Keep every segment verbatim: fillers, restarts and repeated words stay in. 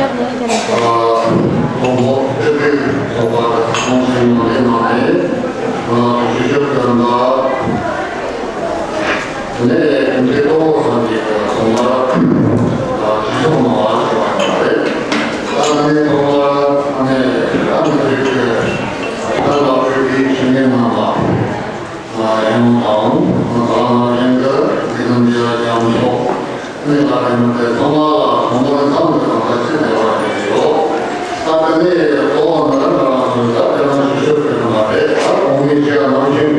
ཨ། གོང་འོག་སྤེལ་རེས་ཚོགས་པ་ཁོང་ཚོའི་ངོས་ནས་ནང་ནས་ང་ཚོ་ཞུ་ཞབས་དགོན་པ་ནས་འདི་ཏོག་ཙམ་ཞིག་ཚོགས་པར་ཞུ་ཚོགས་གནང་བ་ཞུ་བ་ཡིན་པ་རེད། ད་ནི་ཚོགས་པ་ནས་ཨ་མི་རི་ཀའི་ད་ལག་ཤོས་ཀྱི་ཞུ་སྙན་གནང་བ། ཡང་དང་། ང་རང་རང་བཞིན་གྱི་འདི་ནམ་རྒྱལ་རྒྱམ་ཚོགས་ནི་ལ་རིང་དེ་ཚང་མ་ལ་གོང་མ་ནས་ཚང་དུ་གང་ལྟར་ཅི་བདེ་བ་ཞིག་ཡོད། ད་དེ་ནས་གཙོ་བོ་ནི་ང་རང་ཚོའི་ད་དེ་རང་ཞུ་ཞུ་ཞུ་མ་རེད། ད་གོང་མའི་ཆེ་བ་ནང་བཞིན་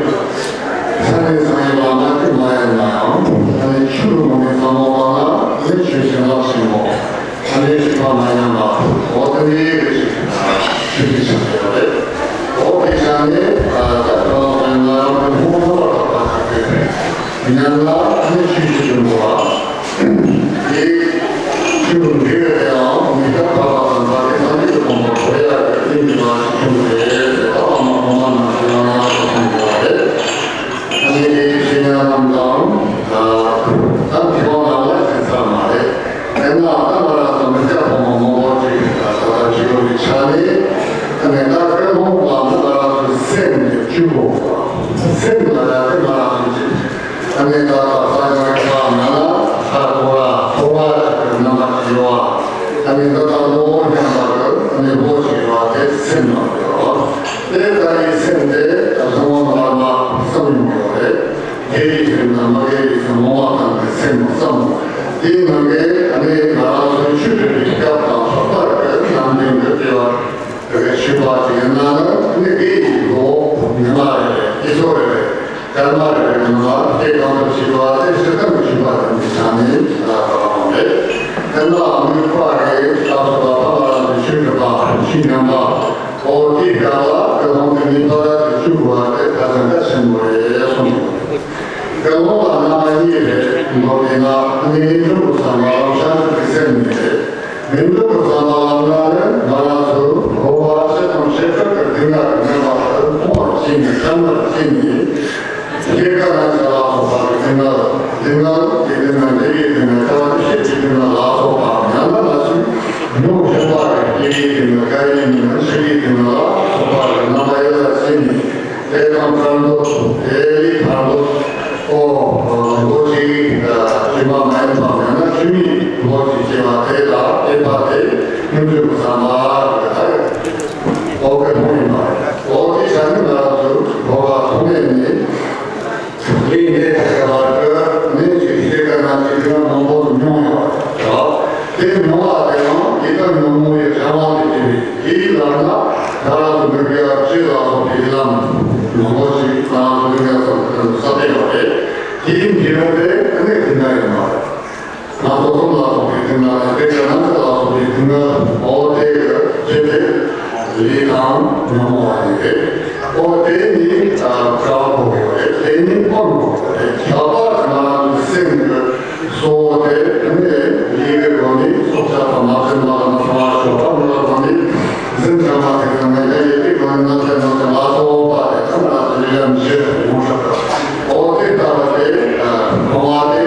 ས་གནས་སང་ཡི་བླ་མ་གཅིག་མ་ཡིན་ནའང་ད་ནི་ཆུ་ལུང་མི་ཚང་མ་བ་ན་ནི་ཆུ་ཞིང་ལག་ཞིང་མོ། ཨ་ནི་ཞིག་མ་མ་ཉམས་པ། འོ་དེ་ནི་ཡེ་གི་ཞིག་ཞིག་གི་ཆགས་ཡོད་རེད། འོ་དེ་ཆ་ནས་ད་གང་ལ་ང་རང་གི་ཧོང་ཧོང་བར་ཐག་པ་ཞིག་རེད། ཉམས་ལ་ཨ་ནི་ཆུ་ཞིག་ཡོང་བ། དེ་ཆུ་འདི་ཡང་མི་ཁ་ཁ་བ་དང་ད་དེ་ས་འདི་གི་ཐོག་མ་གོ་ཡ་གི་ཨིན་གི་བ་ཞིག་ཡོང་གི་རེད། ད་བ་མ་ཧོང་མ་ནང་གི་ང་རང་ཚོ་ཐོང་གི་བ་རེད། ཨ་ནི་དེ་ཤེས་ཉམས་དང་ད་དེ་བ་ང་ལ་ཞིག་ཚར་མ་རེད། དེ་ན་ད་ང་རང་ཚོ་མི་སྐྱ་ཕོ་མོ་མང་པོ་ཞིག་ད་ལྟ་བཞུགས་ཡོད་པའི་ཆ་ནས། ཨ་ནི་ད་དཀོན་མཆོག་ལ་ནི་ང་རང་ཚོའི་སེམས་ཀྱི་བཅུད་དགོས་པ། སེམས་ལ་ཡང་ང་རང་ཚོའི་ཅིག་ཨ་ནི་ད་ལྟ་ས་ཡོམ་གྱི་བར་ན་ལ་ཁ་ཁོ་ར་ཁོ་ར་ཞིག་གི་རྣམ་པ་ཞིག་ཡོད་པ། ཨ་ནི་ད་ལྟ་ལོ་ཉམས་པ་གི་ཨ་ནི་ལོ་ཞིག་ཡོད་པ་དེ་སེམས་ལ་ཡོད་པ། དེ་ལྟ་བུའི་སེམས་དེ་བཟང་བོ་ངན་པ་གསུམ་ཡོད་རེད། དགེ་བའི་སེམས་དང་མི་དགེ་བའི་སེམས། སློང་བ་དང་གི་སེམས་གསུམ། དེའི་ནང་གི་ཨ་ནི་ང་རང་ཚོའི་ཆོས་སྒྲུབ་པའི་སྐབས་དང་ལྷག་པར་གྱི་ནམ་རྒྱུན་གྱི་དགེ་བ་དགེ་བའི་ཆོས་པ་ཅིག་ཡིན་ན་ནི་ཨ་ནི་དགེ་ཡི་ལོ་ཉི་མ་རེ་རེ་དུས་ཚོད་རེ་རེ་སྐར་མ་རེ་རེ་ནང་ལ་དེ་གང་ཐུབ་བྱེད་པ་དེ་སྤྱིར་བཏང་གི་ཆོས་པ་དེ་འདི་ཆ་ནས་ལ་དགའ་བ་རེད། དེ་ལ་དམིགས་པ་རེ་སྐབས་སུ་ལ་ཕ་མ་རང་གི་ཆོས་སྒྲུབ་པ་ཆོས་ཉམས་པ། འོ་དེའི་སྐབས་ལ་དགེ་སློང་དེ་ནི་ཕ་ར་དེ་བཅུ་དགུ་བ་དེ་ཕ་ཚན་ག་ཆེན་པོ་རེད་གསུངས་ཡོད། དགེ་སློང་ལ་རྣམ་པ་གཉིས་རེད། མདོར་བསྡུས་ན་ནི་མི་འགྲོ་བསམ་པ་ལམ་བྱང་ཆུབ་ཀྱི་སེམས་གཉིས་རེད། མི་འགྲོ་བསམ་པ་ལམ་ན་ནི་ང་རང་ཚོ་འཁོར་བ་སྤྱི་དང་བྱེ་བྲག་གི་སྡུག་བསྔལ་གྱི་མྱོང་བ་ལྟར་མཐོང་བར་བྱས་ནས་བསམ་པར་བྱས་ནས། སྐྱེ་རྒ་ན་འཆི་ལ་སོགས་པ་གི་སྡུག་བསྔལ། སྡུག་བསྔལ་གྱི་སྡུག་བསྔལ་འདས་པའི་སྡུག་བསྔལ་བྱ་བ་ཤེས་ཀྱི་སྡུག་བསྔལ་ལ་སོགས་པ་ཉམས་ལེན་ལ་སོགས་མྱོང་བཞིན་པ་རེད། སྐྱེ་བའི་སྡུག་བསྔལ་རྒ་ཡི་སྡུག་བསྔལ་འཆི་བའི་སྡུག་བསྔལ་ལ་སོགས་པ་གི་རྣམ་པ་ཡོད་ལ་ཟིན་ནས་དེ་དང་བྲལ་འདོད་དེ་ལས་ཐར་འདོད། ཨོ། ལོ་གཅིག་ཕྱི་མ་མ་ཡིན་པ་ཡང་ན་ཕྱི་མའི་ལོ་གཅིག་སྐྱེ་བ་དེ་ལ་དད་པ་དེ་སྙོམས་འཇུག་བསམ་པ་རེད། ཨོ་གི་མོ་ཡིན་པ་རེད། ཨོ་དེ་ཆ་ནི་ང་རང་ཚོའི་འཁོར་བ་ཐོག་མེད་ནས། ལས་འདི་ཐད་ཀར་བར་དུ་ནད་ཀྱི་སྐྱེ་རྒ་ན་འཆི་སྡུག་བསྔལ་མང་པོ་མྱོང་ཡོད་པ་རེད། དེ་མྱོང་བ་དེ་ཡང་ཡི་དམ་ཉོན་མོངས་པའི་ཕྲེང་བ་དེ་བྱས་པའི་དེའི་ལམ་ན་ད་རང་གི་མི་དགེ་བ་བཅུ་ལ་སོགས་པའི་ལམ་མང་པོ་ཞིག་ང་རང་ཚོ་མི་དགེ་བ་སོགས་ཀྱི་ས་སྟེང་བ་རེད། དེའི་འབྲས་བུ་དེ་གནས་དེ་ན་ཡོད་མ་རེད། ང་ཚོ་གསུམ་ལ་སོགས་པའི་སྡུག་བསྔལ་དེ་ཀ་ནང་ཚོ་ལ་སོགས་པའི་སྡུག་བསྔལ་འོ་དེ་གི་ཆེད་དུ་ལས་དང་ཉོན་མོངས་པ་ཡིན་ཏེ། འོ་དེ་ནི་བྱ་བ་གོ་དགོས་རེད། དེ་ནི་སྤང་དགོས་རེད། ཁྱད་པར་དུ་ང་རང་ཚོའི་སེམས་ཀྱི་གཙོ་བོ་དེ་ནི་ལས་ཀྱི་སྒོ་ནས་སྲོག་ཆགས་དང་མ་བྱིན་པ་དང་གསང་བ་ཤོ་ཕ་མི་ལ་སོགས་ནས་འཛིན་ཚང་མ་དེ་ཚང་མ་ཡང་ཡེ་ཏིག་གོ་ནི་ན་ཚན་ནོ་ཚན་ལ་སོགས་པ་དེ་ཚང་མ་ལ་ལས་ལམ་བྱེད་དགོས་ཤོག་འོ་དེ་ལྟ་བུ་དེ་སྤོང་བ་དེ་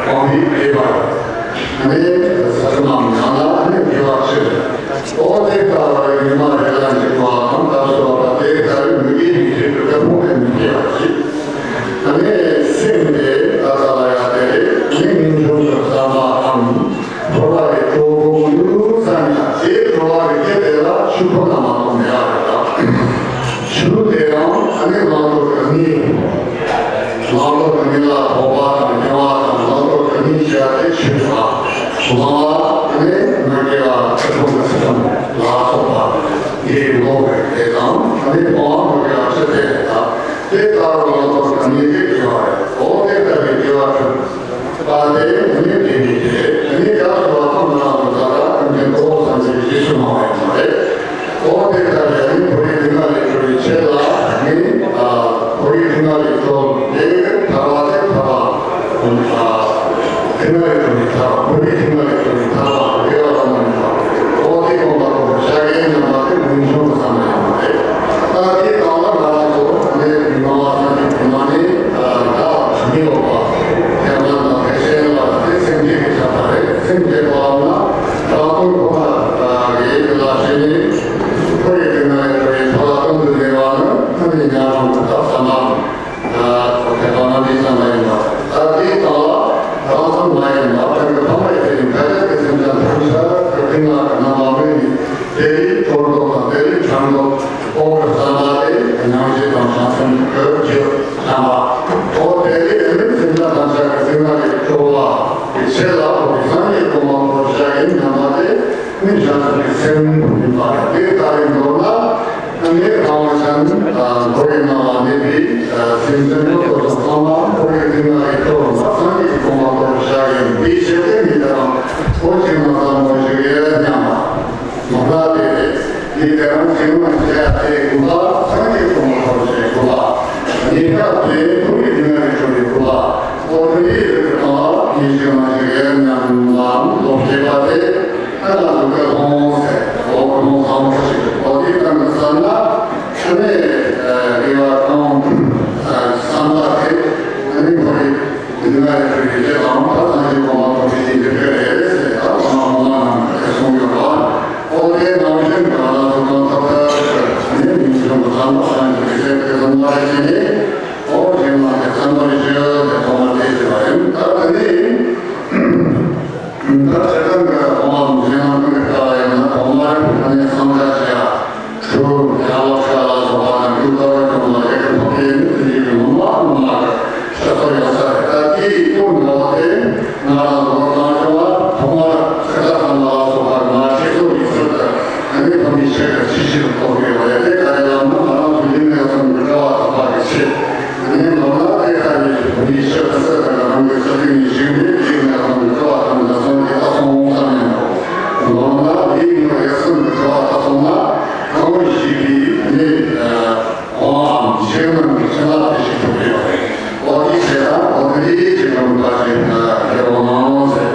སྤོང་བའི་དགེ་བ་རེད། ནི་ས་ཆ་མང་ཡང་ན་ནི་དགེ་བ་ཆེ། འོ་དེ་ལྟ་བུ་ཉི་མ་རེ་ལ་འཇིགས་པ་དང་སྐབས་སུ་བབ་པ་དེ་ལྟར་མི་དགེ་བའི་རིགས་ཀྱི་དགེ་སློང་ལས་མི་དགེ་བ་ཞིག་ནི་སེམས་དེ་ད་ལྟ་ལ་ཡང་དེ་རེད། ནི་ངེས་འབྱུང་གི་བསམ་པའམ་འཁོར་བ་རེ་གྲོགས་པོ་ཡོད་ཙང་ཡང་དེ་གྲོགས་པོ་རེ་སྐྱེ་དེ་ལ་ཆོས་ཁོ་ན་མ་གཏོགས་མེད་པ་རེད། ད་ཆོས་དེ་ཡང་ཨ་ནི་བླང་དོར་གྱི་གནས། བླང་དོར་གྱི་གནས་ལ་ཕོག་པ་དང་སྦྱོང་བ་དང་བླང་དོར་གྱི་གནས་བྱ་དེ་ཆོས་དང་། སློང་བ་ནི་མི་དགེ་བ་ཁྲི་སྟོང་གི་ཚིག་དང་ལ་སོགས་པ། དེ་ལས་གཏོར་བཟློག་དང་དེ་ལས་ཁྲམ་བཟློག་ཨོ་བསམ་པ་དེ་ཉམས་བཞེས་དང་བྱང་སེམས་ཀྱི་རྒྱུ་བསམ་པ། ཨོ་དེ་ལས་ཨ་ནི་སེམས་ཅན་ཐམས་ཅད་ཀྱི་སེམས་ལ་རེ་སྤྲོ་བ་ཡི་ཆེད་ལ་ཨོ་དེ་སངས་རྒྱས་གོང་མ་ཁོ་བཞག་ཡིན་སྙམ་པ་དེ་ནི་བྱང་སེམས་ཀྱི་སེམས་ཡིན་པ་རེད། དེ་ལྟ་བུའི་མདོར་ན་ཨ་ནི་ཁམས་ལ་ཆ་ནི་ཁོ་རེ་ནང་ལ་གནས་པའི་སེམས་ཅན་ཡོངས་སུ་ཚང་མ་ཁོ་རེ་སེམས་ལ་རེ་སྤྲོ་བ་སངས་རྒྱས་གོང་མ་ཁོ་བཞག་ཡིན་པའི་ཆེད་དུ་ནི་དེ་རང་ཨོ་ཆེན་མ་བསམ་པ་ཞིག་ཡོད་སྙམ་པ། མ་ལ་དེ་ནི་དེ་རང་བྱིང་བ་བྱས་ཏེ་དགོས་པ། སངས་རྒྱས་གོང་མ་ཐོབ་བྱེད་དགོས་པ། ཉེས་པ་དེ་ཐུགས་ཀྱི་སྡུག་བསྔལ་ལས་གྲོལ་བའི་དགོས་པ། ཨོ་དེ་ཡི་རིགས་ཀྱི་སྟེང་ལ་ཉེས་ཅན་མ་ཞིག་ཡོད་སྙམ་ལམ་ལོག་བྱེད་པ་དེ་ཨ་ན་ལུ་ཀ་ལྷོང་ཟེར། ཨོ་ཀ་ལྷོང་བཟང་པོ་ཞིག་ཨོ་དེའི་སྟེང་དུ་བསམ་ན་ཨ་ནི་དགེ་བ་གང་བསམ་པ་དེ་ཨ་ནི་ཁོ་རེ། འདི་ན་ཡོད་པའི་ལས་དང་ད་སངས་རྒྱས་གོང་མ་ཐོབ་པའི་རྟེན་གྱི་དཔེ་རེད་ཟེར། ད་གོང་མ་གོང་མ་རྣམས་ཀྱིས་གསུངས་ཡོད་པ། ཨོ་དེ་ནང་བཞིན་གྱི་ང་རང་ཚོ་གང་ཐོབ་ཐབས་ནི་མིང་གཞུང་གི་ཚང་མ་སངས་རྒྱས་ཀྱི་སྲས་དེ་ཚང་མ་རེད་ཅེས་ནི། ཨོ་རྗེས་མ་དེ་ཚང་མ་རེད་ཅེས་དེ་གོང་མ་དེ་ཟེར་བ་ཡིན། ད་དེ་ནི། ད་ཆ་ཚང་གི་གོང་མ་གཞན་ལ་མི་འདྲ་བ་ཡིན་ན་གོང་མ་རེད། ཨ་ནི་སངས་རྒྱས་ཀྱི་ཆོས་ལ་ལོག་ཤ་ལ་སོགས་པ་དང་རྒྱུ་དཀའ་བའི་དོན་ལ་ཡི་གེ་ཐོག་གི་ནི་དེ་ཡི་གི་ངོ་མ་ངོ་མ་གི་ཤ་ཚ་ཡོད་ས་རེད། ད་དེའི་སྐོར་འདྲ་བ་དེ་ང་རང་ཚོ་གང་བྱུང་བ་ཐོག་མར་ཚེ་ཐར་ལ་སོགས་པ་མ་ཁྲིད་ཚོ་ཡིག་ཚུལ་དུ་ཨ་ནི་ཕ་མའི་ཆེད་དུ་ཅི་ཞིག་ཐོག་ཡོད་པ་ཡ་དེ་ག་རེ་ལབ་ན་ང་རང་ཚོ་ཡིན་ནས་སོང་གི་དྲི་བ་དང་པ་གི་ཆེད་ཨ་ནི་ལོ་ན་དེ་ག་རེ་ཕ་མའི་ཆེད་དུ་སེ་དང་རང་གི་ཆ་དེ་ནི་ཞིག་ནས་ཡིན་ནས་སོང་གི་དྲི་བ་དང་ད་སོང་གི་ད་སོང་བསམ་ཡོང་། ལོ་ན་ཡིན་ནོ་ཡ་སོང་གི་དྲི་བ་ད་སོང་ན། ཁོང་ཞིག་གིས་ནི་ཨ་ཁོང་གཞན་རྣམས་ཀྱི་ཕྱི་ནང་དེ་ཞིག་ཐུབ་ཡོད་པ་རེད། ཨོ་དེ་བྱས་ན་ཨོ་དེ་ནི་ཅི་ལྟར་འབའ་ཞིག་ཁྱེར་འོང་ནོ་ཟེར།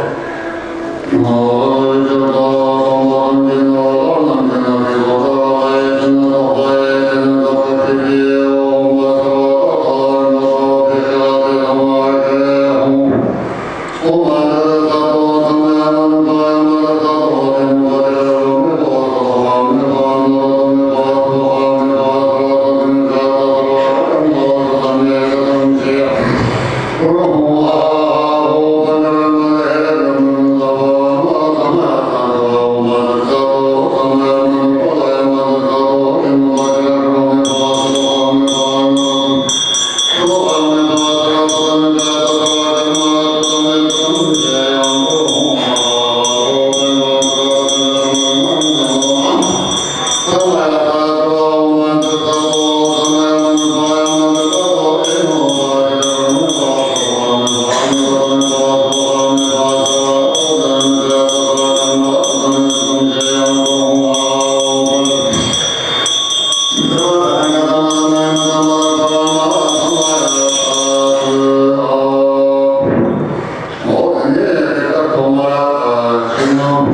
ཨོ་དེ་ནས་དེ་ལྟར་ཐོག་མར་ཨ་ཕྱི་ནང་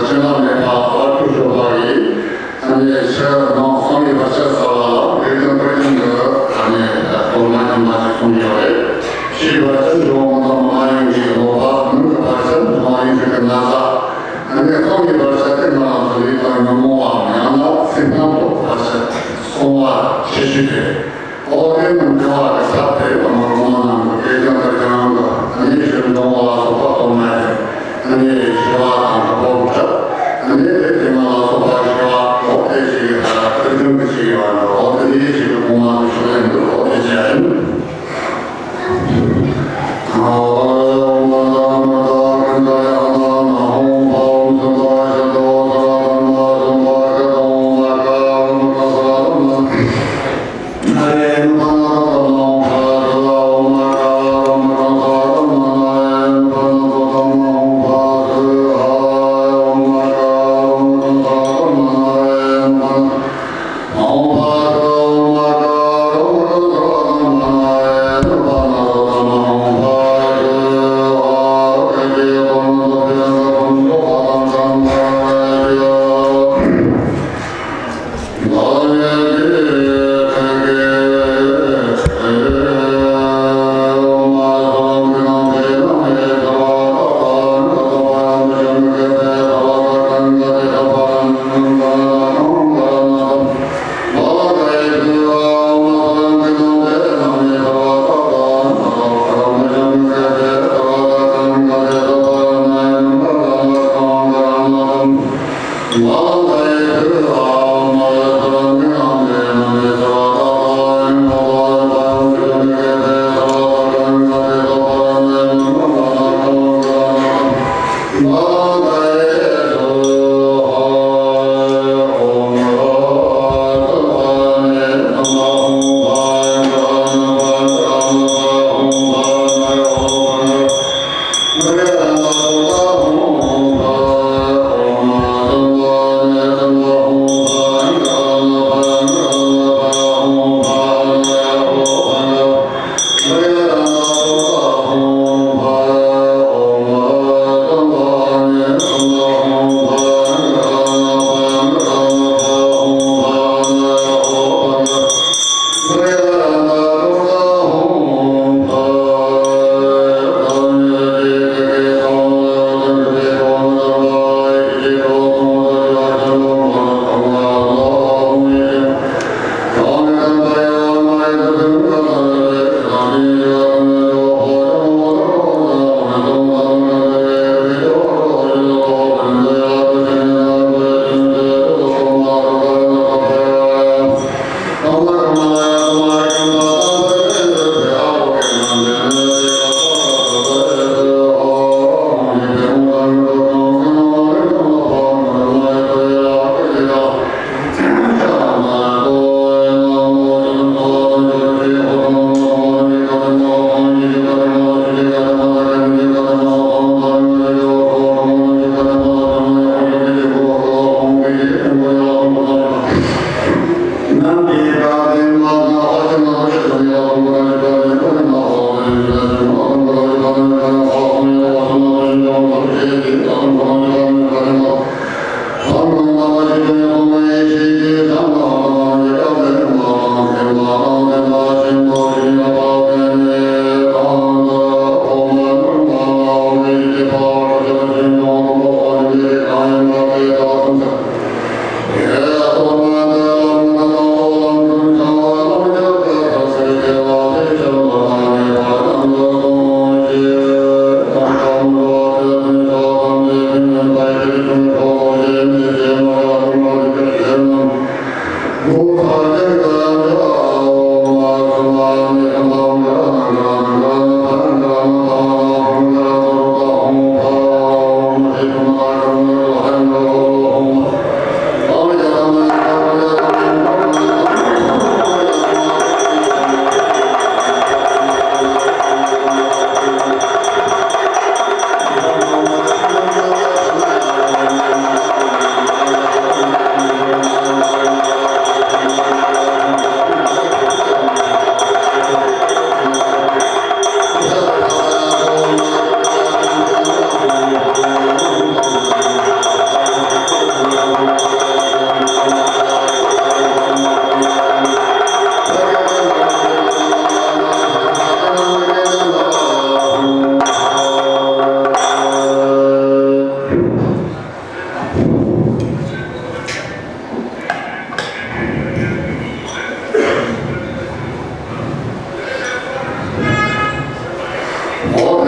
ཕྱི་ནང་ནས་ཕར་ཕར་ཚུར་ཤོག་ལ་ཡིན། ཨ་ནི་ཕྱི་ནང་གསང་བའི་བར་ཆད་སེལ་བ་ལ་དགེ་རྒན་དཔལ་ལྡན་གྱི་ཨ་ནི་སློབ་མ་རྙིང་མ་ཞིག་གསུངས་ཡོད་རེད། ཕྱིའི་བར་ཆད་འཇོམས་མི་ཐུབ་མ་ཡིན་གྱི་ལོག་པ། ནང་གི་བར་ཆད་འཇོམས་ཡིན་གྱི་ན་ཚ། ཨ་ནི་གསང་བའི་བར་ཆད་དེ་ང་རང་ཚོ་ལུས་དང་ཉོན་མོངས་པའམ་ཡང་ན་སེམས་ནང་དུ་བར་ཆད་སོང་བ་ཤེས་རྒྱུ་དེ། ཨོ་དེ་རྣམས་བྱ་བ་གི་ཐབས་དེ་ལ་མ་རུང་བ་རྣམས་ཀྱི་སྐད་ཅིག་ལྟར་ཀྱང་གི་ཨ་ནི་ཞིག་འདོང་བ་ལ་སོགས་པ་གཏོང་ན་ཡང་ཨ་ནི་ཞི་བ་དང་གྲོགས་པོ་འཁྲབ། ཨ་ནི་དེ་དེ་མ་ལ་སོགས་པ་ཞི་བ་ཨོ་དེ་ཞིག་ཨ་ཏིལ་ལྗོན་གྱི་ཞིག་ཡོད་འགྲོ། ཨོ་དེ་ནི་ཞིག་གི་གོང་མ་དུ་ཞུགས་ལེན་འདུག་ཨོ་དེ་བྱས་ཨ་ནི། འོ་དེ་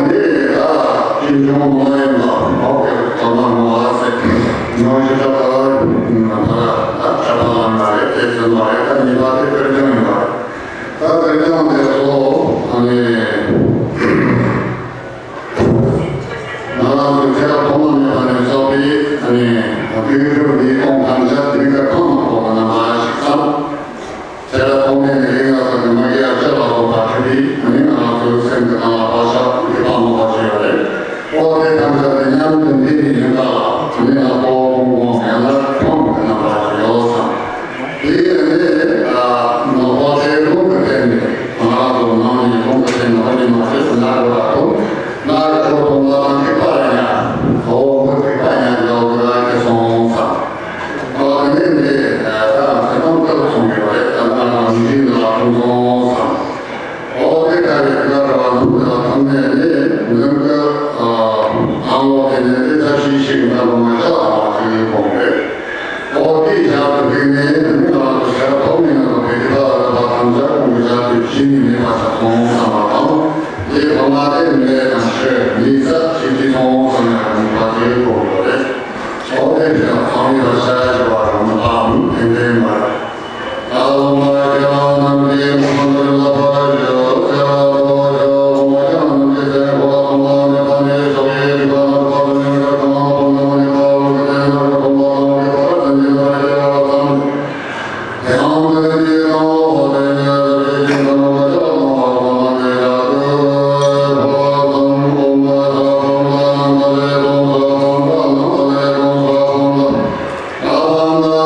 ནས་ད་ཅིན་ཅུང་མ་ཡིན་ལ་འོག་གི་ཐོག་མ་མ་ཟེར་ཉོ་ཞིག་ད་ད་ད་ད་ད་ད་ད་ད་ད་ད་ད་ད་ཉི་མ་དེ་དཔེར་བརྗོད་ཡིན་པ། ད་དཔེར་བརྗོད་དེ་ཚོ་ཨ་ནི། ང་རང་ཚོའི་ཚེ་རབས་ཐོག་མ་མེད་པ་ནས་བསགས་པའི་ཨ་ནི་དུས་རབས་ཉིས་སྟོང་ཐམས་ཅད་མི་འགའ་གང་མང་པོ་ལ་ན་མ་ཞིག་བསམ། ཚེ་རབས་ཐོག་མའི་མི་རིགས་ལ་སོགས་ཀྱི་མ་གི་ཡར་ཞབས་ལ་སོགས་པ་ཁྲིད་དེ་ཨ་ནི་ང་རང་ཚོའི་སེམས་ཀྱི་ནང་ལ་བག་ཆགས་འདི་སྤང་དགོས་པ་ཞིག་ཡོད་རེད། ཨོ་དེ་ཐམས་ཅད་དེ་མཉམ་དུ་འདི་ནི་ཡིན་པ་ལ་ཨ་ནི་ང་ཀོ་ཀོང་ཀོང་ཡང་ན་ཁྲོམ་གྱི་རྣམ་པ་ཞིག་ཡོད་བསམ། དེ་ཡིན་ནི་ནོར་བ་དེ་ལུང་གི་སྟེང་ནས་ང་རང་ཚོ་ནང་ནས་ལུང་གི་སྟེང་ནས་ཨ་ནི་མ་ཤེས་ཟིན་ན་འགྲོ་ལ་ཐུག་ང་གི་ཁོ་དང་ང་དང་ཐིག་པ་ར་ཉ། ཁོ་བོ་མི་ཐིག་པ་ཉ་འཇོག་གི་ར་ཁྱེར་སོང་བསམ། ཨོ་དེ་ནས་འདི་ད་ང་ཚོ་ནང་ལྟར་སོང་གི་རེད། ད་ང་རང་མི་འདི་ལ་ཐུག་སོང་བསམ། ཨོ་དེ་ཁ་རེ་ང་ར་བ་ཐུག་ལ་ཐུག་ནས་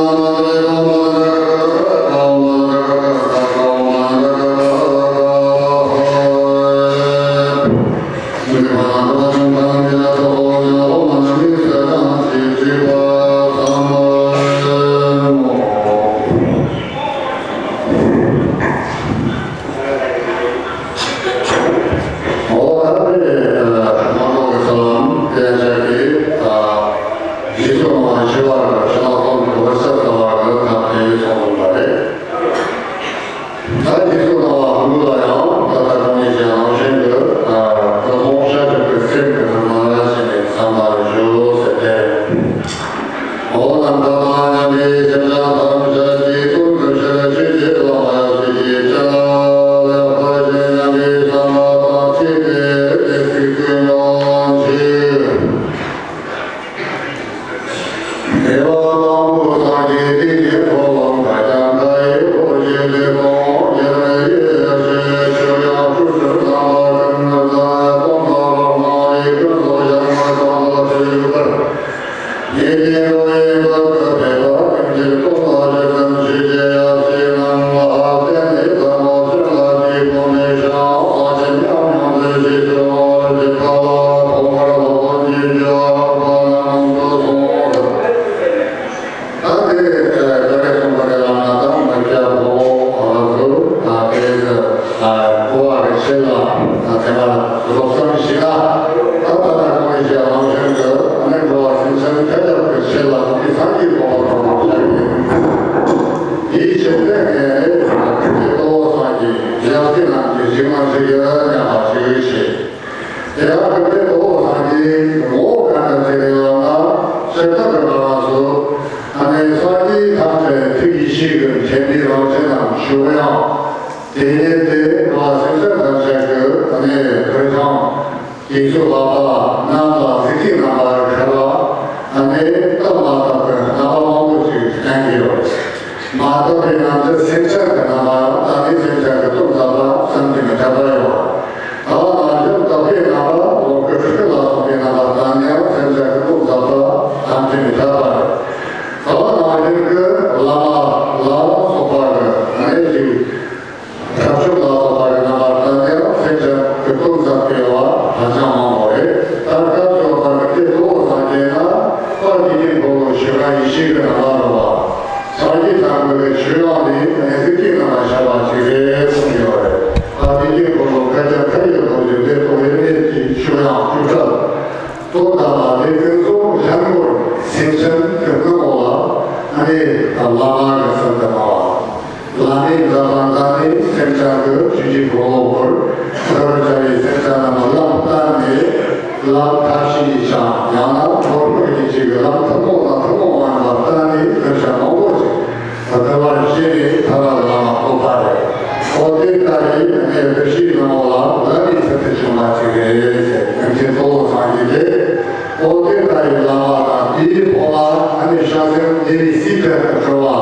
འོ་ད་རེས་ཨ་མང་ཚོགས་ཀྱི་ཚོགས་ལམ་དེ་ཆ་གི་ཨ་རྗེས་སུ་གནང་བ་ཞུ་བར་ཕྱི་ནང་གསུམ་གྱི་བར་ས་ཚ་བ་གི་ཐབས་དེ་ཚོགས་འདུ་འདྲ་རེད། ད་རྗེས་སུ་གནང་བ་ཧུ་ལ་ཡང་ད་ལྟ་གོང་ནས་བཤད་ནང་བཞིན་དུ་ཨ་ད་ལྟ་ཤ་ཞབས་ཀྱི་སེམས་ཀྱི་ཐ་མ་ཞེས་ནས་བསམ་པར་ཞུ་ཟེར་ཏེ། ཨོ་ནམ་མཁའ་མཉམ་པའི་སེམས་ཅན་ཐམས་ཅད་ཀྱི་དོན་དུ་ཕྱིར་ཆོས་ཀྱི་བླ་མ་ཡབ་སྲས་ཀྱི་སྤྱན་ལ་ལེགས་པར་བཞེངས་སྙམ་པའི་བསམ་པ་དང་བཅས་ཏེ་ཚིག་ཏུ་ཉོན་ཅིག་དེ་བ་དང་པོ་སངས་རྒྱས་བསྟན་པའི་འཁོར་ལོ་འགའ་ཀྱང་འགའ་ཡི་འཁོར་གྱི་ལས་དང་རྒྱལ་བའི་ཡེ་ཤེས་ཆོས་དབྱིངས་སྤྲུལ་སྐུ་རྣམ་པ་ཀུན་ཏུ་སྟོང་པར་སྣང་བའི་ཀུན་རྫོབ་ཡར་ངོའི་གཏམ་དུ་ཞུགས་པར། ཡེ་ཤེས་རོ་ཡི་བར་དུ་ཕེབས་པ་ཀུན་གྱི་སྟོང་ལ་ཞིག་ཙམ་ཆོས་ཀྱི་ཡབ་སྲས་རྣམས་ལ་བརྟེན་ནས་ཟབ་མོ་སྤྱོད་ལ་ཞིག་གོམས་པའི་ཞིང་ཨ་ཙི་ཉམས་མྱོང་དུ་ཞིག་ཚུལ་བ་ཞིག་པ་ལ་ཐོག་མར་སློབ་དཔོན་གྱི་སྦྱོར་བ་རྣམས་མང་དུ་གསུངས། ད་དེ་ད་རེས་གསུངས་པ་རེད་ལ་ང་དང་མི་སྐྱ་ཕོ་བོ་ཨ་ཚོ་ད་དེ་ཨ་གོ་བ་རེ་ཆེ་ལ་ཨ་དེ་མ་བློ་བཟང་ཞིག་ཨ་ད་ད་ད་གོང་ཞིག་ལམ་བཞིན་དུ་ཨ་ནི་འགྲོ་བ་སེམས་ཅན་ཁ་ཁྱབ་ཀྱི་ཆེད་ལ་ཐུགས་ཀྱི་སངས་རྒྱས་གོ་བ་གོ་བ་ཤར་གྱི་ཡིད་ཆེས་ལྡན་ངས་ཨ་ཁུ་ཚེ་གཙོ་བོ་སངས་རྒྱས་ཡབ་སྲས་རྣམས་ཀྱི་ཞིག་མ་ཞིག་ཡོད་སྙམ་པ་ཞིག་བྱེད། དེ་ཡང་གི་དེ་གཙོ་བོ་སངས་རྒྱས་ངོ་བོ་གང་འདྲ་ཞིག་རེད་ལབ་ན་ཤེས་ཐབས་ཀྱི་རང་སོ་ཨ་ནི་སངས་རྒྱས་ཐམས་ཅད་ཐུགས་ཡེ་ཤེས་ཀྱི་མཚན་ཉིད་རང་བཞིན་ནམ་བཞུགས་ཡང་། དེ་ནས་དེ་བ་སེམས་ཅན་ཐམས་ཅད་ཀྱི་གནས་གུར་ཆང་། དེ་ཚོ་ལག་པ་རྣམས་ལ་གཟི་བརྗིད་རྣམ་པར་ཤར་བ། ཨ་ནི་སྟབས་མ་བཏབ་པའི་རྣམ་པ་མང་པོ་ཞིག་བསྟན་གྱི་ཡོད་རེད། མ་བཏབ་པའི་རྣམ་འགྱུར་སེམས་ཅན་གྱི་རྣམ་པ་ཡང་ད་ནི་སེམས་ཅན་གྱི་སྟོབས་ཟབ་པ་བསམ་གྱིས་མི་ཁྱབ་པ་ཡོད་རེད། ད་བ་རྣམ་འགྱུར་བཏབ་པའི་རྣམ་པ་ལོ་ཀུ་ཤུ་ལ་སོགས་པའི་རྣམ་པ་ད་ནི་ཡང་སེམས་ཅན་གྱི་སྟོབས་ཟབ་པ་བསམ་གྱིས་མི་ཁྱབ་པ་རེད། ད་བ་རྣམ་འགྱུར་གྱི་བླ་མ་ལ་སོགས་པ་གི་གནས་ཤིག་ཐབས་མཆོག་ལ་སོགས་པ་ཡི་རྣམ་པར་བསྟན་ཏེ་སེམས་ཅན་གྱི་སྟོབས་ཟབ་སྤེལ་བ་ཧ་ཅང་མང་བ་རེད། ད་སྐབས་སུ་བབ་པའི་གཙོ་བོ་སངས་རྒྱས་ན་དཔལ་དགེ་རྒན་འཁོར་ལོ་ཞི་བ་ཡེ་ཤེས་ཀྱི་རྣམ་པར་རོལ་བ། སངས་རྒྱས་དང་པོའི་ཆོས་དབྱིངས་ནི་གནས་གཟིགས་ཀྱི་རྣམ་པར་ཤར་བ་ཞིག་རེད་གསུངས་ཡོད་རེད། དཔལ་དགེ་རྒན་འཁོར་ལོ་བཀའ་རྒྱ་མཐའ་ཡས་རྡོ་རྗེ་གདན་ཐོག་དབྱེར་མེད་ཀྱི་ཆོས་དབྱིངས་བཅུ་ཕྲག་སྟོང་དང་མ་དེ་ཀུན་རྫོབ་གཞན་ངོར་སེམས་ཅན་གྱི་སྣང་ངོ་ལ་ཨ་ནི་བླ་མ་གི་སེམས་དུ་སྣང་བ། བླ་མའི་མཛད་པ་མཛད་ནས་སེམས་ཅན་གྱི་ཆོས་ཀྱི་འཁོར་ལོ་བསྐོར། ཐར་བར་བྱ་བའི་སེམས་ཅན་རྣམས་ལ་ལམ་བསྟན་ནས་ལམ་ཐབས་ཤེས་ཀྱི་ཆ་ཡང་ན་ཐོག་མར་གྱི་ཆོས་ཀྱི་ལམ་ཐུན་མོང་དང་ཐུན་མོང་མ་ཡིན་པ་བསྟན་ནས་བསྒྲུབ་བྱ་མང་པོ་ཞིག་བསྒྲུབ་པར་བྱས་ནས་ཐར་པ་ལ་ལམ་བསྐོར་བ་རེད། འོ་དེ་ལྟ་བུའི་གནས་བསྒྲུབ་བྱའི་ནང་ལ་བླ་མའི་ཚུལ་དུ་བྱུང་བ་ཞིག་རེད་ཟེར། སེམས་ཅན་གཙོ་བོ་སངས་རྒྱས་ཏེ། འོ་དེ་ལྟ་བུའི་བླ་མ་དང་དེའི་ཐོག་མ་ཨ་ནི་བྱང་སེམས་ཉེ་བའི་སྲིད་དུ་གྲོལ་བ།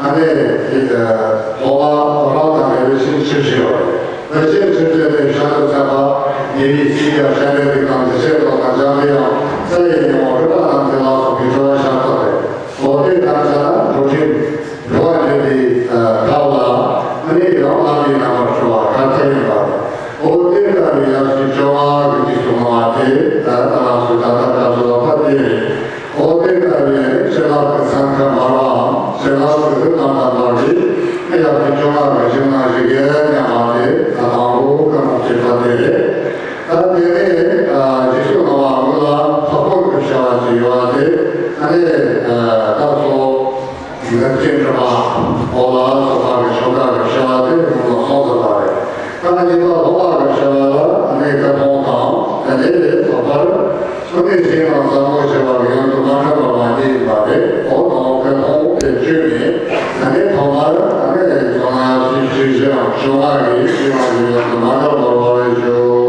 ཨ་ནི་དེ་ཐོག་མ་རང་དང་འབྲེལ་བའི་ཕྱིན་ཆོས་ཞེས་པ། བོད་ཆེན་ཆོས་སྤྱོད་པའི་ཞལ་དུ་གསན་པ། ཉེ་བའི་སྲིད་ཀྱང་ཤ་འདྲེ་རིགས་དང་དེ་ཕྱིར་ལྡོག་ན་འཇམ་པའི་དབྱངས་ས་ཡི་ཉི་མ་རི་དྭགས་རྣམས་ཀྱི་ལ་སོགས་པའི་འགྲོ་བ་ཞབས་ཏོག་རེད། འོ་དེ་ལྟར་བྱས་ན་འགྲོ་ཕྱིར་འགྲོ་བ་འདྲེན་པའི་ཐབས་ལ་ཨ་ནི་ཡང་བླ་མའི་རྣམ་པར་གྲོལ་བ་གར་ཐབས་ཡིན་པ། འོ་དེ་ལྟ་བུའི་ཡབ་གཞིས་བཅོ་ལྔ་གི་རྗེས་སུ་གནང་བ་དེ་ད་ལྟ་ང་ཚོས་ད་ལྟ་སྐབས་སུ་བབ་པ་དེ་རེད། འོ་དེ་ལྟ་བུའི་བྱིན་རླབས་ཀྱི་སར་ཁ་འབར་བའམ་བྱིན་རླབས་ཀྱི་རི་རྣམ་པར་འབར་བའི་ཡབ་གཞིས་བཅོ་ལྔ་གི་ཞིང་ནང་ཞིག་ཡོད་སྙམ་པ་དེ་ད་དང་པོ་བཀའ་མོལ་བྱེད་པ་དེ་རེད། ད་དེ་ནས་རྗེས་སུ་གནང་བ་དངོས་ལ་ལྷག་པར་དུ་བྱ་བ་ཅིག་ཡོད་པ་དེ་ཨ་ནི་ད་སོ། འཛམ་གྱི་གྲུབ་པ་འོ་ལ་སོགས་པ་གི་ཆོ་ག་གི་བྱ་བ་དེ་སྔོན་ལ་སོང་ཟིན་པ་རེད། ད་གཉིས་པ་སློབ་མ་གི་བྱ་བ་ལ་གནས་སྐར་ཐོང་དང་དེ་ནས་ལས་ཚོགས་པར་ཐུགས་ནས་བཞེས་ནས་ཟབ་མོ་བྱ་བ་གི་ཡོན་དུ་མ་འདྲ་བ་མ་རྙེད་པ་རེད། འོ་དང་སྐར་ཐོང་དེ་བཅོས་ནས་ད་ནས་ཐོག་མར་ད་ནས་ཚོགས་ན་ཞིབ་ཞིབ་ཞིབ་ཡང་བྱུང་བ་རེད། ཞིབ་པ་གི་ཡོན་དུ་མ་འདྲ་བ་རེད་ཞུ།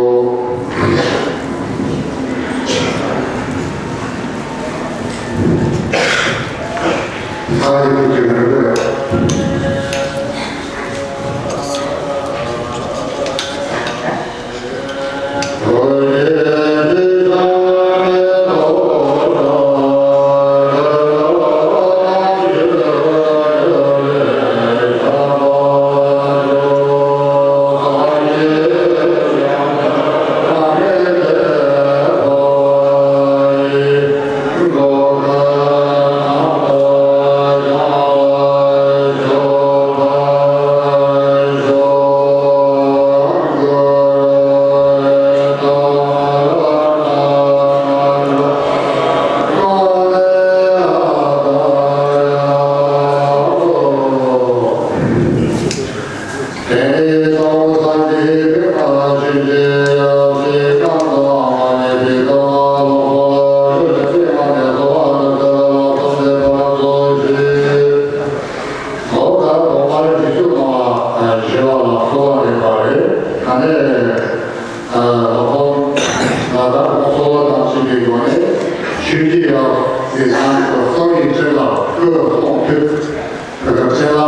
ད་ག་ཚེ་ལ་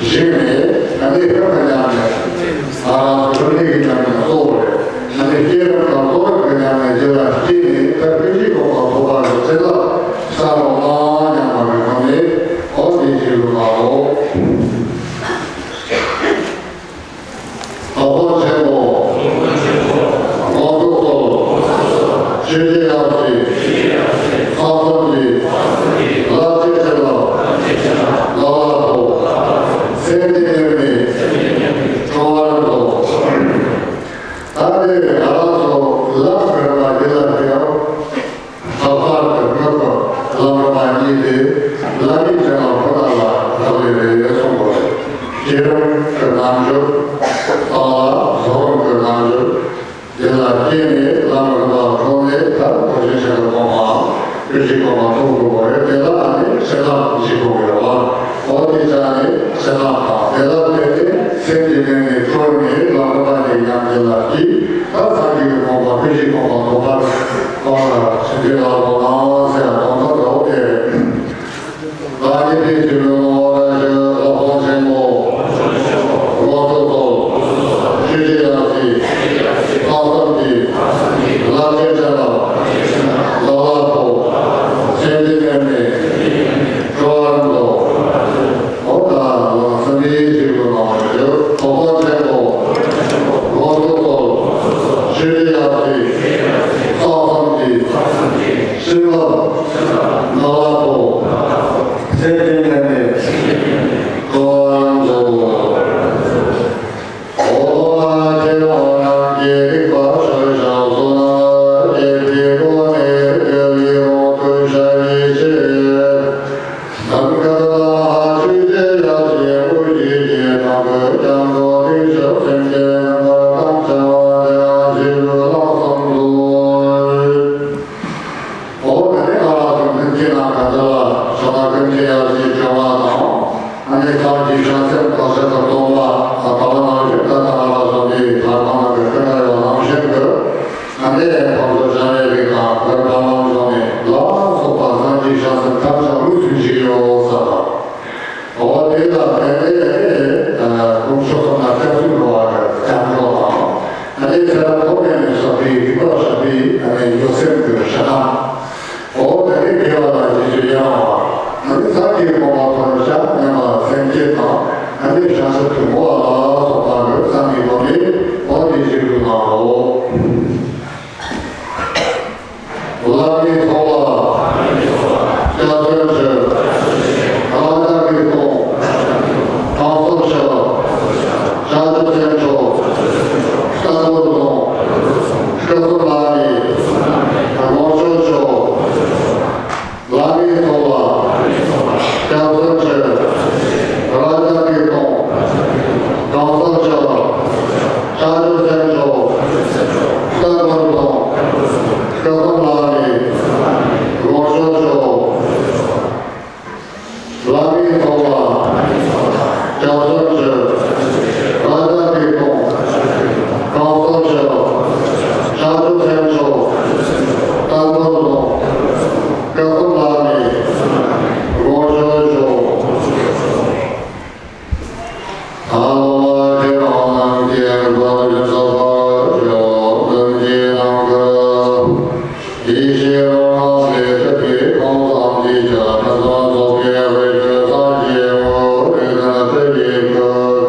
བཞེངས་ནས་ཨ་ནི་སྐབས་ཀྱི་ཉམས་ནས་ཨ་རང་ཚོ་ལས་ཀྱི་ཉམས་ནས་གསོ་བ་རེད། ཨ་ནི་སྐྱེས་རབས་དང་གསོ་རབས་ཀྱི་ཉམས་ནས་རྗེས་ལ་སྐྱེས་ནས་ད་ཀུན་གཞི་ཐོག་ལ་ཐོབ་པ་རེད། ཚེ་ལ་ས་རོ་མ་ཉམས་པ་རེད། ཁོ་ནས་ཨོ་དེ་ཅི་རུ་མ་རོ། ལྷག་པར་ཆེན་པོ། དབང་ཕྱུག་སོགས། ཆོས་ཀྱི་དབྱངས་ཀྱིས། ལྷག་བསམ་གྱིས། ལག་རྗེས་ཆེ་ལ། ལ་ལ་ཐོ། སེམས་ཀྱི་གནས་མེད། སྤྲོ་བར་འདོད། ད་ནི་ང་རང་ཚོ་ལམ་རིམ་པ་འདི་ལ་བལྟས། ལྷག་པར་དུ་སྔགས་ཀྱི་ལམ་རིམ་པ་གཉིས་ཏེ། བླ་མའི་མཚན་ལ་ཁོ་ན་ལ་རག་ལས་རེད་གསུངས་པ་རེད། རྒྱལ་རབས་ཀྱི་རྣལ་འབྱོར་དང་། བཟོ་རིམ་གྱི་རྣལ་འབྱོར་དེ་ལ་སྐྱེས་ནས་ལམ་རིམ་པ་ཐོབ་ནས། ད་གོ་ཆེན་ཆེན་པོ་གོང་མ་ཀུན་གཞི་གོང་མ་ཐོབ་དགོས་པ་རེད། དེ་ལ་ཨ་ནི་ཚེ་ལམ་ཞིག་དགོས་ཀྱི་རེད་བ། འོ་དེ་ཆ་ནས་ཚེ་ལམ་དང་། དེ་ལ་བརྟེན་ནས་སེམས་ཀྱི་གནས་ནས་གྲོལ་ནས་ལམ་རིམ་པ་དེ་ཉམས་ཀྱི་ལ་སྐྱེས། ད་སངས་རྒྱས་ཀྱི་གོ་འཕང་ཀུན་གཞི་གོ་འཕང་ཐོབ་པར་ཨ་ཕྱིན་ཅི་ལོག་ལོག་ན་ཟེར་དོན་དག་འདྲ་བོ་དེ་རེད། ད་ནི་དེ་ཕྱི་རོལ་ནོར་ཞུ་ལྷག་པར་ཆེན་པོ། དབང་ཕྱུག་སོགས། ཆོས་ཀྱི་དབྱངས་ཀྱིས། ལྷག་བསམ་གྱིས། ལག་རྗེས་ཆེ་ལ། ལ་ལ་ཐོ། སེམས་ཀྱི་གནས་མེད། སྤྲོ་བར་འདོད། འོ་ད་ལ་བསམ་པའི་ཚིག་ཏུ་སྣང་བའི་ལུགས། ལྷག་པར་ཆེན་པོ། དབང་ཕྱུག་སོགས། ཆོས་ཀྱི་དབྱངས་ཀྱིས། ལྷག་བསམ་གྱིས། བྱིན་རླབས། ལ་ལ་ཐོ། སེམས་ཀྱི་གནས་མེད། སྤྲོ་བར་འདོད། འོ་མ་ཁྱེད་རང་རྣམས་ཀྱི་རིག་པ་ཆོས་ཀྱང་བཟུང་ན། དགེ་བའི་སྒོ་ནས་དགེ་བའི་དབང་དུ་བྱ་བའི་ཕྱིར། གདམས་ངག་དང་ཆོས་ཀྱི་ཡ་གྱལ་བུ་ཁྱེད་ཀྱི་ནང་གི་སྐྱབས་འགྲོ་ཏིང་ཤག་སེམས་ཅན་ཀུན་ལ་དམ་བཅའ་བ་དེ་ཡང་ཞེས་བསྐུལ་ལགས་སམ་གསུངས། འོ་ད་ནི་ང་རང་ཚོ་མདུན་གྱི་ནང་ག་འདི་ལ་ཕྱག་ན་ཀུན་མཁྱེན་ཡབ་རྗེ་བཅོ་ལྔ་དང་། ཨ་ནི་སངས་རྒྱས་བྱང་སེམས་རྡོ་རྗེ་གི་སྟོན་པ། ད་ལྟ་ནང་བཞིན་ད་ལྟ་ང་རང་ཚོ་འདི་ལྷ་ཁང་ནང་གི་སྐུ་འདྲ་ཡོད་ནང་བཞིན་གྱི། ཨ་ནི་ཕར་ཚུར་སྦྱང་བའི་རིགས་དང་། བོད་བར་ལམ་སོགས་ནས་ལ་སོགས་པ་སངས་རྒྱས་བྱང་སེམས་ཐབས་ཀྱང་དངོས་སུ་མཇལ་ཡོད་ས་དང་། འོ་དེ་ལ་བརྟེན་ནས་དཀོན་མཆོག་གསུམ་ལ་སྐྱབས་སུ་འགྲོ་བ་གི་སྐྱབས་འགྲོ་དང་། ཨ་ནི་ཚེ་རབས་ཐོག་མེད་ནས་བསགས་པའི་སྡིག་པ་བཤགས་པའི་ཨ་ནི་འགྱོད་སེམས་ཀྱི་ཞེ་སྡང་། འོ་དེ་ནས་དགེ་བ་ལ་རྗེས་སུ་ཡི་རང་བ། ཨ་ནི་སངས་རྒྱས་གོ་འཕང་མཐོ་རིས་བྱ་སྙམ་པ་སེམས་བསྐྱེད་དང་། ཨ་ནི་བྱང་ཆུབ་ཏུ་བསྔོ་བ་ལ་སོགས་པ་གི་བསམ་པའི་སྒོ་ནས་འོ་དེ་བཞིན་དུ་གནང་རོགས། བླ་མའི་ཐོག་ལ་སྐྱབས་སུ་མཆི། རང་ཅག་གི་སྟོང་། གང་ཟག་ཆགས། བྱང་ཆུབ་སེམས་མཆོག་བསྟན་པར་བཟང་། སྐུ་གསུམ་བླ་མའི་དགོངས་མཆོག་མཆོག། བླ་མའི་ཐོག་ལ་སྐྱབས་སུ་མཆི། རང་ཅག་གི་སྟོང་། གང་ཟག་ཆགས། བྱང་ཆུབ་སེམས་མཆོག་བསྟན་པར་བཟང་། སྐུ་གསུམ་བླ་མའི་དགོངས་མཆོག་མཆོག། བླ་མའི་ཐོག་ལ་སྐྱབས་སུ་མཆི། རང་ཅག་གི་སྟོང་། གང་ཟག་ཆགས། བྱང་ཆུབ་སེམས་མཆོག་བསྟན་པར་བཟང་། སྐུ་གསུམ་བླ་མའི་དགོངས་མཆོག་མཆོག། ད་སློབ་མ་ཁྱེད་རང་རྣམས་ཀྱི་བཀའ་དྲིན་གསོལ་བ་ཞུ། མདུན་གྱི་ནང་གི་ཡེ་ཤེས་རང་སྣང་ལས་གྲུབ་པའི་ཁམས་བསམ་གྱིས་ཀྱང་མི་ཚངས་རྫོགས་པའི་འོད་ཀྱི་སངས་རྒྱས་འོད་རིག་འཛིན་སྤྲུལ་པའི་སྐུ།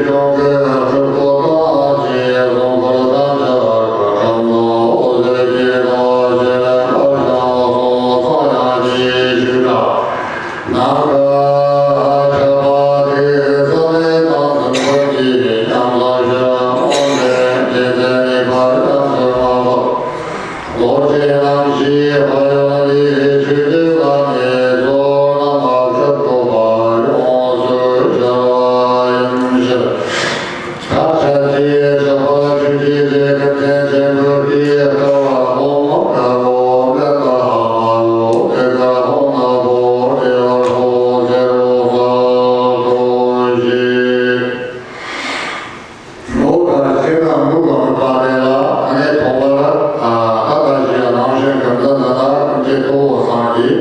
ལོ་དང་ཕྱེད་དང་དགུ་གམ་བར་དེ་ལ་ཨ་ནེ་ཐོག་པར་ཨ་ད་ལྟ་བཞིན་རང་གཞན་གང་འདྲ་ན་ན་ཀུན་མཁྱེན་ཐུབ་དབང་སངས་རྒྱས་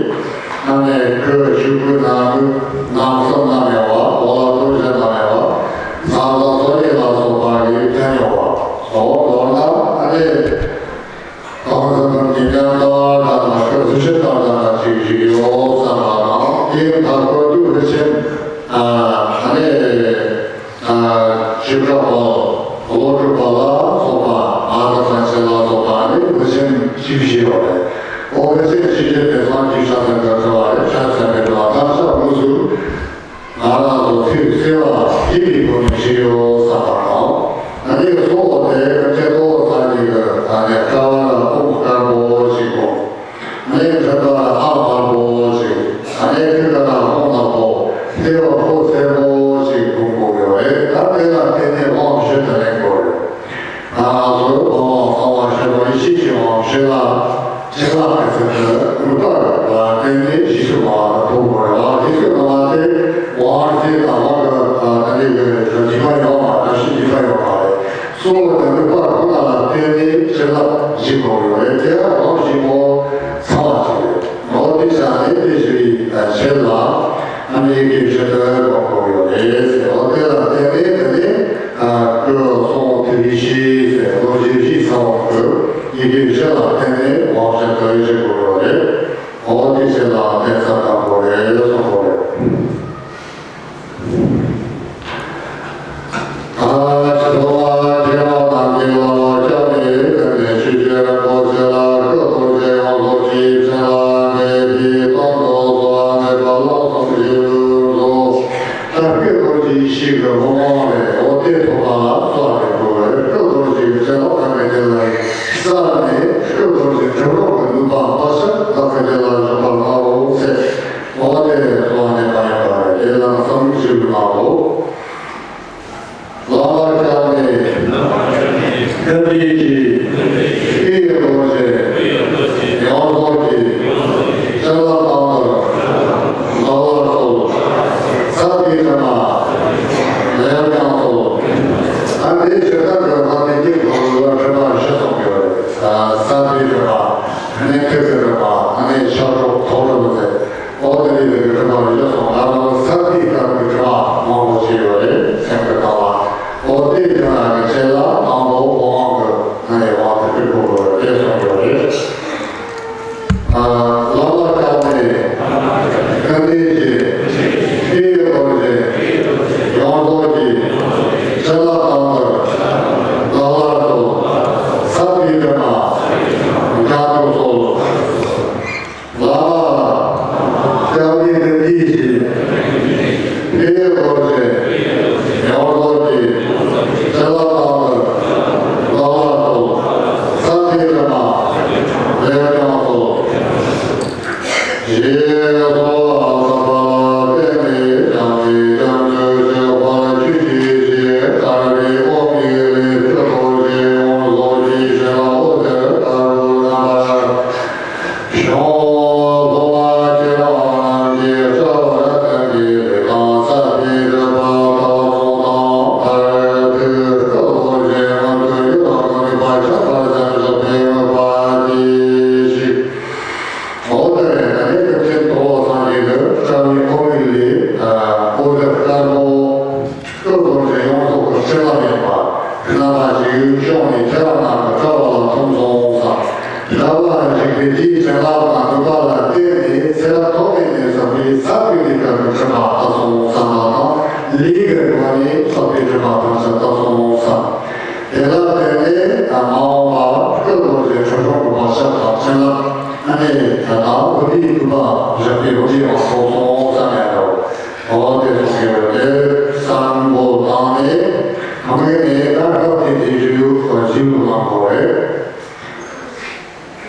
ཨ་ནེ་ཁོས་ཆོས་སྐུ་ནང་ནང་གསུམ་བསྣམས་ཡོད་པ། འོག་ལ་ཐུགས་རྗེ་བསྣམས་ཡོད་པ། ས་ལ་སོགས་ལ་སོགས་པ་གིས་བསྟན་ཡོད་པ། འོ་མདོར་ན་ཨ་ནེ། གང་ཟག་གི་ཉིན་ལྟར་དང་ན་ཁོ་གཟུགས་ཅན་ལྟར་དང་ན་ཅིག་ཞིག་ཡོད་བསམ་པ་དང་། དེའི་མཐའ་སྐོར་དུ་རིན་ཆེན་ཨ་ནི་ཨ་ཞིབ་ཕྲ་བ་བློ་གྲུབ་པ་ལ་སོགས་པ། ཨ་ཏི་ཤ་ཚ་ལ་སོགས་པ་ནི་རིན་ཆེན་བཞི་བཞི་ཡོད་རེད། ཨོ་རིན་ཆེན་བཞི་བཞི་དེ་ཚང་གི་ཤ་ཚན་འདྲ་འདྲ་བ་རེད། ཤ་ཚན་མེད་པ་ད་ཤ་མུ་ཟུ། ང་རང་ཚོ་ཐུགས་བརྩེ་བ་སྐྱེས་པའི་སྒོ་ནས་ཞིག་ཡོད་བསམ་པ་དང་། ཨ་ནི་གཙོ་བོ་དེ་ཀུན་མཁྱེན་ཐུབ་དབང་སངས་རྒྱས་ཀྱི་ཨ་ནི་དཀའ་བ་ལ་དཔུང་དཀར་པོ་ཞིག་དགོས། ཨ་ནི་མཁྲིས་པ་ལ་ཨ་དམར་པོ་ཞིག་ཨ་ནི་ཁྱི་ཀ་ལ་ཧོང་ནག་པོ། ལྟེ་བ་ཕོ་སེར་པོ་ཞིག་དགོས་དགོས་ཡོད་རེད། ད་དེ་ལ་བརྟེན་ནས་དབང་ཞུ་དང་ལེན་དགོས་རེད། ང་རང་ཚོའི་དབང་བསམ་པ་ཤེས་པ་ཡེ་ཤེས་ཀྱི་དབང་ཞུས་ལ། ཅི་ལ་ག་ཚོད་དུ་ནུས་པ་ལ་བརྟེན་ནས་རྗེས་སུ་མ་ཐོབ་དགོས་རེད་བ། རྗེས་སུ་མ་དེ་དབང་རྩིས་དང་དབང་གི་ད་ནི་གི་ནུས་པ་ཡོད་མ་རེད། ཞིག་ནུས་པ་ཡོད་མ་རེད། གཙོ་བོ་དེ་ནུས་པ་ཁོ་ན་ལ་བརྟེན་ནས་ཅི་ལ་བྱེད་དགོས་ཡོད་རེད། དེ་ཡང་དབང་ཞུས་པོ་ཚང་བ་ཞིག་རེད། འོ་དེ་བྱས་ནས་དེ་ཞུ་བའི་ཆེད་ལ་ཨ་ནི་ཡི་གེ་བཞི་དུ་དགོངས་དགོས་ཡོད་རེད་ཟེར། འོ་དེ་ལ་བརྟེན་ནས་དེ་ནས་སྐུ་གསུང་ཐུགས་ཡེ་ཤེས་ཟེར་ལོ་རྒྱུས་ཤིག་ཚང་བ་གི་ཡི་གེ་བཞི་ལ་བརྟེན་ནས་དབང་བཞི་དུ་བཞི་དགོས་ཡོད་རེད། འོ་དེ་བཞི་ལ་བརྟེན་ས་དང་པོ་རེད་གསུངས་པ་རེད། འོ་དེ་གསོལ་བ་འདེབས་པ་ཡིན་པ་རེད། དེ་ལ་གསང་ཞིང་ལ་ངོ་བོ། བླ་མ་བསྐྱངས་ནས། ཀུན་འདུས་ཀྱི། སྐུའི་རྡོ་རྗེ། ཡོངས་རྫོགས་ཀྱི། བྱིན་རླབས་གཏང་དུ། འགྲོ་བར་གསོལ། ས་དེའི་དྲི་མ། ལེགས་ཀྱང་གསོལ། ཨ་ནི་ཇི་ལྟར་གྱི་ལྷ་དེ་ཉིད་ཀྱི་ལུས་ལ་དྲི་མ་བཞི་གསུངས་ཡོད་རེད། ས་དེའི་དྲི་མ། ནི་ཐུགས་ཀྱི་དྲི་མ། ཨ་ནི་ཆགས་གྲོགས་ཐོག་རིམ་ཟེར། འོ་དེ་ནི་དེ་གི་དྲི་མ་ཡོད་སོང་། ང་རང་ས་དེའི་སྐབས་ཀྱི་དྲི་མ་མང་པོ་ཞིག་ཡོད་རེད། སེམས་ཀྱི་སྟེང་ལ། འོ་དེ་ཡོད་ན་གི་ཆེད་ལ་དང་པོ་ཁོང་གི་ང་ཡི་དབང་དུ་སྤྲུལ་སྐུ་གི་དེ་གསུངས་ཡོད་རེད། ཨ་བླ་མ་བསྐྱངས་ནས། ཀུན་འདུས་ཀྱི། སྐུའི་རྡོ་རྗེ། ཡོངས་རྫོགས་ཀྱི། བྱིན་རླབས་གཏང་དུ། འགྲོ་བར་གསོལ། ས་དེའི་དྲི་མ། འཇམ་དུ་གསོལ། བླ་མ་བསྐྱངས་ནས་ཀུན་འདུས་ཀྱི། སྐུའི་རྡོ་རྗེ། ཡོངས་རྫོགས་ཀྱི། བྱིན་རླབས་གཏང་དུ། འགྲོ་བར་གསོལ། ས་དེའི་དྲི་མ། ལེགས་ཀྱང་གསོལ། ཞེས་གསོལ་བ་གསུངས་པ་ལ་བརྟེན་ནས་བྱང་ཆུབ་ཀྱི་སེམས་ཀྱི་དཔལ་ཆོས་ཀྱི་རྗེ་ཤཱཀྱའི་དབང་པོའི་ལས་སྐུ་རྡོ་རྗེ་ཡོངས་རྫོགས་ཀྱི་བྱིན་རླབས་འོད་ཟེར་ལྟ་བུ་རྣམ་པར་བྱུང་། སློབ་མ་ཁྱེད་རང་རྣམས་ཀྱི་སྐྱབས་ལ་བརྟེན་པའི་ལས་དང་ས་དེའི་རིག་པ་དག་གསུང་དང་མཐར་ཐུག་སྐུ་རྡོ་རྗེ་མངོན་དུ་ཡུལ་དང་ནུས་པ་ཁྱབ་པར་སེམས་བཞག་པའི་མོས་པ་གྱིས་ཤིག་འོ་དེ་རེད། ད་ནི་ཀུན་མཁྱེན་ཐུབ་དབང་སངས་རྒྱས་ཀྱི་སྐྱབས་ཡུལ་ཁོ་བོའི་ལས་འོད་ཟེར་དཀར་པོ། སྐུ་རྡོ་རྗེ་ཡོངས་རྫོགས་ཀྱི་བྱིན་རླབས་ཡིན་པ། རྣམ་པ་ཞིག་ཤོང་ནས་ཁྱེད་རང་རྣམས་ཀྱི་སྐྱབས་ལ་ཐིམ་སོང་བསམ། དགྲ་བོ་ལ་འཇིགས་པའི་དེའི་བྱིན་རླབས་དང་ནུས་པ་ལ་བརྟེན་ནས་ཚེ་རབས་ཐོག་མེད་ནས་བཟུང་བའི་ས་བཅུ་པའི་སྐབས་ཀྱི་སྒྲིབ་པ་དག་སོང་བསམ་པ་དང་། ལས་ཀྱི་སྒོ་ནས་བསགས་པའི་སྒྲིབ་པ་ དེའི་སྐུ་པར་བཞག་པའི་འོ་དེ་ཡང་ཐོབ་སོང་བསམ་ཡ་འདྲ་བོ། འོ་དེ་སོང་གི་རེད། བསམ་བློ་བཏང་ནས་གང་གི་ནས་ད་སྐབས་དེ་དེ་བཞུགས་བཞུགས་ལ་འགོ་རེད།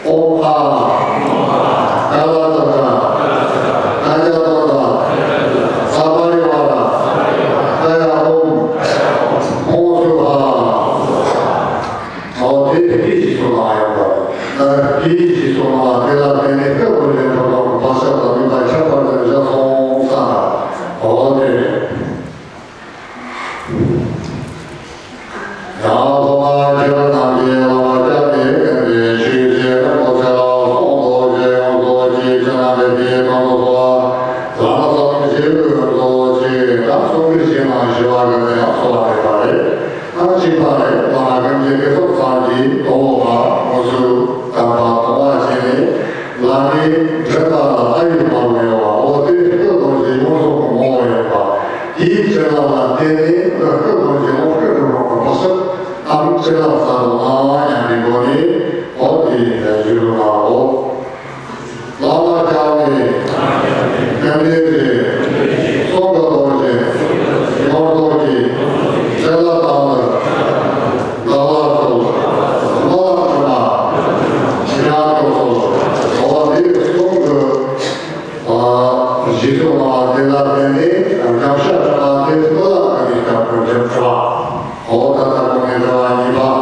ཨོཾ་ཨཱཿཧ། ཀ་ལ་ཏ་ཀ། ཀ་ཛ་ཏོ་ཏ། ས་པ་རི་ཝ་ར། ཀ་ཡ་ཨོཾ། ཧོཾ་སྭཱ་ཧཱ། ཨོ་དེ་དེ་ཞིག་སོང་ལ་ཡོད་པ། ཨ་དེ་ཞིག་སོང་ལ་དེ་ལ་དེ་ནས་སྐབས་དེ་ལ་འགྲོ་བ་བག་ཆགས་དང་མིན་པ་ཁྱད་པར་དུ་བཞག་སོང་བསམ་པ། ཨོ་དེ་རེད། ཡང་སློབ་མ་ཁྱེད་རྣམས་ཀྱིས་བསླབ་པ་སྐྱབས་གནས་མཁན་པོའི་ཆོས་རྗེ་རིན་པོ་ཆེ་ལ་གསུང་རྡོ་རྗེ་ཡོངས་རྫོགས་ཀྱི་ཕྱི་ནང་གི་དེའི་དོན་དུ་གསོལ་བ། ལམ་གསུམ་བཞེད་དགོས་རྡོ་རྗེ་ད་གསུང་གི་ཕྱི་ནང་བཞི་བ་གི་དོན་ཡང་གསོལ་བ་རེད་པ་རེད། ཨང་གཅིག་པ་རེད། བླ་མ་ཀུན་གྱི་དགེ་ཚོགས་ཚང་གི་དོ་བོ་བ་མུ་སུ་བསྟན་པ་གཏོང་བ་བྱས་ནས་བླ་མའི་མགྲིན་པ་ལ་ཨ་ཡིག་མ་ལུས་ཡོད་པ། འོ་དེ་སྐུ་རྡོ་རྗེ་ཡོངས་རྫོགས་ཀྱི་ངོ་བོ་ཡིན་པ། དེའི་བྱིན་རླབས་ལ་བརྟེན་ནས་སྐུ་རྡོ་རྗེ་ལོངས་སྐུ་འགྲུབ་རོགས་པ་སོགས་ཨམ་ཅི་ལ་ས་རུ་ཨ་ཉམས་པའི་སྒོ་ནས་འོ་དེ་ཞུ་རུ་ལའོ། བླ་མ་སྐྱབས་གནས་ཀུན་ལྡན་རྗེ། གསུང་གི་རྡོ་རྗེ། ཡོངས་རྫོགས་ཀྱི་བྱིན་རླབས་དང་ནི། བདག་ལ་གསོལ། བླ་མ་དྲིན་ལ་ཡང་དུ་གསོལ། འོ་དེ་གསུང་གི་རྗེས་སུ་བསྔོ་བ་དེ་ལ་བརྟེན་ནས་རྒྱང་ཤ་གྲགས་དེ་སྤུ་ལ་ཀ་ནི་སྐབས་ཀྱི་འགྲེལ་བ། འོ་ད་ལྟ་གོང་ནས་འགྲེལ་བ་གཉིས་པ།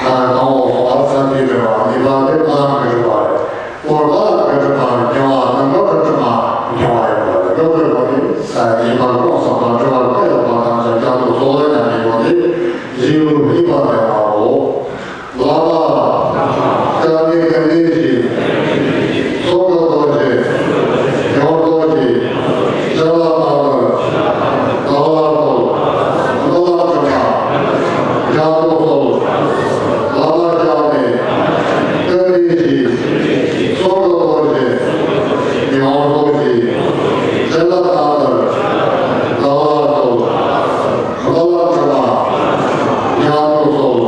གང་འོག་སོང་བ་ས་དེའི་འགྲེལ་བ་གཉིས་པ་དེ་སྤུ་ལ་ཀ་འགྲེལ་བ་རེད། སྐོར་པ་ལ་ཀ་འགྲེལ་བ་རྒྱང་བ་དང་ཀ་ཁ་ཁྲི་མ་རྒྱང་བ་ཡོད་པ་རེད། ཀ་ཁ་གོང་ནས་གཉིས་པ་གོང་སོང་བ་འགྲེལ་བ་ཀ་ཡོད་པ་དང་ཆ་རྒྱང་དུ་སོང་བ་ཉམས་པའི་སྒོ་ནས་རྗེས་ལུས་གཉིས་པ་འགྲེལ་བའོ། བླ་མ་སྐྱབས་གནས་ཀུན་ལྡན་གྱི་གསུང་གི་རྡོ་རྗེ་ཡོངས་རྫོགས་ཀྱི་བྱིན་རླབས་དང་ནི། བདག་ལ་གསོལ། བླ་མ་དྲིན་ལ་ཡང་དུ་གསོལ། བླ་མ་སྐྱབས་གནས་ཀུན་ལྡན་གྱི་གསུང་གི་རྡོ་རྗེ་ཡོངས་རྫོགས་ཀྱི་བྱིན་རླབས་དང་ནི། བདག་ལ་གསོལ། བླ་མ་དྲིན་ལ་ཡང་དུ་གསོལ།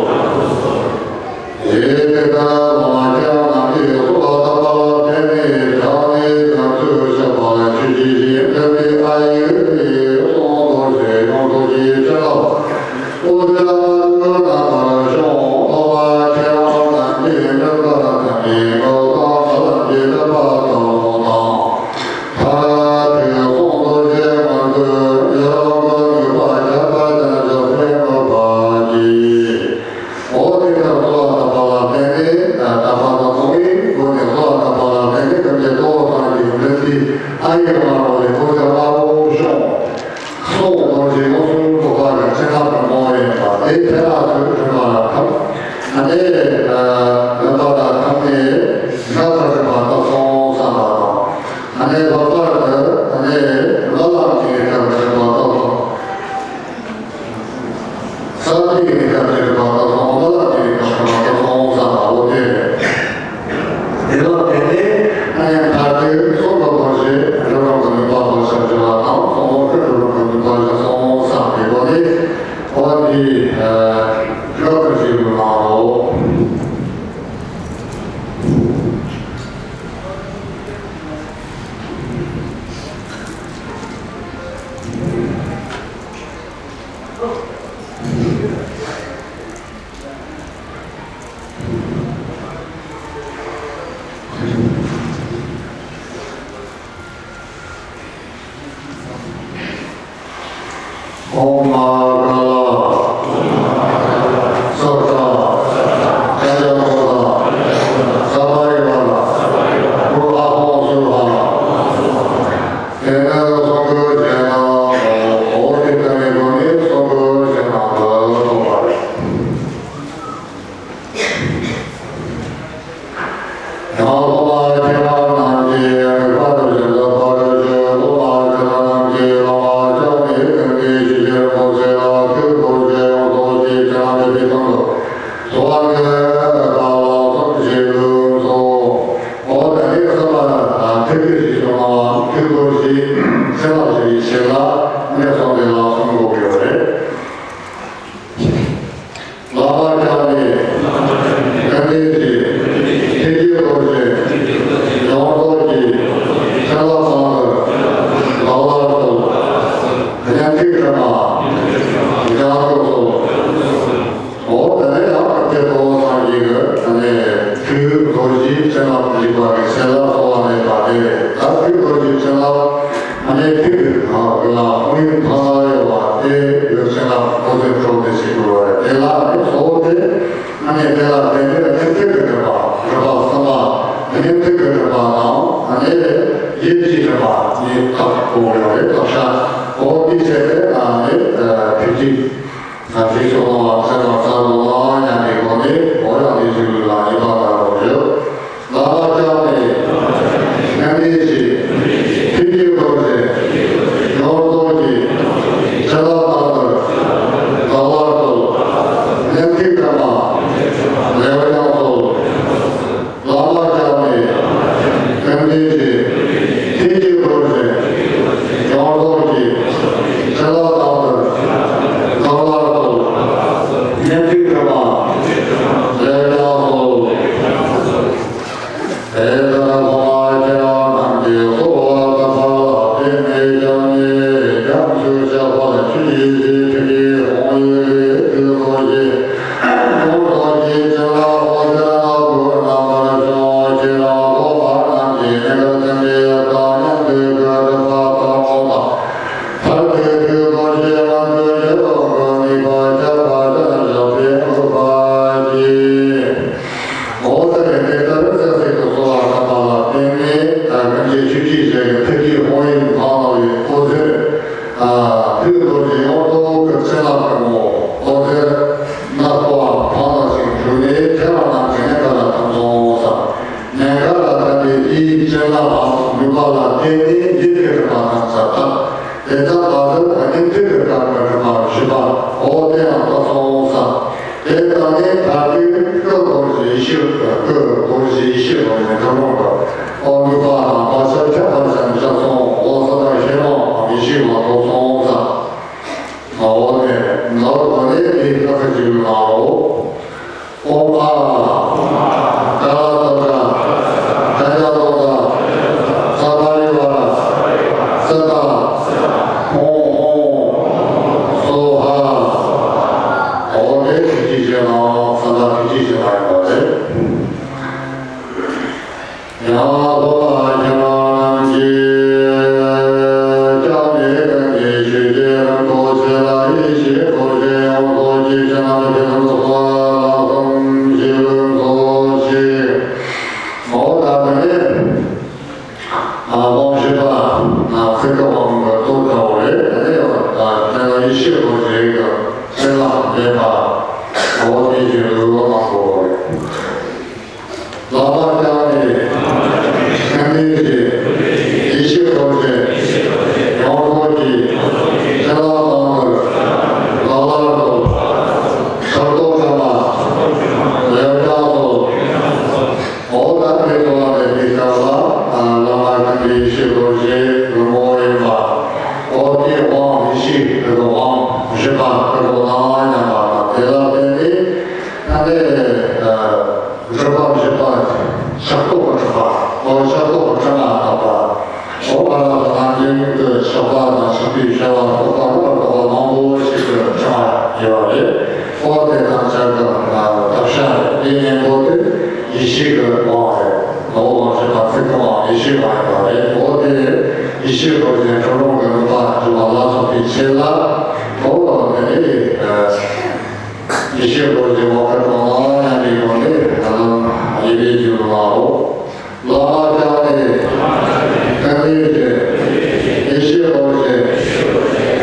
ཡེ་དེ་ལྟར་བླ་མ་སྐྱབས་རྣམས་ཀྱིས་གསོལ་བ་བཏབ་པ་ལ་བརྟེན་ནས་སྐྱབས་གནས་རྒྱ་མཚོའི་ཞབས་པད་ཆུ་སྐྱེས་བཞིན་ཐིམ་པའི་ཨ་ཡིག་གི་གསུང་རྡོ་རྗེ་ཡོངས་རྫོགས་ཀྱི་བྱིན་རླབས་ཨོ་ཏི་ལ་མ་ལུས་རྣམ་པར་ཤོང་། སློབ་མ་མཁས་དབང་རྣམས་ཀྱིས་མགྲིན་པར་ཐིམ་པའི་མགུལ་དང་ཧ་ལམ་གྱི་སྒྲིབ་པ་དག་སློང་དང་། ཕ་དེ་གསུང་རྡོ་རྗེ་མ་ལུས་ཡོངས་སུ་ནུས་པ་ཁྱད་པར་ཅན་གྱི་སེམས་མོས་པ་གྱིས། འོ་དེ་ལྟར་གསོལ་བ་བཏབ་པ་ལ་བརྟེན་ནས། དམ་པ་དང་གསུང་གི་སྒོ་ནས་གསོལ་བ་བཏབ་པ་ལ་བརྟེན་ནས་ཀུན་གྱི་གཙོ་བོ་ཐམས་ཅད་ཀྱི་མགྲིན་པའི་ཨ་ཡིག་མ་རུངས་པའི་ཐུགས་རྗེ་མ་རུངས་བྱུང་། གསུང་རྡོ་རྗེ་ཡོངས་སུ་རྫོགས་པ་གི་བྱིན་རླབས་ཀྱི་ངོ་བོ་ཡིན་པ་དེ་ཁྱེད་རང་ཚོས་མཁྱེན་པ་ལ་ཐུག་ཨ་ནི་ལེན་པ་དང་ཐུག་ནས་ང་ཚོ་མཁྱེན་པ་ལྟ་སོང་བསམ་པ་དང་། ཨ་ནི་ལྷག་པར་དུ་ཨ་ནི་བླ་ལམ་གྱི་སྐབས་མཁྱེན་པ་ལྟ་སོང་། ས་ཏིག་གི་སྐབས་ཀྱི་རིག་པ་དང་སོང་བ་ལ་དེ་རིག་པ་ཁོ་ན་དང་སོང་བ་ལ་འོ་དེ་རེད། དེ་ལ་དེ་ནས་ཨ་ཡང་ད་ལྟའི་སོང་བ་བར་ཞེས་རི་རབ་ཀྱི་ནུས་པ་བར་ཞེས་བྱ་བ་དང་སོང་བ་ཀྱི་རི་རབ་ཀྱི་ནུས་པ་ཞེས་སོང་བསམ་པའི་སྒོ་ནས་འོ་དེ་རབ་ཏུ་ཞིག་ཏུ་གནང་རོགས། ཨོཾ་མ་ཀ་ལ་སོ་ཏྲ་ཀ་ཡ་ཀོ་ཏ་ས་བ་རི་བ་ལ་ཀུ་ཨ་ཧོ་སུ་ཧ། དེ་ནས་གསུང་གི་རྗེས་གནང་འོ་དེ་ལྟ་བུའི་སྒོ་ནས་གསུང་གི་རྗེས་གནང་དུ་གསུངས་པ་རེད། ཡང་སློབ་མ་མཁས་པ་རྣམས་ཀྱིས་དམིགས་པ་བཞིན་དུ་པར་བརྗོད། སློབ་མ་མཁས་པ་རྣམས་ཀྱིས་བླ་མ་སྐྱབས་གནས་ཀུན་གྱི་ཞི་བྱེད་རིན་པོ་ཆེ་ལ་ ཡང་དག་སོ། འོ་དེ་ནས་ཡང་དེ་ལྟ་བུ་སངས་རྒྱས་ཀྱི་ཨ་ནི་ཐུགས་རྡོ་རྗེའི་བྱིན་རླབས་འཇིགས་པ་གི་ཚེ་ལ་གསོལ་བ་འདེབས་པ་དེ་རེད། ད་ཐུགས་རྡོ་རྗེའི་བྱིན་རླབས་ཨ་ནི་ཐུགས་ཀྱི་ནང་ལ་དཔང་ཡིག་ཐང་ལ་ཡོད་པ་དེ་ཡོད་བྱིན་རླབས་འོ་དེ་འཕྲོ་དེ་ཞིག་དགོས་པ་རེད། དེ་ལ་ནི་གཙོ་བོ་དེ། ཨ་ནི་དེ་ལ་དེ་ནི་ཉན་ཐོས་ཀྱི་རིམ་པ་རིམ་པ་གསུམ་པ། ཉན་ཐོས་ཀྱི་རིམ་པ་དང་ཨ་ནི་ཡིད་ཀྱི་རིམ་པ་གཉིས་ཐབས་དགོས་ཡོད་རེད། ཐབས་ཤ་འོ་དེ་བྱས་ཏེ་ཨ་ནི་ཐུགས་རྗེ་ང་ཞིག་སོགས་པ་ཚེ་རབས་གསར་དུ་བླང་ཡང་གི་སྒོ་ནས་འོ་ཡང་དེ་ཞིག་ལ་ཉེས་པ་དག་རོགས་ཡོད། བླ་མ་སྐྱབས་གནས་མཁན་ཆེན་ཞིག་ཐུགས་ཀྱི་རྡོ་རྗེ་ཡོངས་རྫོགས་ཀྱི་བྱིན་རླབས་རྣམ་པར་དགའ་བར་སྩོལ། ཉན་ཐོས་གྲངས་མང་ལེགས་ཀྱང་སྩོལ། བླ་མ་སྐྱབས་གནས་མཁན་ཆེན་ཞིག་ཐུགས་ཀྱི་རྡོ་རྗེ་ཡོངས་རྫོགས་ཀྱི་བྱིན་རླབས་རྣམ་པར་དགའ་བར་སྩོལ། ཉན་ཐོས་གྲངས་མང་ལེགས་ཀྱང་སྩོལ། དེ་ལྟར་སློབ་མ་ཁྱེད་རང་རྣམས་ཀྱིས་གསོལ་བ་བཏབ་པ་ལ་བརྟེན་ནས་སྐྱབས་གནས་ཀྱང་ཆོས་བཤད་པ་ཆོས་ཀྱི་གཞི་ཐུགས་ཀྱི་དཔང་ཡིག་ལས་ཐུགས་རྡོ་རྗེ་ཡོངས་རྫོགས་ཀྱི་བྱིན་རླབས་འོད་ཟེར་ལྔ་སྐུར་རྣམ་པར་བྱུང་། ཁྱེད་རང་སློབ་མ་རྣམས་ཀྱིས་ཉེན་ཁར་ཐིམ་པའི་བདག་ཉིད་ཐུགས་ཀྱི་སྒྲིབ་པ་དག་སྤོང་དང་། ཐར་པའི་ཐུགས་རྡོ་རྗེ་ལ་འདུད་ཡོད་པ་དངོས་གནས་པ་ཁྱབ་པ་ཅན་ཞབས་པད་འགོད་པ་ཡིས། འོ་ད་རེས་དེ་ལྟར་སེམས་ཅན་གྱི་གསོལ་བ་བཏབ་པ་ལ་བརྟེན་ནས་ད་སྔོན་ཆད་ཆོས་ཀྱི་རྗེ་གི་ཐུགས་ཀྱི་དཔང་ཡིག་བླངས་པའི་འོད་ཟེར། ཐུགས་རྡོ་རྗེ་ཡོངས་རྫོགས་ཀྱི་བྱིན་རླབས་ཀྱི་ངོ་བོ་འོད་ཟེར་སྣ་ཚོགས་པ་བླངས་པ་ཞིག་བྱུང་ནས་ཁྱེད་རང་རྣམས་ཀྱི་ཉེན་ཁ་ལ་ཐིམ་སོང་ཟེར། ཉེན་ཁ་ལ་ཐིམ་པའི་དེའི་བྱིན་རླབས་ལ་ནུས་པ་ལ་བརྟེན་ནས་ཡིད་ཀྱི་རིམ་པ་རྣམས་སུ་དག་དེ་ཙམ་མ་ཟད་ཉན་ཐོས་ཀྱི་སྐབས་ཀྱི་རིམ་པ་བཞི་པ་འོ་དེ་ཡང་དག་སོང་ཟེར། དེ་ལྟ་ནས་མཐར་ཐུག་སྐུ་རྡོ་རྗེ་ཡེ་ཤེས། སྐུ་རྡོ་རྗེ་ཡེ་ཤེས་རྡོ་རྗེ་ཁྲི་སྲོང་གི་འོ་ནུས་པ་དང་བག་ཆགས་ཁྱད་པར་ཅན་བཞག་སོང་། འོ་ས་དང་ཤེས་རབ་དང་ཡེ་ཤེས་ལ་ཐོབ་སོང་ཟེར། འོ་དེ་ནོར་བུ་ནི་དེ་ལྟ་ཞིག་ལའོ། ཨོཾ་ཨཱཿཧཱུྃ་ཏ་ཏ་ཏ་ཏ་ཏ་ཏ་ས་པ་རི་ཝཱ་ར་སི་ཏཱ་ཧཱུྃ་ཧཱུྃ་སྭཱ་ཧཱ། འོ་དེ་ཐུགས་རྗེ་ཆེ་ལ་ས་ལ་ཐུགས་རྗེ་ཆེ་ལ་ཡོད་པ་རེད། ཡང་སློབ་མ་ཁྱེད་རང་རྣམས་ཀྱིས་སྐྱབས་གནས་ཀུན་གྱི་ཆོས་རྗེ་རིན་པོ་ཆེ་ལ་ཡེ་ཤེས་རྡོ་རྗེ་ཡོངས་རྫོགས་ཀྱི་བྱིན་རླབས་ཀྱི་ལུང་སོགས་ལ་གསུམ་ཞིག་ལུང་རྫོགས་ཤིག་འོ་ད་དེ་ནས་དབང་བཞི་པ་ཚིག་གི་དབང་གི་གཙོ་ཆེ་བ་རེད། དེ་ནས་ཡང་ཡེ་ཤེས་རྡོ་རྗེ་གི་བྱིན་རླབས་འབེབས་པ་འོ་དེ་བཞིན་ལུང་གསུངས་པ་རེད། བླ་མ་སྐྱབས་གནས་མཁན་ཆེན་ཞིག་ཡེ་ཤེས་རྡོ་རྗེ་ཡོངས་རྫོགས་ཀྱི་བྱིན་རླབས་རྣམ་པར་དགའ་བར་སྩོལ། ཕྱག་རྡོར་ཕྲ་མ་ལེགས་ཀྱང་སྩོལ། འོ་ད་དེ་ཚོ་ལ་དེའི་སྐབས་ལ་བླ་མ་མཁན་ཆེན་ཡེ་ཤེས་རྡོ་རྗེ་ལུང་པ་ཡིན་པ། འོ་དེའི་དབང་ཡེ་ཤེས་ཀྱི་དབང་བཞི་པ་ཀུན་རྫོབ་རྣམ་དབང་མཉམ་པ་དང་དེ་ལ་བརྟེན་ནས་ཨ་ནི། སྒྲུབ་པ་བཞི་པ། ཕྱག་རྡོར་གྱི་སྒྲུབ་པ། འོ་ཕྱག་རྡོར་གྱི་ཕྲེང་བ་བཏགས་པ། འོ་ང་རང་ཚོ་ནམ་རྒྱུན་དུ་ཕྱག་པ་དང་ཕྱག་མཐིལ་བྱ་བ་སོགས་པ་ལ་སོགས་པ་མང་པོ་ཞིག་གི་ཕྲེང་བ་ཡོད་པ་རེད། འོ་དེ་རྣམས་ཀྱང་གི་བཏབ་བྱ་རེད། དེའི་སྙིང་པོ་དེ་ཡེ་ཤེས་ཀྱི་དབང་རེད། འོ་དབང་བཞི་པ་ཚིག་གི་དབང་ཡེ་ཤེས་དབང་ཡིན་པ་རེད། འོ་དེ་ཡེ་ཤེས་རྡོ་རྗེ་ཁྲི་སྲོང་གི་ནུས་པ་འཇུག་པ་ལ་སོགས་པའི་ཆེད་ལ། འོ་དེ་ནས། ཡེ་ཤེས་རྡོ་རྗེ་དབང་བསྐུར་དང་ཡང་དེའི་སྒོ་ནས་ད་ལམ་ཡེ་བའི་རྒྱུད་ལའོ། བླ་མ་སྐྱབས་གནས་མཁན་ཆེན་ཡེ་ཤེས་རྡོ་རྗེ་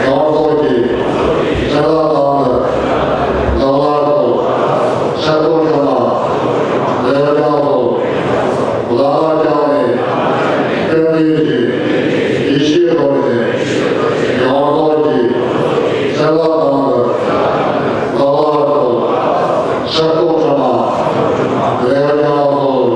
ཡོངས་རྫོགས་ཀྱི་བྱིན་རླབས་རྣམ་པར་དགའ་བར་སྩོལ། ཕྱག་རྡོར་ཕྲ་མ་ལེགས་ཀྱང་སྩོལ། བླ་མ་སྐྱབས་གནས་མཁན་ཆེན་ཡེ་ཤེས་རྡོ་རྗེ་ཡོངས་རྫོགས་ཀྱི་བྱིན་རླབས་རྣམ་པར་དགའ་བར་སྩོལ། ཕྱག་རྡོར་ཕྲ་མ་ལེགས་ཀྱང་སྩོལ།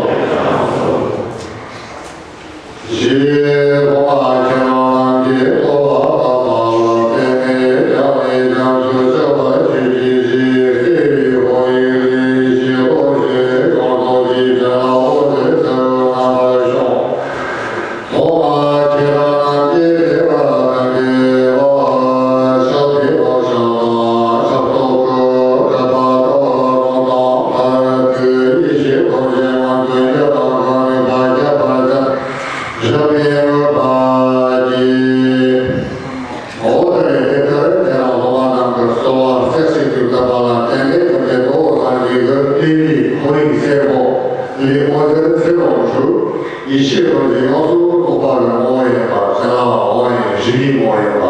ཡེ་ཤེས་རྡོ་རྗེ་ཡོངས་སུ་རྫོགས་པ་གི་ངོ་བོ་ཡིན་པ། བྱིན་རླབས་ངོ་བོ་ཡིན། གཞི་གི་ངོ་བོ་ཡིན་པ།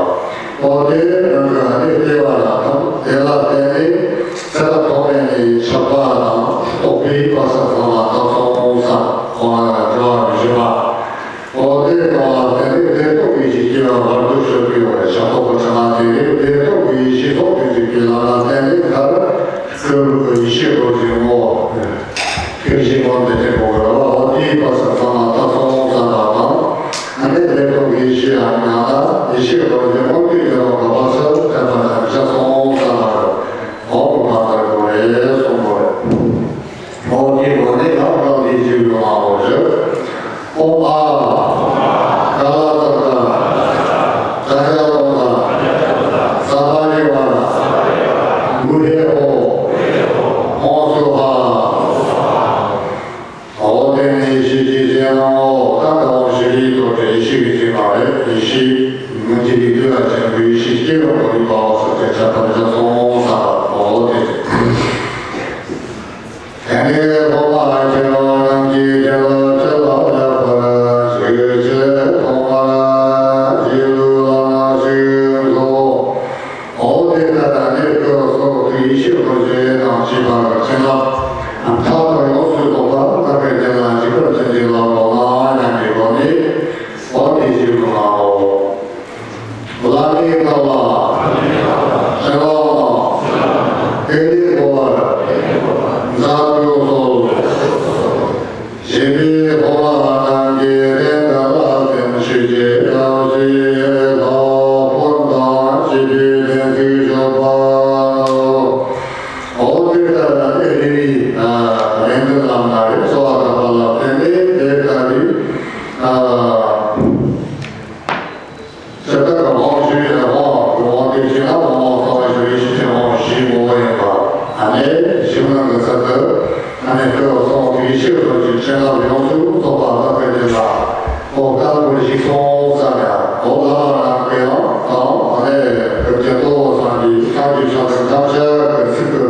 འོ་དེ་རང་གི་གནས་སྐྱེ་བ་ལ་ཐོབ། དེ་ལ་བརྟེན་ནས་ཚེ་རབས་ཐོག་མེད་ནས་ཆགས་པ་དང་རྟོག་པའི་དཔག་བསམ་ལ་བཏགས་སོང་ས་ཁོང་ལ་སྦྱོར་བ་བཞི་པ། འོ་དེ་གང་ལ་བརྟེན་ནས་བདེ་སྟོང་གི་གཞི་སྐྱེ་བ་བར་དུ་གཅོད་པའི་བར་ཆགས་རྟོག་གི་དྲི་མ་དེ་རེད། བདེ་སྟོང་གི་ཡེ་ཤེས་ཐོག་ཏུ་འཇུག་པའི་ལམ་ལ་བརྟེན་ནས་མཐར་སྐུ་ཡེ་ཤེས་རྡོ་རྗེ་ངོ་བོ། སྐུ་བཞི་ངོ་འདི་དེ་གོ་བར་བ། འོ་དེའི་དཔག་བསམ་ལ་བཏགས་སོང་ས་དང་། ཨ་ནི་བདེ་སྟོང་གི་ཡེ་ཤེས་ཡང་ཡང་ན་ཡེ་ཤེས་རྡོ་རྗེ་ངོ་བོ་དེ་ཡང་ག་པ་སུ་ཐེ་པ་དང་བཞག་སོང་ས་དང་། འོ་གོ་བ་ལྟར་གོ་རེ་གསུང་གོ་རེ། འོ་དེ་གོ་ནས་ཡང་རང་དེ་བཞི་ཡོང་བ་འོ་བཞི། ཨོཾ་ཨཱཿ་ཀ་ལ་ཏ་ཏ་ཙཀྲ་ལོ་ཏ་ས་བ་རི་ཝ་ར་གུ་ཧེ་ཧོ་ཧོ་སྭཱ་ཧཱ། འོ་དེ་ནས་ཡེ་ཤེས་ཀྱི་སྤྱན་སྔོ་ད་ཀ་བ་ཤྲཱི་ཏོ་ཏྲེ་ཡེ་ཤེས་ཀྱི་སྤྱན་སྔ་རེད། ཡེ་ཤེས་མི་མཇེད་ཀྱི་དུས་ལ་བྱེད་པའི་ཡེ་ཤེས་སྐྱེ་བའི་ངོ་བོ་ཡིན་པའོ་ཟེར་ཏེ་ཁྱད་པར་བཞག་སོང་ས། འོ་དེ། དེ་ནས་ཐོག་མར་ཁྱེད་རང་རྣམས་ཀྱི་དོན་ལ་ལེགས་པར་ཞུ་ཕྱིར་ཐོག་མར་རྗེས་ལུས་ལ་ཞུགས་སོ། འོ་དེ་ལྟར་གནས་སྐབས་སུ་ཡེ་ཤེས་རྡོ་རྗེ་དང་བཅས་པ་གི་བྱིན་རླབས་མཐའ་དག་ཡོངས་སུ་རྫོགས་པ་བདག་གི་རྒྱུད་ལ་འཇུག་པར་བྱིན་གྱིས་བརླབ་ལོ་ལ་སྙམ་པའི་སྒོ་ནས་འོ་དེ་བཞིན་དུ་གནང་ངོ་། བླ་མའི་བཀའ་ལ་བྱིན་རླབས་དང་། བསྐུལ་བའི་གོ་བར་མཛད་དུ་གསོལ། ཞེས་པའི་ཐོག་མ་རྣམས་ཀྱི་རྟེན་འདི་ལ་བརྟེན་ཆོས་ཀྱི་སྐྱབས་ཀྱི་ལྷ་དཔོན་དང་བཅས་པའི་གདན་ཚིགས་བཞུགས་པ། འོ་དེ་ལྟར་ཨེ་རེ་རེ་རེ་འདུན་ལམ་ན་རེ་གསོལ་བ་བཏབ་པ་ལ་བརྟེན་ནས་དེ་ལྟར་རེ། ཇི་ལྟར་དབང་ཞུ་ཡི་ལ་དབང་དབང་དེ་བཞིན་ལ་དབང་དབང་གསང་བ་ཞུ་ཡི་ཞི་བྱེད་དབང་བཞིའི་ངོ་བོ་ཡིན་པ། ཨ་ནི་གཞི་སྨོན་གྱི་ཚུལ་དུ་ཨ་ནི་སྐུ་གསུང་ཐུགས་ཡེ་ཤེས་རྡོ་རྗེ་བྱིན་རླབས་ཡོངས་སུ་རྫོགས་པ་བདག་གི་རྒྱུད་ལ་འོ་བཀའ་བསྒོ་ཞིག་སོང་ཙང་ཡང་འོ་བླ་མ་རྣམས་ཀྱི་ཡང་དང་ཨ་ནི་བོད་ཀྱི་ལྟོ་བ་སངས་རྒྱས་སངས་རྒྱས་ཆོས་ལྡན་ཐམས་ཅད་ཀྱི་ཚིག་གི་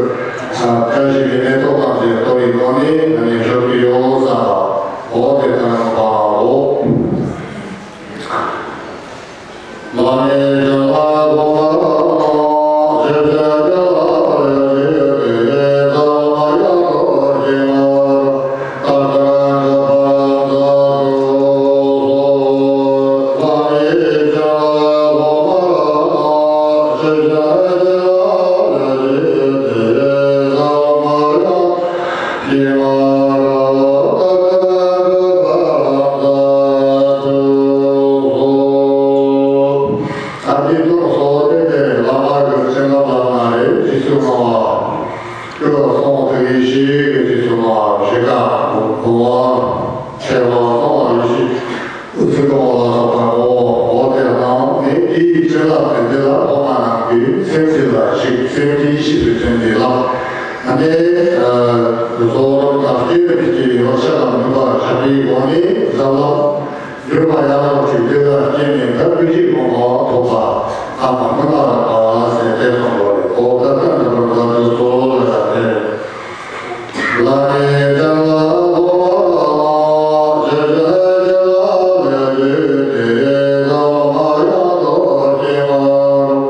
བཀྲ་ཤིས་ཀྱི་མེ་ཏོག་ཐམས་ཅད་གཏོར་བའི་སྒོ་ནས་ཨ་ནི་བཞུགས་ཀྱི་ཡོད་བསམ་པ་འོ་དེ་ལྟར་ཡོང་པའོ། ཨ་ནི་ཏོག་སོ་དེ་ནས་བླ་མ་གི་བྱིན་རླབས་ལ་མ་རེད། རྗེས་སུ་གནང་བ། སྐུ་གསུང་ཐུགས་ཡེ་ཤེས་ཀྱི་རྗེས་སུ་གནང་བ་ཞེས་བྱ་བ་གསང་བ་ཡེ་ཤེས་ཨུ་ཚུགས་གཏོང་བ་ལ་སོགས་པ་ངོ་བོ་དེ་རྣམས་ནི་དེའི་བྱིན་རླབས་དེ་འདི་ལ་ཐོག་མ་རྣམས་ཀྱི་སེམས་ཅན་ལ་ཞིག་སེམས་ཀྱི་ཡེ་ཤེས་སུ་བྱིན་ཏེ་ལ། ཨ་ནི་གཟུགས་རབ་དང་སྐྱེ་བའི་སྐྱེ་བའི་བག་ཆགས་ལ་མི་འབར་བར་བྱ་བའི་སྒོ་ནས་ཟབ་ལམ། འགྱུར་བ་ཡར་ལོངས་སྤྱོད་དེ་ལ་སྐྱེས་ནས་ཐར་པའི་གོ་འཕང་ཐོབ་པ་ཨ་མ་སྨིན་མ་རག་པ་ཟེར་ཏེ་གསུངས་པ་རེད། ཨོ་ད་ལྟ་འདི་ལ་ད་དུ་གསོལ་ལ་ཟེར་ཏེ། ལ་ནི་ཅན་ལ་ལོ་མ་ལ་མ་ཇེ་ཇེ་ཇེ་ལ་ལེ་ལེ་ཏེ་ལ་མ་ཡ་ཏོ་ཀེ་མ་རོ།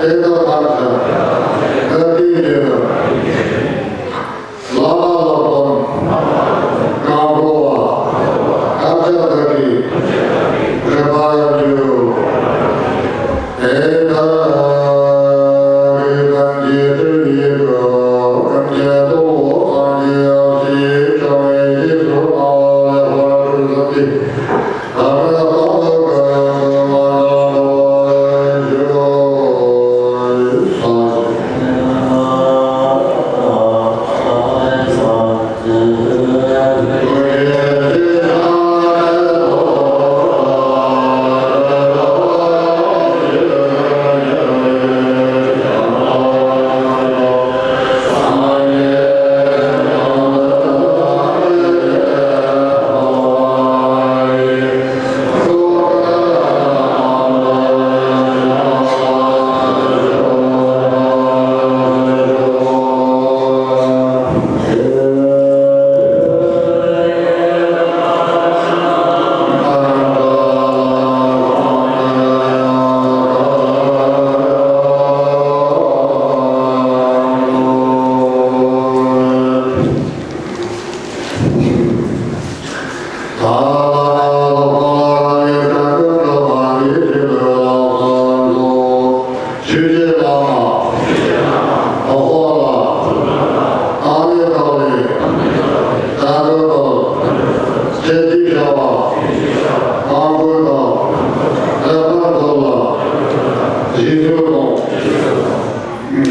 དེ་དག་ཐམས་ཅད་བདག་གིས་བགྱིས་ནས། བླ་མ་སློབ་དཔོན་གང་དགོས་པ་ཐམས་ཅད་བདག་གིས་སྒྲུབ་པར་འགྱུར། དེ་ལྟར་ཐམས་ཅད་སྤྱི་ཡི་སྒོ་ཐམས་ཅད་དུ་སངས་རྒྱས་ཞེས་བྱ་བའི་རྗེས་སུ་གནང་བ་ལེགས་པར་གྲུབ་ཟིན་ཏེ།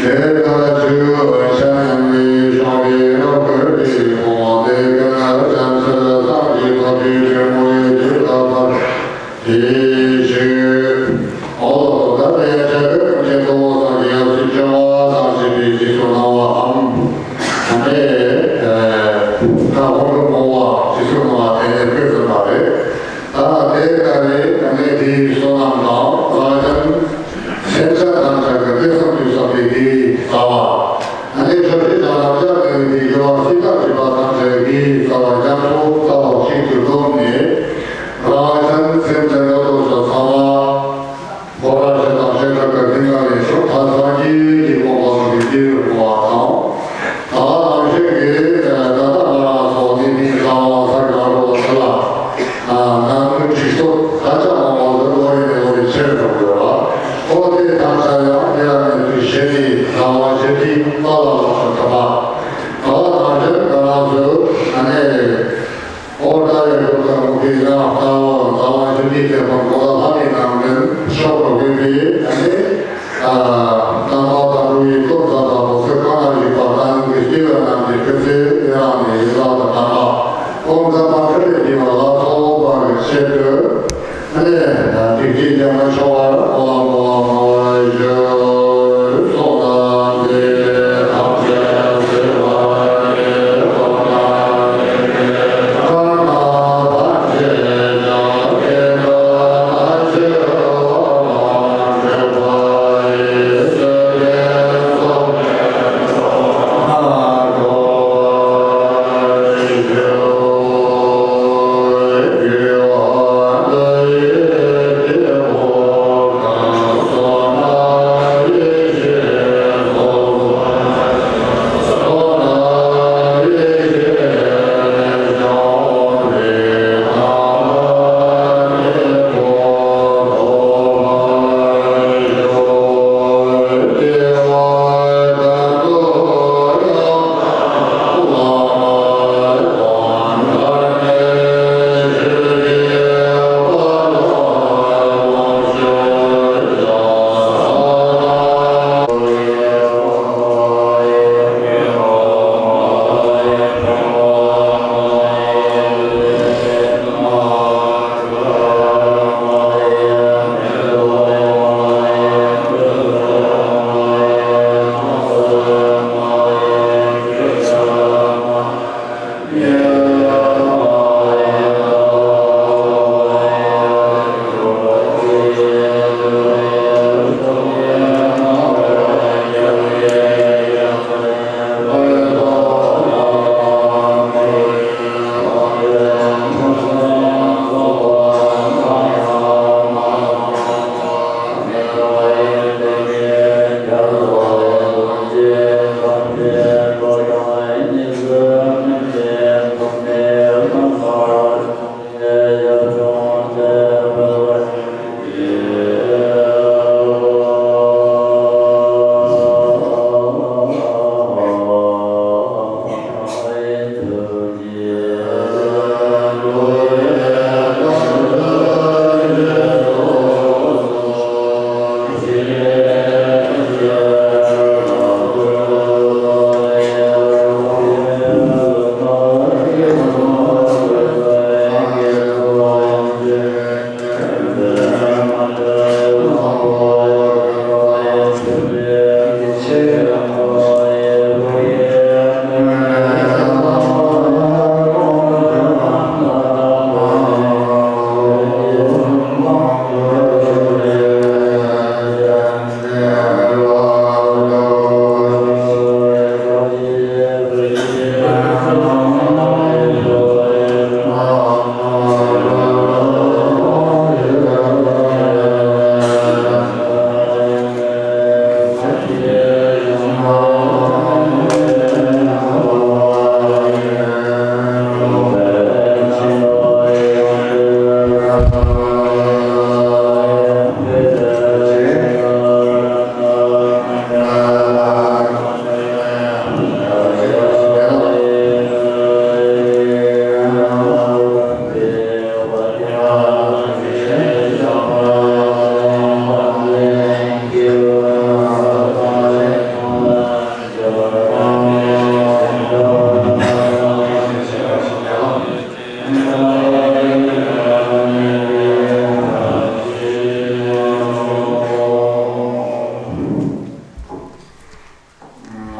དེ་ལྟར་ཆོས་ཀྱི་ཆ་མཉམ་ལས་བྱུང་བའི་རབ་ཏུ་བྱུང་བ་དེ་ཀུན་ལ་བྱང་ཆུབ་སེམས་ཀྱི་ཐོབ་པའི་ཕྲེང་བའི་རྒྱུ་དག་པར་ཐལ་ཞིང་། ཨོ་ལོ་ད་ལྟ་ཡང་བྱ་རྒོད་ཀུན་གྱི་གཙོ་བོ་སངས་རྒྱས་ཡབ་སྲས་བྱ་བ་དང་བཅས་པའི་རྗེས་སུ་གནང་བའམ། ད་ནི་ད་ཁོང་ཁྲོ་མོ་བ་རྗེས་སུ་གནང་བ་དེ་ནས་བཀོད་ཟིན་པ་རེད། ད་དེ་ལྟར་རེད། ད་ནི་དེའི་བསོད་ནམས་དང་། ལག་ལེན་སེམས་ཅན་ཐམས་ཅད་ཀྱི་བདེ་གསུམ་གྱི་བསམ་པའི་དེའི་རྩ་བ།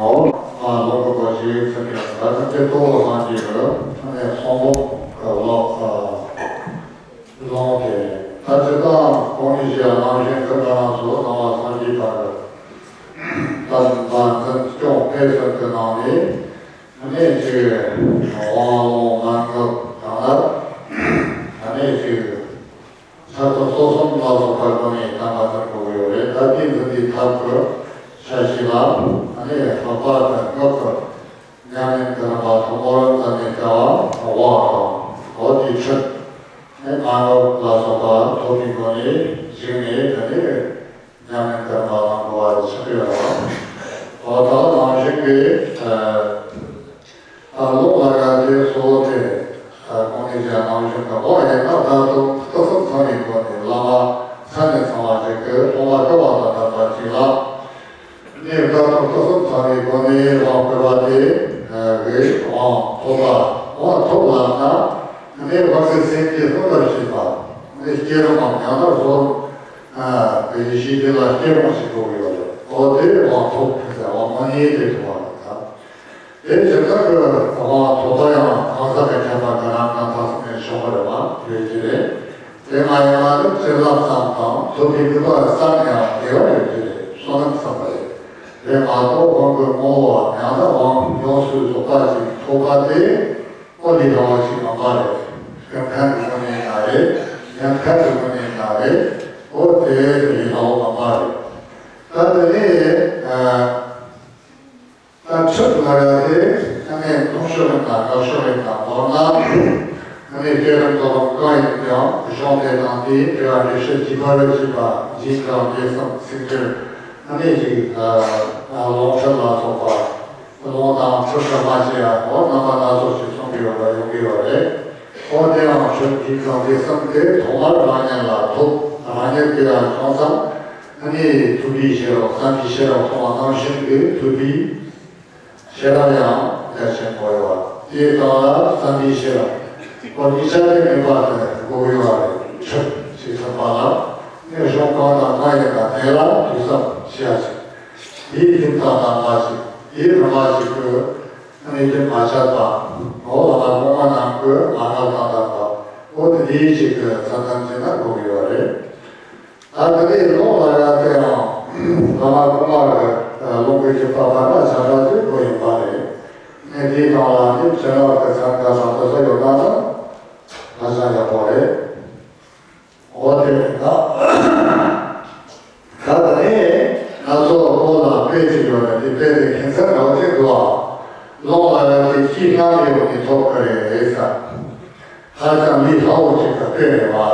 ཨོ། ཨ་ལོ་གོ་གོ་ཞིག་ཚེ་གི་ད་ཐེངས་ཀྱི་ཏོག་ལོ་སངས་རྒྱས་ཀྱི་ཨ་ནི་གསུང་འབུམ་གི་ལོ་ཨ་ལོ་དེ་ད་ཅི་ལྟར་གོང་ནས་ཞུས་ནང་བཞིན་གྱི་ང་རང་ཚོ་ནང་པ་སངས་རྒྱས་པ་གི་ད་འཛིན་སྐྱོང་སྤེལ་གསུམ་གྱི་ནང་ནས་ཨ་ནི་ཅིག་དབང་ལུང་གནང་སྐབས་དང་ཨ་ནི་ཅིག་ཕྱག་རྡོར་སོ་གསུམ་ལ་སོགས་པ་སྒོ་ནས་བསྟན་པ་དར་དགོས་ཀྱི་ཡོད་རེད། ད་ལྟའི་འཛིན་པའི་ཐབས་ཀྱི་ཆ་ཤས་ལ་ཨ་ནི་ལྷག་པར་དུ་སྔགས་ཀྱི་ཉམས་ལེན་གྱི་རིམ་པ་དང་། སྔོན་རབས་ཙམ་ནས་བྱ་བ་དབང་དང་། འོ་དེའི་ཁྲིད་ཨ་ནི་སྔགས་ལ་སོགས་པ་ཐོབ་པའི་སྒོ་ནས་གཞུག་ནས་དེ་ནས་ཉམས་ལེན་གྱི་རིམ་པ་གནང་དགོས་པ་རེད་ཆགས་ཀྱི་ཡོད་རེད། འོ་ད་ནང་བཞིན་གྱི་ཨ། ད་ལོ་ལ་ར་དེ་གཙོ་བོ་དེ་གོང་ནས་ཀྱང་ནང་བཞིན་དུ་འོ་ཡིན་ན་ད་དུང་ཐུགས་བསམ་ཚང་བའི་སྒོ་ནས་བླ་མ་མཚན་ནས་ཚང་བ་ཞིག་གི་ཐོག་མ་སྐལ་བ་དང་ལྡན་པ་ཅིག་ལ་ནས་ད་དུང་ཐུགས་བསམ་ཚང་བའི་སྒོ་ནས་དབང་བསྐུར་བ་དེ་གི་དབང་ཐོབ་པ་དབང་ཐོབ་ལབ་ན་ནས་དབང་གི་སེམས་ཀྱི་སྟོང་པར་བྱེད་པ་ནས་སྐྱེ་རུང་ངམ་ཡང་ན་གཟུགས་ཡེ་ཤེས་དེ་ལ་སྐྱེ་རུང་ཞིག་དགོས་ཀྱི་ཡོད་རེད། འོ་དེ་དབང་ཐོབ་ཟེར་བ་མ་ཉེས་དེ་ཐོབ་པ་རེད་ད། དེ་བཞིན་དུ་དབང་ཐོབ་པ་ཡང་གང་ཟག་གི་ཁྱད་པར་ག་རང་གང་དག་ཟེར་ནས་ཤོག་པ་རེད་བ་ཡོད་ཀྱི་རེད། དེ་མ་ཡིན་པ་ནི་བྱིན་རླབས་ཙམ་དང་ཐོབ་པའི་ནུས་པ་ཙམ་ཡང་དགེ་བ་ཡོད་ཀྱི་རེད། བསོད་ནམས་བསགས་པ་རེད། དེ་མ་གཏོགས་དབང་གི་ངོ་བོ་བ་ཡང་ན་དབང་ཡོངས་སུ་རྫོགས་པ་ཅིག་ཐོབ་པ་དེ་ཨོ་ལི་ལ་བ་ཞིག་མ་པ་རེད། སྐྱོན་མཁན་གྱི་ངོས་ནས་ན་རེད། ཉན་མཁན་གྱི་ངོས་ནས་ན་རེད། ཨོ་དེ་ལི་ལ་བ་མ་པ་རེད། ད་དེ་ནས་ཨ་ད་ཁྲིད་ལ་ཡ་དེ་ཨ་ནི་ཐུང་ཤོས་ཡིན་ན་འགག་ཤོས་ཡིན་ན་མདོར་ན་ཨ་ནི་བསྐྱེད་རིམ་རྫོགས་རིམ་གང་ཡིན་ཀྱང་གཞུང་དེ་དང་དེའི་འགྲེལ་བ་འགྲེལ་བཤད་ཀྱི་བར་བར་བྱས་པ་རྗེས་འབྲང་དགེ་གསུམ་ཚིག་འགྲེལ་ཨ་ནི་ཅིག་ལུང་ཁྲིད་ལ་སོགས་པ། ལུང་དང་ཁྲིད་ཀྱི་མ་ཞེས་ཡང་འོ་རྣམ་པ་སྣ་ཚོགས་ཤིག་གསུང་གི་ཡོད་པ་ཡོང་གི་ཡོད་རེད། འོ་དེའང་ཆོས་ཀྱི་གང་གི་གསུང་དེ་ཐོག་མར་རང་ཉིད་ལ་ཐོབ། རང་ཉིད་ཀྱི་ཡང་བྱུང་ཙང་ཨ་ནི་ཐུབ་པའི་ཤེས་རབ་བསམ་པའི་ཤེས་རབ་གསུང་བ་ནང་བཞིན་གྱི་ཐུབ་པའི་ཤེས་རབ་ཡང་རྒྱ་ཆེན་པོ་ཡོད་པ། དེའི་སྟེང་ལ་བསམ་པའི་ཤེས་རབ་འོ་གཉིས་ཆ་དེ་མེད་པ་དེ་དགོས་ཀྱི་ཡོད་རེད། ཁྲིད་ཅེས་ཟེར་བ་ལ་ནི་གཞུང་གང་དང་གང་ཡིན་ན་དེ་ལ་ཐོས་བསམ་བྱེད་ཡ་ཞིག་དེའི་རྒྱུན་དང་རྣམ་པ་ཞིག་དེའི་རྣམ་པ་ཞིག་གི་ཨ་ནི་རྒྱུན་མ་ཆད་པ། འོ་བླ་མ་གོང་མ་རྣམས་ཀྱི་མན་ངག་དང་ལྡན་པ། འོ་དེ་འདིའི་ཞིག་གི་ཚད་ལྡན་ཅན་ན་དགོས་ཀྱི་ཡོད་རེད། ད་དེ་ནས་ལུང་ལ་ཡ་དེའང་བླ་མ་གོང་མ་གི་ལུང་གི་རྒྱུད་པ་བར་མ་ཆ་འདྲ་ཅིག་དགོས་ཡིན་པ་རེད། ཨ་ནི་དེའི་སྒང་ལ་ནི་བྱིན་རླབས་ཀྱི་ཚན་ཁ་དང་དེ་ཚོ་ཡོད་ན་ད་ཧ་ཅང་ཡག་པོ་རེད། འོ་དེ་ཡིན་ན། ད་ལྟ་ནས་ང་ཚོ་བོད་ལ་དཔེ་ཅིག་ཡོད་རེད། དེ་དཔེ་དེ་ཁྱད་མཚར་འདྲ་བོ་ཅིག་འདུག་ཨ། ལུང་ལ་ཡ་དེ་ཅི་སྔ་ལས་ཡོང་ནས་ཐོབ་ཀྱི་རེད་ཟེར། ཧ་ཅང་ལས་སླ་བོ་ཅིག་གི་དཔེ་རེད་བ།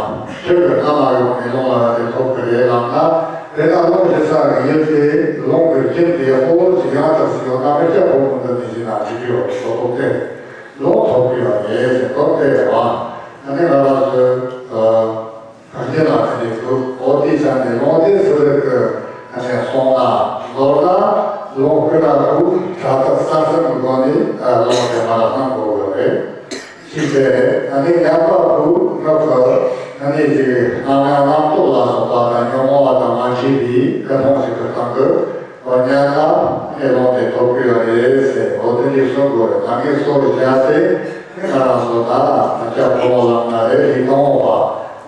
ཆོས་ཀྱི་སྔ་མ་ཡོང་ནས་ལུང་ལ་ཡ་དེ་ཐོབ་ཀྱི་རེད་ལབ་ན། དེ་ན་ལུང་ཞུ་ས་གི་ཡུལ་དེ་ལུང་གི་རྒྱུན་དེ་ཧོ་ཅིག་ཡང་དག་ཞིག་ཡོད་ན་མི་སྐྱ་ཕོ་མོ་འདི་ནས་བྱས་ན་འགྲིག་གི་ཡོད་རེད། སོ་སོ་དེ་ལུང་ཐོབ་ཀྱི་ཡོད་རེད་ཟེར་བ་དཔེ་རེད་བ། ཨ་ནི་ང་རང་ཚོའི་གང་ཅི་ལ་དེ་འདྲའི་འདུག་འོ་དེའི་ཆ་ནས་ལུང་དེ་སུ་རེད་ཀྱི་ཨ་ནི་སོང་ན་མདོར་ན་ལུང་ཀུན་ལ་ཁུ་དྲག་ཐག་གསར་གསར་གྱི་སྒོ་ནས་ལུང་དེ་མ་ལ་གནང་དགོས་ཡོད་རེད། ཅིག་དེ་ཨ་ནི་ཉམས་པ་ཁུ་ནག་གི་ཨ་ནི་ཅིག་རྣམ་དབྱེ་རྣམ་རྟོག་ལ་སོགས་པ་དང་ཉོན་མོངས་པ་དང་མ་འདྲེས་པའི་ཀུན་སློང་ཞིག་གི་སྟེང་གི་འོ་ཉམས་ན་ ལོངས་ཏེ་ཐོབ་ཀྱི་ཡོད་རེད་ཟེར། འོ་དེ་འདྲའི་གསུང་དགོས་རེད། ད་ངས་གསུང་བཞག་སྟེ་ང་རང་ཚོ་ད་ང་ཅག་བུ་མོ་ལབ་ན་རེད། ལི་ཐང་བ་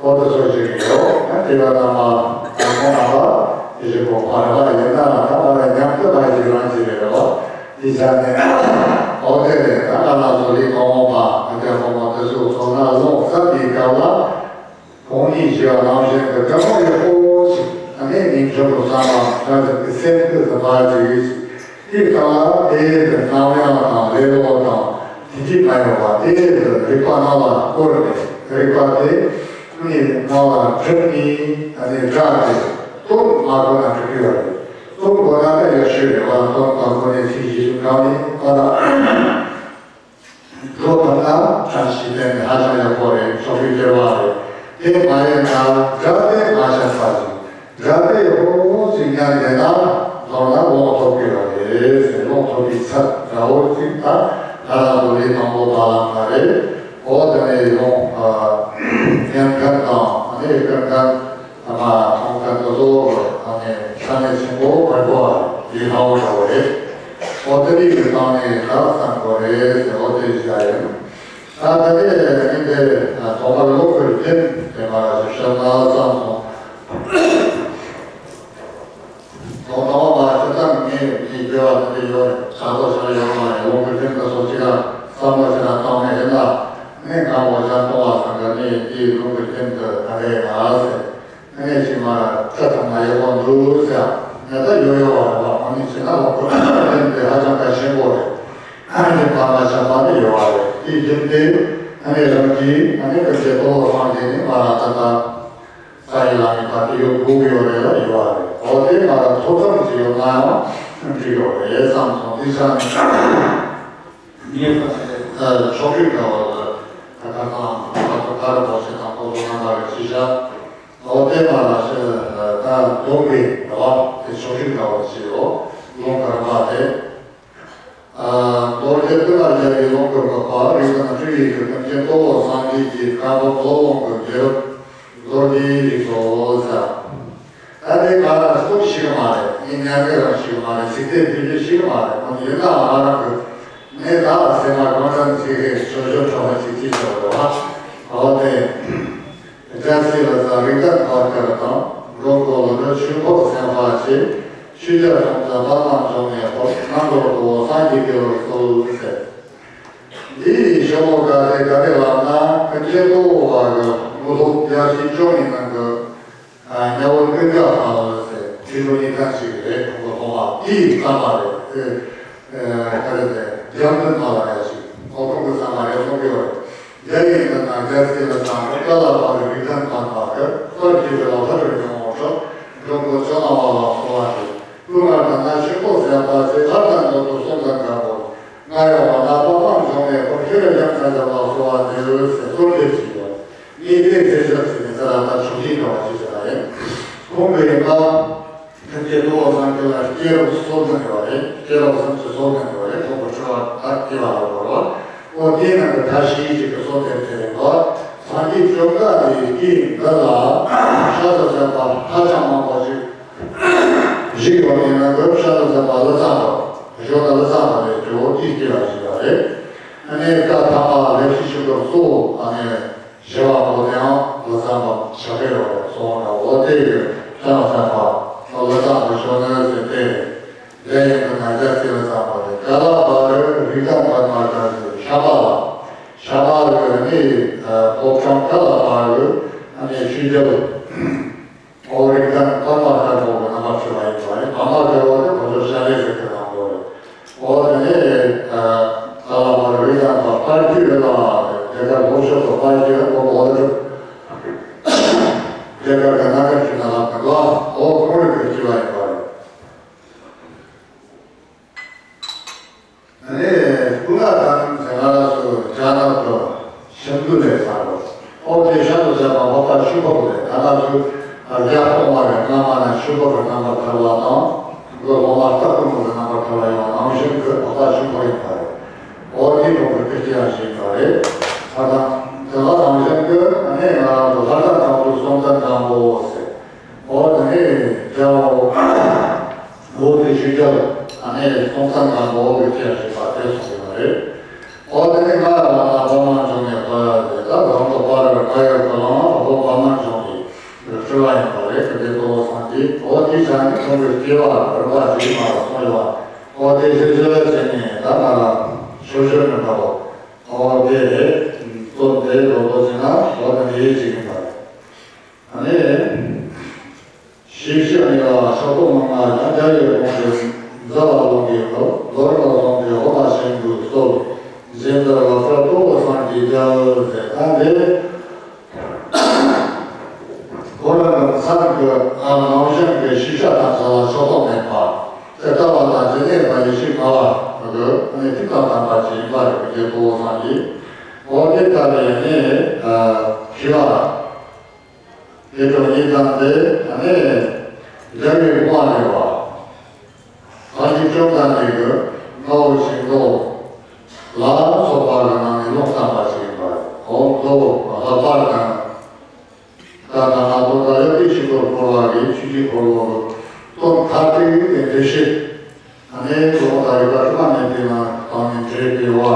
འོ་དེ་ཚོ་ཞིག་ཡོད། ང་དེ་ག་ནང་མ་ང་ཁོང་ནང་ལ་ཞིག་གོ་མ་རེད་པ། ཡིན་ན་ད་ང་རང་མཉམ་དུ་ཕ་ཞིག་རང་ཞིག་རེད་པ། དེ་ཆ་ནས་འོ་དེ་རེད། ད་ང་རང་ཚོ་ལི་ཐང་བ་ང་ཅག་བུ་མོ་དེ་ཚོ་ཚོ་ན་ལོངས་ས་དེའི་སྐབས་ལ། དགོང་ཉིན་བཞི་བ་ནང་བཞིན་དུ་དགའ་མོ་ཡག་པོ་ཞིག་ཨ་ནེ་ཉིན་ཆུང་དུ་བསམ་པ་ཁྱོད་ཚོ་གི་སེམས་ཁུར་དུ་མ་བྱེད་ཅིག་དེའི་སྐབས་ལ་དེའི་དུ་རྣམ་གཡེང་དང་ལེ་ལོ་དང་དེ་འདྲ་མ་ཡོང་བ། དེའི་དུ་རིག་པ་ནང་ལ་བསྐོར་ནས་རིག་པ་དེ་ཨ་ནེ་ནང་ལ་སྒྲིམ་ནས་ཨ་ནེ་སྒྲ་དེ་སྟོན་མ་དགོས་ན་འགྲིག་གི་ཡོད་རེད། སྟོན་དགོས་ན་ད་ཡག་ཤོས་རེད་བ། སྟོན་དང་པོ་ནས་ཚིག་བཞི་བཅུ་གང་ཡིན་པ་ལ། འགྲོ་ཐུབ་ན་བཀྲ་ཤིས་བསྟན་ནས་ཧ་ཅང་ཡག་པོ་རེད། ཕྱོགས་རིས་སྐྱེ་བ་རེད། དེ་མ་ཡིན་ན་སྒྲ་དེ་མ་ཤར་བ་ཞིག་སྒྲ་དེ་ཡག་པོ་ཞིག་ཉན་བསྡད་ན་ལོག་ན་ལོག་ཐོབ་ཀྱི་ཡོད་རེད་ཟེར། ལོག་ཐོབ་པའི་ཚད་འདྲ་བོ་ཞིག་ད་ང་རང་ཚོ་ལས་དང་པོ་བ་ལང་ན་རེད། འོ་དེ་ནས་ཡོང་ཉན་མཁན་དང་ཨ་ནེ་སྐུར་མཁན། ཨ་མ་ཁོང་ཚོ་ཚོ་ཨ་ནེ་ས་གནས་ཆེན་པོ་བར་པོ་ཡི་ཧ་འོ་འདྲ་བོ་རེད། ཨོ་སྟེ་རིགས་ཀྱི་སྟེང་ནས་ད་བསམ་དགོས་རེད་ཟེར། ཨོ་དེ་བཞག་ཡིན། ད་ད་ལྟའི་ཉིན་དེ་ཐོག་མར་ལོ་དགུར་ཐིམ་དེ་མ་ཞིག་བཤད་ན་བསམ་སོང་། ཐོག་མར་མ་ཅི་ཙམ་ངས་ངས་དགེ་བ་དེ་འདྲ་ཡོད་རེད། ཆགས་ཐོག་ཆགས་ཡོད་མ་རེད། ལོ་དགུར་ཐིམ་དུ་སོ་གཅིག་ལ་བསམ་བློ་ཞིག་ལ་བཏང་ནས་ཡིན་ན་ངས་གང་འོ་ཅག་གཏོང་བ་སང་ག་ནས་དེའི་ལོ་དགུར་ཐིམ་དུ་ག་རེ་ཡིན་ཨ་ཟེར། ཨ་ནེ་ཅིག་མ་སྐྲ་ཐང་ན་ཡོད་པ་འདུག་ཟེར། ང་ད་ཡོད་ཡོད་བ་རེད་བ། ཨ་ནེ་ཅིག་ན་ལོག་པ་ལེན་པའི་ཧ་ཅང་གལ་ཆེན་པོ་རེད། ཨ་ནེ་པ་མ་ཆ་པ་ནི་ཡོད་བ་རེད། དེ་བཞིན་དེ་ཨ་ནེ་རང་གིས་ཨ་ནེ་ཀུན་མཁྱེན་ཏོག་ཙམ་དེ་ནི་མ་ར་ད་ད་ས་ཡི་ལ་ནི་པ་དེ་ཡོད་དགོས་ཀྱི་ཡོད་རེད་ལ་ཡོད་བ་རེད། འོ་དེ་མ་ར་ཐོབ་ཐང་ཅིག་ཡོད་ན་ཡང་འགྲིག་ཡོད་རེད་བསམ་སོང་། དེ་ཆ་ནི་ངས་ཕ་ཕྱོགས་རིས་འདྲ་བ་ལ་ད་ག་ཚང་ད་ཚོ་ད་རུ་བོ་ཆེ་དང་ཁོ་ཚོ་རྣམ་པ་རེ་ཅི་བྱ། ཨོ་དེ་མ་ལ་ཤི་ད་སྡོམ་པའི་འདྲ་བ་དེ་ཕྱོགས་རིས་འདྲ་བ་ཞིག་ཡོད། ལུང་དཀར་མ་དེ། རྡོ་རྗེ་ཏི་ལ་རྒྱལ་བའི་ལུང་དཀར་མ་པ་རིགས་དང་སྤྲུལ་བའི་གི་ཀུན་མཁྱེན་ཏོག་ཙམ་གྱི་གི་བཀའ་འབབ་ལོ་ལོང་གི་རྒྱལ་རབས་རྡོ་རྗེའི་རིགས་སོ་ཟེར། ད་དེ་ག་ལ་སུ་ཞིག་མ་རེད། ངས་ཉན་མཁན་རང་ཞིག་མ་རེད། ཚིག་དེབ་ཕུལ་རྒྱུ་ཞིག་མ་རེད། ཁོང་ཡིན་ན་ང་རང་གི་ངས་ད་སེམས་མ་གང་འདྲ་ཚིག་རེད། ཞོ་ཞོ་ཁྲོ་བ་ཅིག་ཅིག་ཞོ་རེད་བ། ཨོ་དེ། རྒྱལ་སྲས་ལ་ཟ་རིགས་ལྡན་ཕར་ཁར་དང་། འགྲོ་མགོན་ལ་ནི་ཆོས་འཁོར་སེམས་དཔའ་ཆེ། ཆོས་རྒྱལ་ཁྲོམ་ཚ་པ་རྣམས་འབྱུང་གནས་འཁོར། རྣམ་རོལ་གོ་སངས་རྒྱས་དགེ་བར་གསོལ་ཟེར། འདིའི་ཞོ་མོ་ག་རེ་ག་རེ་ལབ་ན་ཀུན་མཁྱེན་ཏོག་ཙམ་གི་ངོ་ལོག་རྒྱལ་སྲས་བཅོ་ལྔའི་ནང་གི་ཉ་དབོན་ཀུན་དགའ་ཧ་ལ་ཟེར་ཁྲི་ལོ་ཉིས་སྟོང་ཞིག་རེད། ཁོང་གི་སློབ་མ་དེའི་བསམ་པ་རེད། ཨེ་ཨེ་ག་རེ་ཟེར་འཇམ་དཔལ་མ་ལ་ཡ་ཞིག་ཨོ་ཁོང་གི་བསམ་པ་རེད་གསུང་གི་ཡོད་རེད། རྒྱ་ཡིན་ན་རྒྱལ་སྲས་ལ་བསམ་པ་བཀའ་ལ་བབ་པའི་རིགས་ལྡན་ཕ་མ་གི་སྐབས་ཀྱི་བའི་ལ་ལྷ་རུ་ཡོང་བ་ཁྲོ་འགྲོ་མགོན་བཅོ་ལྔ་བ་ལ་གསོལ་བ་ཞིག་ཀུན་དགའ་དང་ན་ཆོས་འཁོར་སེམས་དཔའ་ཆེ། ལྷ་དང་འགྲོ་དྲུག་གསུམ་དང་འགྲན་པོ། ང་ཡོང་བ་ན་པ་སྤངས་འབྱུང་གནས་འཁོར། ཤེས་རབ་འཇམ་དཔལ་རྒྱ་མཚོ་ལ་གསོལ་བ་འདེབས་ཟེར་གསོལ་འདེབས་བྱས་ཡོད། ངས་དེ་ཚེ་ཞབས་ཟེར་ནས་ས་ལ་ད་ཆུང་ཆེན་འདྲ་བ་ཞིག་བྱས་པ་ཡིན། ཁོང་གི་ཡིན་པ། ཐུགས་རྗེ་ཏོག་ཙམ་གྱི་ལ་སྐྱེས་རབས་སོ་བདུན་ཡོད་རེད། སྐྱེས་རབས་སུམ་ཅུ་སོ་བདུན་ཡོད་རེད། ཁོང་གི་སྤྲུལ་བ་ད་སྐྱེ་བ་ལ་བོར་བ། ཨོ་དེའི་ནང་གི་ད་ཤེས་ཀྱི་གི་སོ་དེར་དེ་རེད་པ། སངས་རྒྱས་བཅོ་ལྔ་དེ་དེའི་འདི་ལ་ཤ་ཚ་ཚ་པ་ཧ་ཅང་མང་པོ་ཞིག་བཞུགས་ཡོད་པའི་ནང་གི་ཤ་ཚ་ཚ་པ་ལ་ཚ་པ་ཞོ་ད་ལ་ཚ་པ་རེད། ཇོ་བོ་དེའི་སྐྱེ་བ་ཞིག་ཡོད་རེད། ཨ་ནེ་བཀའ་ཐ་མ་ལེགས་བཤད་ཆོས་འཁོར་སོ་ཨ་ནེ་བཞི་བ་པོ་དེའང་ལ་ཚ་པ་ཞབས་པད་འོག་སོང་འདྲ་བོ་དེ་གི་ཤ་ཚ་ཚ་པ་ལ་ཚ་པ་ཞོ་ནི་ཟེར་ཏེ། དེ་ཡིན་དུ་ན་རྒྱ་སྐྱེ་བ་ཚང་མ་རེད། ག་ལ་བ་རི་རིགས་ལྡན་པ་མ་ག་ཟེར་ཤ་བ་ལ། ཤ་བ་རི་ནི་ཕོ་བྲང་ག་ལ་བ་རི་ཨ་ནི་ཆོས་རྒྱལ་ཨོ་རིགས་ལྡན་པ་མ་ག་གོ་གི་རྣམ་པ་ཆོས་བ་ཡིན་པ་རེད། པ་མ་ག་བ་དེ་ཁོ་ཚོ་ཤ་ལེ་ཟེར་གི་རང་གོ་རེད། ཨོ་དེ་ནི་ག་ལ་བ་རི་རིགས་ལྡན་པ་དཔལ་གྱི་རི་ལ་རྒྱ་གར་ལྷོ་ཕྱོགས་སུ་དཔལ་གྱི་རི་ཨོ་ཨོ་རི་རྒྱ་གར་གི་སྣ་ཁ་ཆུ་ན་ལ་གི་ལ་ཨོ་ཁོང་རིགས་ཀྱི་སྐྱེ་བ་ཡིན་པ་རེད། ཨ་ནི་སྐུ་ལྔ་དང་དེ་སྔ་སུ་རྒྱ་ནག་ཏུ་ཤིན་ཏུ་ལས་ཚར་རོ། ཨོ་དེ་ཤ་དུ་བྱ་བ་འོག་པ་ཆུ་ཕོག་ལས་ད་ང་ཚོ་རྒྱ་ཕོག་མ་རེད། སྔ་མ་ན་ཆུ་ཕོག་གི་རྣམ་པར་ཐར་བ་དང་མགོ་ལོག་མ་སྟག་གི་མོ་གི་རྣམ་པར་ཐར་བ་ཡང་ནང་བཞིན་གྱི་འོག་པ་ཆུ་ཕོག་ཡིན་པ་རེད། ཨོ་དེ་ཕོག་གི་ཀི་ཀི་ཡང་ཞིག་ཡིན་པ་རེད། ད་དང་དེ་ལ་ནང་བཞིན་གྱི་ཨ་ནི་ང་རང་ཚོ་ལྷ་དང་དང་དུ་སོང་ཙང་དང་པོ་ཟེར། ཨོ་དེ་ནི་རྒྱ་བོ་ཨོ་དེ་ཆུ་རྒྱལ། ནས་སྟོང་ཚང་དང་པོ་གི་ཆེད་ཞིག་པ་དེ་གསུངས་ཡོད་རེད། ཨོ་དེ་ནས་ང་རང་ལ་པ་མ་འབྱུང་བའི་ཁོ་ཡ་ཟེར། ད་རང་གི་པ་ར་ཁ་ཡ་ཁོ་ལ་ཨོ་པ་མ་འབྱུང་བའི་སྤྲུལ་བ་ཡིན་པ་རེད། དེ་ལྟོ་སང་གི་ཨོ་དེ་ཆ་ནི་ཁོང་གི་སྐྱེ་བ་རིམ་པ་ཞིག་མ་ལ་སོང་ཡོད། ཨོ་དེ་ཞིག་ཞིག་བྱས་ནས་ད་ང་ལ་ཆོས་ཞུ་མི་འདྲ་བོ་ཨོ་དེ་རེད། རྩོམ་དེ་ལོ་ལོ་ཟིན་ན་ཨོ་དེ་འདྲ་ཡིན་ཞིག་ཡིན་པ་རེད། ཨ་ནི། ཞིག་ཤི་ཨ་ནི་ལ་ཤོག་ཐོག་མང་ང་ཡང་རྒྱ་ཡི་གོང་གི་མཛའ་བ་ལོང་གི་ལོ་ལོར་ལ་ལོང་གི་འོ་མ་ཞིམ་དུ་གསོལ། གཞན་དག་ལ་ཕྲ་ཏོག་སང་གི་རྒྱལ་ཟེར། ད་འདི་ཁོ་རང་གི་མཚན་གི་ཨ་ནང་བཞིན་གི་ཤི་ཤ་དང་བྱ་བ་ཤོག་ཐོག་མེད་པ། དེ་ལྟ་བ་དང་ཇི་སྙེད་པ་ཡེ་ཤེས་ལྔ་བ་གི་ཨ་ནི་ཐིག་དང་ལྡན་པ་ཅིག་ཡིན་པ་རེད། གི་ཏོག་སང་གི་འོ་དེ་ལྟ་བུའི་ནི་ཤི་བ། དེ་ཚོ་གཉིས་དང་དེ་ནས་རྒྱལ་བའི་དབང་ལས་པ། ཨ་ནི་བཅོམ་ལྡན་འདས་ཀྱི་རྣ་བ་ཤིང་ཏོག་ལ་སོགས་པ་གི་ནང་ནས་ལུང་བསྟན་པ་ཞིག་ཡིན་པ། འོ་མདོ་ལྷག་པར་དང་། ད་ད་ང་ཚོ་ད་ཡོད་དེ་ཤིང་ཏོག་འཁོར་བ་གི་ཆུ་སྐྱེས་འཁོར་ལོ་གི་སྟོང་ཐ་དད་ཀྱི་འགྲེལ་བཤད། ཨ་ནི་གོང་དག་ཡོད་པ་དྲི་མ་མེད་པའི་ནང་དང་ནི་འབྲེལ་བའི་བ།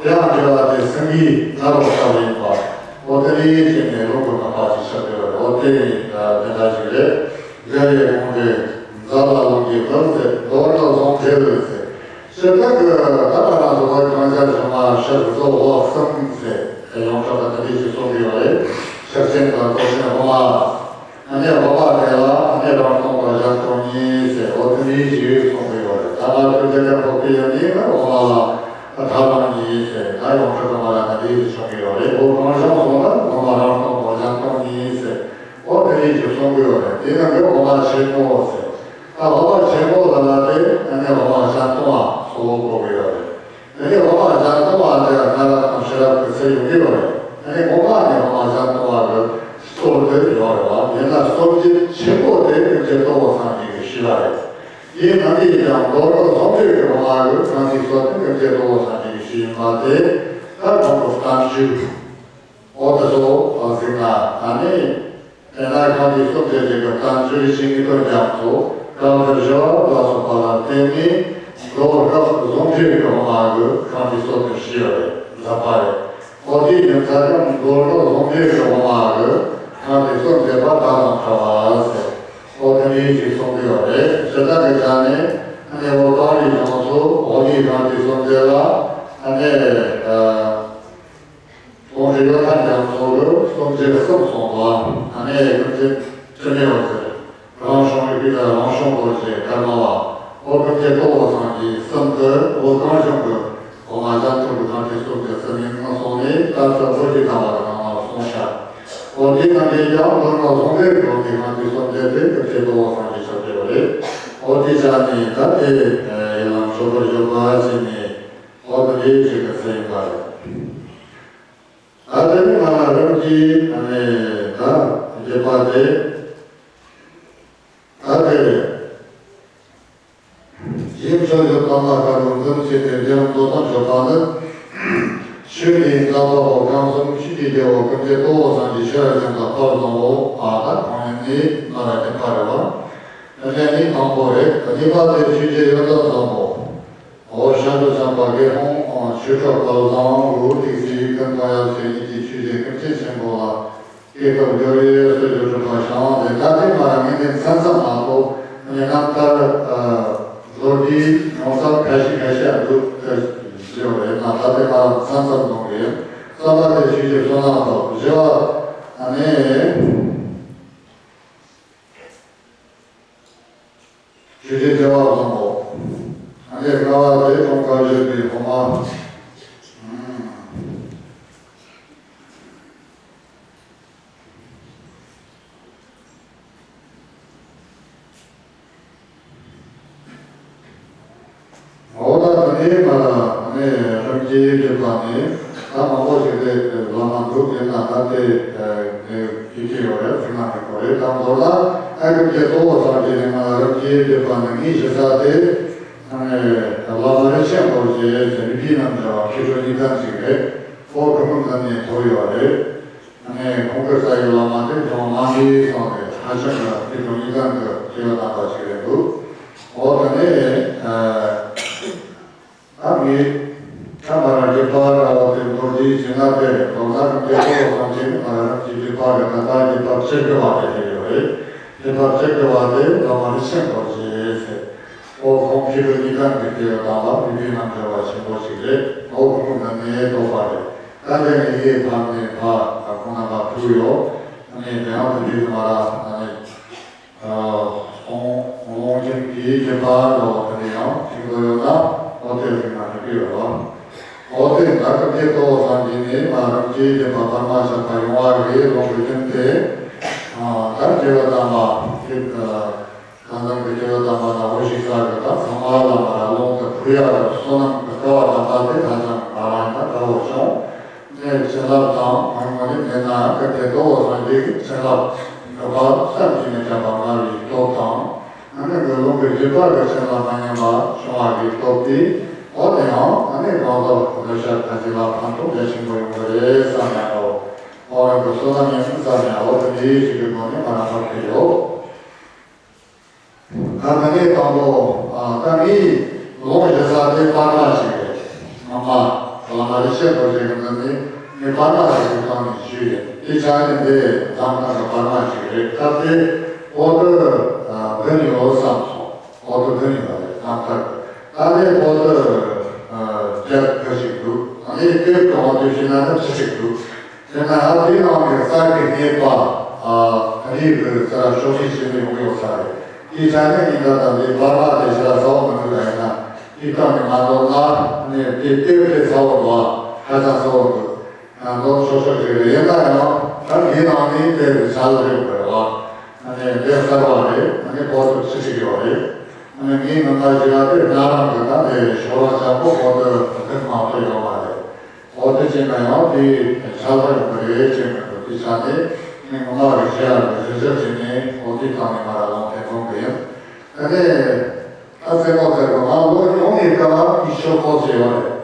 དེའང་འབྲེལ་བ་དེ་སེང་གེའི་ང་རོ་ལྟ་བུ་ཡིན་པ། འོ་དེ་ནི་ཡིད་ཆེས་ནས་ལུང་གི་བསྟན་པ་ཅིག་ཆགས་ཡོད་རེད། འོ་དེ་ནི་དེ་འདྲ་ཞིག་རེད། རྒྱལ་བའི་དབང་ལས་མཛའ་བ་ལོང་གི་ལོར་ཟེར། ལོར་ལ་ལོང་འབྲེལ་ཟེར། ཞེ་དྲག་གི་ད་ལྟ་ང་ཚོ་བོད་གངས་ཅན་ལྗོངས་མ་ཤར་བཟོ་འོག་གསུམ་ཟེར། དེ་ཡོངས་གྲགས་ཀྱི་དེ་འདྲ་ཞིག་གསུང་གི་ཡོད་རེད། ཤེར་ཕྱིན་དང་རྡོ་རྗེ་འོ་མ། ཨ་ནི་འོ་མ་དེ་ལ་ཨ་ནི་རང་སྟོང་དང་གཞན་སྟོང་གཉིས་ཟེར། འོ་དེ་འདྲའི་ཞིག་གསུངས་ཀྱི་ཡོད་རེད། ད་ང་ཚོའི་དེ་ག་ཕོག་པའི་ཡོད་ནི་ཨ་འོ་མ་ལ་ཐ་དང་གཉིས་ཟེར། ད་ཡོངས་གྲགས་ཀྱི་མ་ལ་ད་འདི་ཞིག་གསུང་གི་ཡོད་རེད། འོ་གང་བྱུང་སོང་ན་འོ་མ་རང་སྟོང་དང་གཞན་སྟོང་གཉིས་ཟེར། འོ་དེ་འདྲའི་ཞིག་གསུང་གི་ཡོད་རེད། དེ་ནང་གི་འོ་མ་ཆེན་པོ་ཟེར། ད་འོ་མ་ཆེན་པོ་ལ་ལ་དེ་ཨ་ནི་འོ་མ་གཞན་སྟོང་བ་སོགས་གོ་གི་ཡོད་རེད། དེ་ནས་འོ་མ་གཞན་སྟོང་བ་དེ་ལ་གནས་སྐབས་དང་ཤེས་རབ་ཀྱི་ཚུལ་ཡོང་གི་ཡོད་རེད། དེ་ནས་ངོ་མ་ནས་འོ་མ་གཞན་སྟོང་བ་གི་སྲོལ་དེ་ཡོད་རེད་བ། ཡིན་ན་སྲོལ་འབྱེད་ཆེན་པོ་དེ་ཀུན་མཁྱེན་ཏོག་དབང་སངས་རྒྱས་ཀྱི་ཞུས་པ་རེད། དེའི་ནང་གི་ཡང་མདོ་སྔགས་ཟུང་འབྲེལ་གྱི་འོ་མ་གི་གང་ཞིག་སྲོལ་དེ་ཀུན་མཁྱེན་ཏོག་དབང་སངས་རྒྱས་ཀྱི་ཞུས་ཡིན་པ་དེ་ད་གོང་དུ་བསྟན་བཅོས། འོ་དེ་ཚོ་གཟིགས་ན་ཨ་ནི། དེས་ན་གང་གི་སྲོལ་འབྱེད་ཀྱི་བསྟན་བཅོས་རིགས་ཀྱི་དངོས་དོན་རྒྱ་མཚོ་སྐབས་འདིར་བཞི་བ་ལ་སོགས་པ་ལ་བརྟེན་ནས་མདོ་སྔགས་ཟུང་འབྲེལ་གྱི་འོ་མ་གི་གང་གི་སྲོལ་དེ་ཞུས་པ་རེད། མཛད་པ་རེད། འོ་དེའི་རྒྱུ་མཚན་ཀྱང་མདོ་སྔགས་ཟུང་འབྲེལ་གྱི་འོ་མ་གི་གང་གི་སྲོལ་འབྱེད་པ་དག་དང་བྲལ་བ་ཟེར། འོ་དེ་འདྲའི་ཞིག་གསུང་གི་ཡོད་རེད། ཞེ་དྲག་གི་ཆ་ནས་ཨ་ནི་འོ་གངས་རིའི་ལྗོངས་སུ་འོ་དེའི་གང་གི་སྲོལ་འབྱེད་ལ་ཨ་ནི། ལུང་རིགས་ཡོད་མཁན་རྒྱ་མཚོ་གི་སྲོལ་འབྱེད་གསུམ་གསུངས་པ། ཨ་ནི་ཀུན་མཁྱེན་འཕྲིན་ལས་འོད་ཟེར། རང་བྱུང་རིག་པའི་རང་བྱུང་རྡོ་རྗེ་ཀརྨ་པ། འོ་ཀུན་མཁྱེན་ཏོག་དབང་སངས་རྒྱས་གསུམ་དུ་འོ་གངས་ལྗོངས་ཀྱི་འོ་མ་གཞན་སྟོང་གི་གང་གི་སྲོལ་འབྱེད་གསུམ་ཡིན་གསུངས་ནས། ད་ལྟ་ལོ་རྒྱུས་དང་བ་གི་ནང་ལ་གསུངས་ཤག་འོ་དེ་ནང་གི་ཡང་མདོ་སྔགས་ཟུང་འབྲེལ་གྱི་འོ་དེ་གང་གི་སྲོལ་འབྱེད་དེ་ཀུན་མཁྱེན་ཏོག་དབང་སངས་རྒྱས་ཆགས་ཀྱི་ཡོད་རེད། འོ་དེ་ཆ་ནས་ད་དེ་ཡི་ལམ་ཞོག་པར་ཞོག་པ་བྱས་ནས་འོ་དེ་འདྲའི་ཞིག་གི་ཚེ་ཡིན་པ་རེད། ད་དེ་ནི་ང་ལ་རིམ་གྱིས་ཨ་ནི་ད་རྒྱས་པ་དེ། ད་དེ་ཡིན་ཕྱོགས་བཅུ་ཐམ་པ་ཀ་རུ་འཛིན་བྱས་ཏེ་རྒྱལ་མདོ་དང་མཆོད་པ་ནི། ཆོས་ནི་རྩ་བ་འོ་གང་གསུམ་ཆོས་ཀྱི་རྒྱལ་པོ་ཀུན་མཁྱེན་ཏོག་དབང་སངས་རྒྱས་ཤེས་རབ་སྙིང་པོ་ཕར་བཟང་པོ་ཨ་ད་གང་ཡིན་ནི་ང་ལ་བསྟན་པ་རེད་བ། དེ་ནས་ནི་དང་པོ་རེད། གཉིས་པ་དེ་ཆོས་རྗེ་ཡོན་ཏན་བཟང་པོ། འོ་ཤར་དུ་འཛོམས་པ་དགེ་སློང་ཆོས་གྲོགས་བལ་བཟང་འུ་ཐུག་སའི་ཀུན་དགའ་ཡབ་སྲས་གཉིས་ཀྱིས་ཆོས་རྗེ་ཀུན་མཁྱེན་ཆེན་པོ་ལ་སྐྱེས་སྐབས་སྦྱོར་བའི་སྲོལ་རྒྱུན་གྲུབ་པ་བྱུང་སྟེ། ད་ལྟའི་མ་ར་ངས་ནི་མཚན་ཙམ་མ་གཏོགས་ནི་རྣམ་ཐར་ལོ་རྒྱུས་ཡོངས་ཚར་ཁ་ཤས་ཁ་ཤས་འདུག་ཟེར་བ་རེད་ན། ད་ལྟའི་མ་ར་མཚན་ཙམ་གཏོང་གི་ཡོད། གསུམ་པ་དེ་ཆོས་རྗེ་བསོད་ནམས་སྟོབས། བཞི་བ་ནི། ཆོས་རྗེ་རྒྱལ་བ་བཟང་པོ། ཨ་ནི་ལྔ་བ་དེ་ཀྲུང་དཀར་བཞུགས་པའི་སློབ་མ། འོ་ད་དེ་ནས་ང་ལ་ནས་རིམ་གྱིས་བརྒྱུད་པ་ནས་ད་མང་པོ་ཞིག་དེ་བླ་མ་འདུག་ཡིན་ན་ད་དེ་ནས་ཡིད་ཆེས་ཡོད་རེད། ཚིག་ནང་གི་གོ་རེད། ད་མདོར་ན་ཨ་ཀུན་མཁྱེན་ཏོག་དབང་སངས་རྒྱས་ནས་ང་ལ་རིམ་གྱིས་བརྒྱུད་པ་ནས་ངའི་གཞི་རྩ་དེ་ནས་བླ་མ་རིན་ཆེན་རྡོ་རྗེ་ཟེར་རིག་པའི་རྣམ་གྲོལ་བ་མཁས་གྲུབ་གཉིས་ལྡན་ཅིག་རེད། ཁོ་ཁོ་མོ་འདི་ནས་ཐོབ་ཡོད་རེད། ཨ་ནི་ཁོང་གི་རྩ་བའི་བླ་མ་དེ་ཇོ་མང་གི་སོང་རེད། ཧ་ཅང་གི་མཁས་གྲུབ་གཉིས་ལྡན་གྱི་སྐྱེ་བ་བཏང་བ་ཞིག་རེད་འདུག་འོ་དེ་ནས་ ཆེ་དགོས་པ་དེ་ཞིག་ཡོད་རེད། ཁྱད་པར་ཆེ་དགོས་པ་དེ་བླ་མ་རིན་ཆེན་རྡོ་རྗེ་ཟེར། ཨོ་ཁོང་ཕྱི་དྲོ་གཉིས་ཀ་གི་དེ་ཡོད་དམ་པ་མི་ཕན་རྣམ་འབྱོར་བ་ཆེན་པོ་ཞིག་རེད། ཨོ་ཁོང་འདི་ནས་རྟོགས་པ་རེད། ད་ལྟའི་ངེད་ཀྱི་ཕ་མའི་ཕ་ཁོང་རྣམ་པ་ཕྲུ་གུ་ཡོད། ཨ་ནི་དེ་ཡང་དུ་འདི་ཚོ་མ་ར་ཨ་ནི། ཨ་ཁོང་ཁོང་ཁྱིམ་གྱི་ཁྱིམ་པ་ལོ་དེ་ནས་ཡང་ཁྱིམ་དུ་ཡོད་ན་ཨོ་དེ་རིང་ན་མི་ཕི་ཡོད་རོགས། ཨོ་དེ་ད་སྐབས་ཀྱི་ལྟོ་བཟང་གི་ནི་ང་རང་གི་ཁྱིམ་པ་ཕ་མ་ཆགས་པ་ཡོང་བ་རེད་ལོ་གི་ཁྱིམ་དེ། ཨ་ད་རྒྱལ་བ་དམ་པ་ཁྱེད་ད་ཚང་གི་རྒྱལ་བ་དམ་པ་དང་འོ་ཞིག་ས་གི་ད་ཚང་མ་ལ་མ་ར་ལོང་དུ་ཕུ་ཡ་ར་བསོད་ནམས་ཀྱི་དཀའ་བ་དམ་པ་དེ་ད་ཚང་མ་ར་ཡིན་ན་དགའ་བོ་བྱུང་། ངས་བྱིན་རླབས་དང་མང་མོ་ནི་མེད་ན་གལ་ཏེ་རྡོ་བོ་སངས་རྒྱས་ཀྱི་བྱིན་རླབས་འགྲོ་བ་བསམ་གྱིས་མི་ཁྱབ་པ་མངའ་བའི་སྟོབས་དང་། ཨ་ནི་དགེ་སློང་གི་རིག་པ་གི་བྱིན་རླབས་མ་ཉམས་པ་བྱུང་བ་གི་སྟོབས་ཀྱིས་འོ་དེ་ཡང་ཨ་ནི་གང་ཟག་འདོད་ཆགས་ཁ་ཅིག་ལ་ཕན་ཐོགས་རྒྱ་ཆེན་པོ་ཡོང་གི་རེད་བསམ་ཡང་འོ། འོ་རང་གི་བསོད་ནམས་ཡིན་བསམ་ཡང་འོ་དེ་འདྲའི་ཞིག་གི་ངོ་ནས་ང་རང་ཕར་ཕེབས་ཡོད། ད་ད་ནི་དང་པོ་ཨ་ད་ནི་ལོང་བཞི་ས་དེ་པར་མ་ཞིག་རེད། ངོ་མ་བླ་མ་རིན་ཆེན་རྡོ་རྗེ་གི་འདི་ནི་ངས་པར་མ་ཞིག་གི་སྟེང་ནས་ཞུས་རེད། དེ་ཆ་ནས་འདི་འཛམ་གང་གི་པར་མ་ཞིག་རེད། སྐབས་དེ་ཨོ་ཏོ་འདི་ནི་ཡོད་བསམ་སོང་། ཨོ་ཏོ་འདི་ནི་ཡོད་རེད། ནམ་མཁའ་གི་ད་ནི་ཨོ་ཏོ་བརྒྱ་དགུ་ཞིག་འདུག་ཨ་ནི་སྐྱོད་གཏོང་བ་དུས་ཕྱིན་ན་ནི་ཁྲི་ཞིག་འདུག་དེ་ན་ཨ་དེའི་ནང་གི་གསར་གྱི་རྙེད་པ་ཨ་རིགས་ཀྱི་རྩ་ཤོག་ཤིག་ཞིག་ཡོང་གི་ཡོད་ས་རེད། དེའི་ཆ་ནས་ཉིན་ད་ལྟ་འདི་པར་མ་དེ་ཞེ་དྲག་ཚ་བོ་མི་འདུག་ད་ཡིན་ན་དེའི་སྟེང་ནས་མ་འདོར་ན་ནས་དེ་ལྟེབ་དེ་ཚ་བོ་འདུག་ཧ་ཅང་ཚ་བོ་འདུག་ང་འདོར་ཤོག་ཤོག་ཞིག་རེད། ཡིན་ན་ཡང་ད་འདིའི་ནང་ནས་དེ་རུ་ཆ་ལ་རེད་དགོས་རེད་བ། ཨ་ནི་དེ་གསར་བ་རེད། ཨ་ནི་བོད་དུ་ཆི་ཞིག་ཡོད་རེད། ཨ་ནི་ངའི་ངོ་མ་ཞིག་ལ་དེ་ང་རང་གི་ད་དེ་ཞོར་བ་ཆག་པོ་བོད་དུ་ཁུག་མ་ཐུབ་ཡོད་མ་རེད། འོ་དེ་བྱས་ན་ཡང་དེའི་ཆ་ལ་ཡོང་གི་རེད་ཅེས་མི་འདུག་དེ་ཆ་ནས་ངས་ངོ་མ་རེ་བྱས་ཡག་གི་རེ་ཞིབ་བྱས་ནས་འོ་དེའི་སྟེང་ནས་མ་ར་ལོང་དེ་འགྲོ་གི་ཡིན། ད་ནས་ཨ་ཙེ་མོ་ཟེར་གི་ང་ལོ་ཉུང་ནས་སྐབས་ཡིད་ཆོག་པོ་ཅིག་ཡོད་རེད།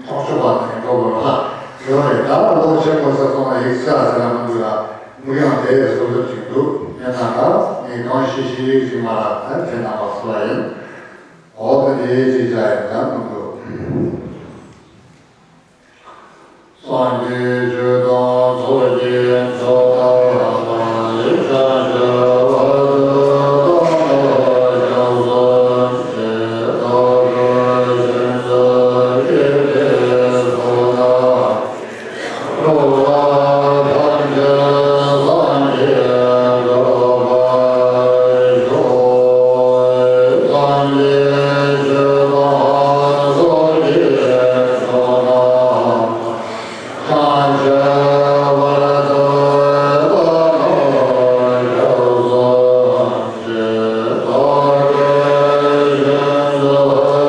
ཐོག་ཆོད་པ་ནས་འགྲོ་དགོས་པ་ཡོད་རེད། ད་ལོ་ཆེན་པོ་ཟེར་སོང་ན་ཡིག་ཆ་ཟེར་ན་མི་འདུག་ལ་མི་ཡང་དེ་བཟོ་ཐུབ་ཅིག་འདུག་ཡིན་ན་ད་ངས་གང་ཤེས་ཤེས་ཡིག་ཅིག་མ་ར་ད་དེ་ན་བ་སུ་ལ་ཡིན། འོ་དེ་འདྲའི་ཅིག་བྱ་ཡིན་ད་མི་འདུག་སངས་རྒྱས་ཆོས་དང་ཚོགས་ཀྱི་མཆོག་དང་ལེགས་བྱང་ཆོས་བར་དུ་གཏོང་དང་སྐྱོང་སུ་མཆི། བདག་གི་སེམས་སུ་སྐྱེས་པའི་བསོད་ནམས་ཀློང་ལ་ཐམས་ཅད་སངས་རྒྱས་འགྲུབ་པར་ཤོག་སངས་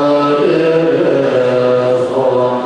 རྒྱས་ཆོས་དང་ཚོགས་ཀྱི་མཆོག་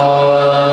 རྣམས།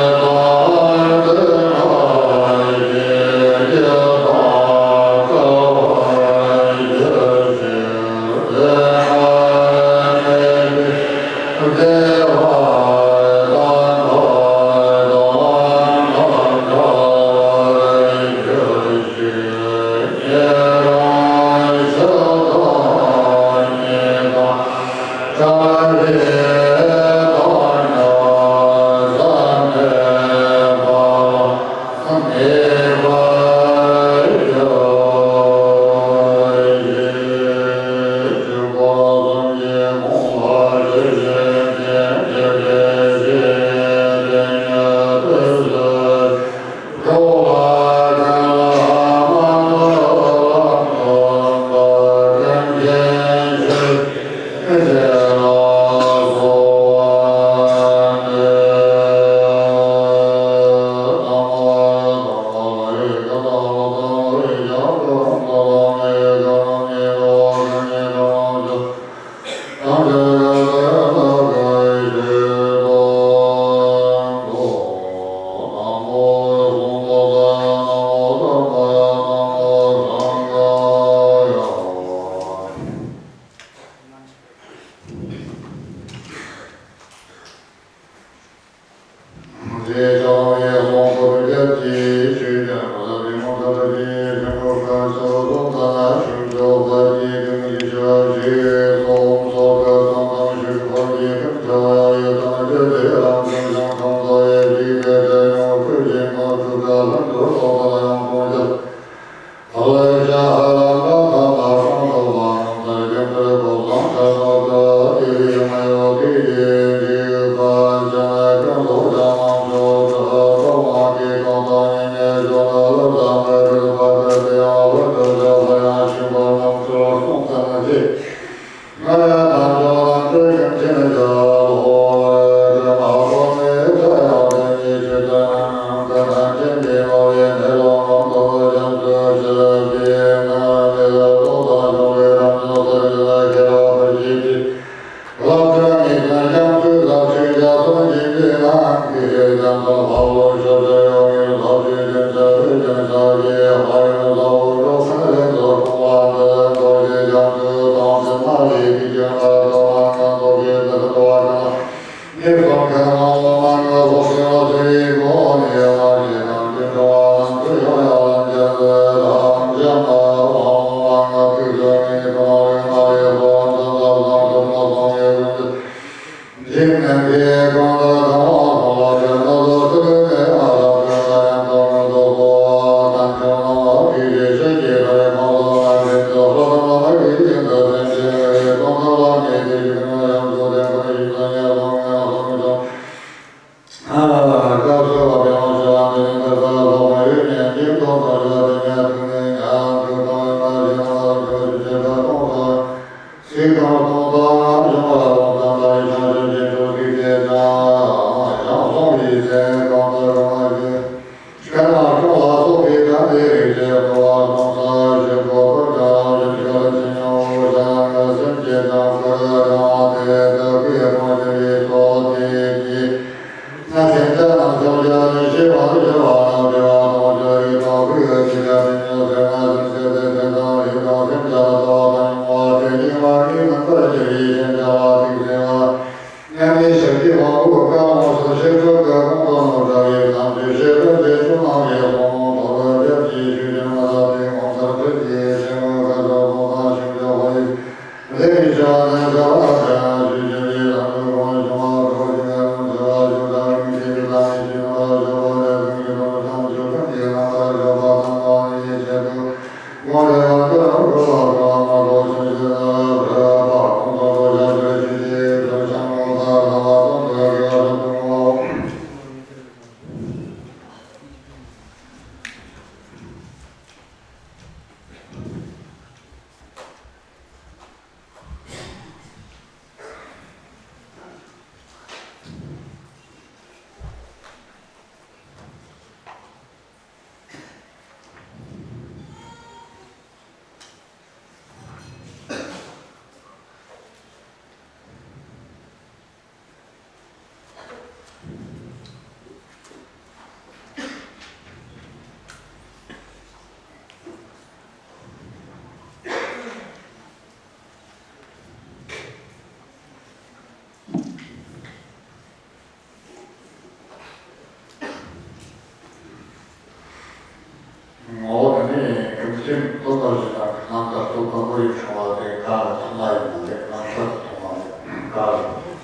ངོ་བོ་དེ་ནི་ཁམས་ཆེན་ལྟོ་ལྟོ་ཞིག་དང་གི་ནང་ལྟར་ལྟོ་དཀར་པོ་ཡི་ཕྲེང་བ་དེ་ག་ལ་ཐོག་མ་ཡིན་ནོ་རེད། ནང་ལྟར་ཐོག་མ་རེད། ག་རེད།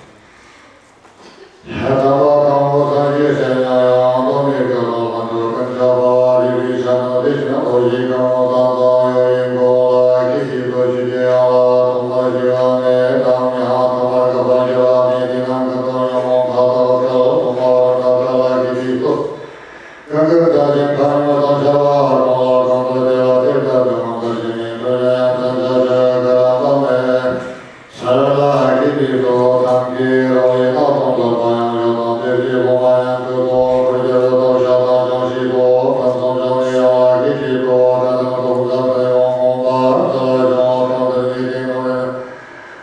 ཧ་ད་བ་དང་པོ་སངས་རྒྱས་ཞེས་ཀྱང་ཡང་ལྟོ་མེད་ཀྱི་ལོ་ལ་འགྲོ་ཀུན་ཆགས་པ་རིག་པའི་ཆ་ནོ་དེ་བཞིན་ལྟོ་ཞིག་གང་རུང་དང་དང་ཡོད་ཡིན་གོ་ལ་ཁྱི་ཞིག་ཏུ་ཞིག་དེ་ཡང་ལ་ཐོག་མ་ཞིག་ཡང་མེད་དམ་ཡང་ཐོག་མ་སྐབས་པ་ཞིག་ལ་མེད་དེ་ནང་ཀུན་ཏུ་ཡང་མོ་ཁ་ཐོག་ཁྲ་ལོ་ཐོག་མ་རང་ཁ་ཁ་ལ་ཁྱི་ཞིག་ཏུ། ཀུན་ཀུན་བདག་གཞན་ཁ་ཉོ་དང་བྱ་བ་ཧ་གོ་ལ་གང་དུ་བདེ་བ་དེ་ལྟར་དུ་མང་དུ་ཞིག་མིན་འགྲོ་ཡང་ཡང་དུ་འཇའ་ཆེ་བའི་ཀ་ར་པ་མེད། ས་ར་ལ་ཧ་ཀི་ཏི་ཏོ་ཐང་ཀི་ར་བའི་ཨ་ཐོང་ལ་པ་ཡང་ཡོད་དང་དེ་ཀི་ལོ་མ་ཡང་ཀུ་ཏོ་ཀུ་ཀྱ་ར་ཏོ་ཤ་དང་ཅང་ཤི་ཏོ་ཕན་ཚོང་ཅང་ནི་ཡང་ཧ་ཀི་ཏི་ཏོ་ཀ་དང་ཏོ་ཀ་ཏ་ཡོང་ངོ་མ་ས་ལ་ཅང་ཐང་དུ་ནི་ཏིང་ནོ་ཡང་།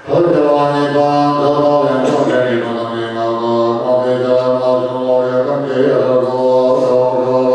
ཐོད་རྒྱལ་བ་གཉིས་དང་ཐོད་པ་ལས་འཕྲོ་འདྲེན་གྱི་མ་དང་མི་ང་དང་ཁོང་དེ་རྒྱལ་བ་མ་བྱུང་ལོ་ཡོད་ཀུན་གྱི་ཡ་ར་ལོ་ལོ་ལོ་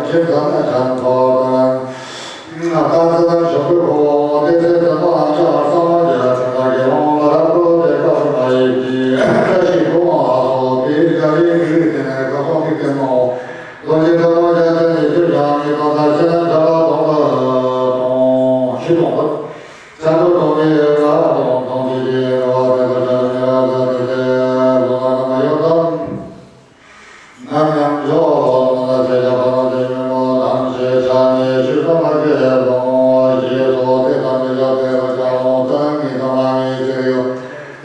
ཁྱེད་ཚང་མས་དྲན་ཐོག་དང་། ད་ཚེ་དང་ཆོས་སྐུའི་འཁོར་ལོ་དེ་ཚེ་དོན་དང་ལྷ་ཚོགས་སངས་རྒྱས་ཚེ་དང་དགེ་སློང་ལ་རབ་བསྐུལ་ཏེ་བཀའ་གསུང་ལ་ཡིད་ཀྱིས་བཀྲ་ཤིས་སྒོ་མང་ལ་སོགས་པའི་རྒྱལ་བའི་གུས་པའི་སྟེང་ནས་བཀའ་གསུང་ཐུགས་བསྐྱེད་གནང་། རྡོ་རྗེ་ཐལ་མོ་སྦྱར་ཏེ་ནི་ཆོས་ཀྱང་མི་གཏོང་། ད་ཚེ་ན་བྱ་བ་གཏོང་ལ་གཏོང་། ཞེས་གསུངས་པ། མཚན་མོ་གཏོང་གི་ཡོད་ལ་གཏོང་གཏོང་གི་ཡོད་ལ་དེ་ལ་བྱ་བ་བྱ་བ་དེ་ལ་ལོ་ན་གང་ཡོད་དམ། ནམ་ཡང་འཇོག་ལ་ཚེ་ཞག་པ་དེ་མི་མོ་ལམ་ཞེས་བྱ་ནི་ཤུལ་ཙམ་པ་སྐད་ལོང་ཞེས་སོགས་དེ་དང་མི་འཇོག་དེ་ལ་བྱ་ལོང་ཙང་ངེས་དང་མ་ངེས་ཅིག་ཡོད།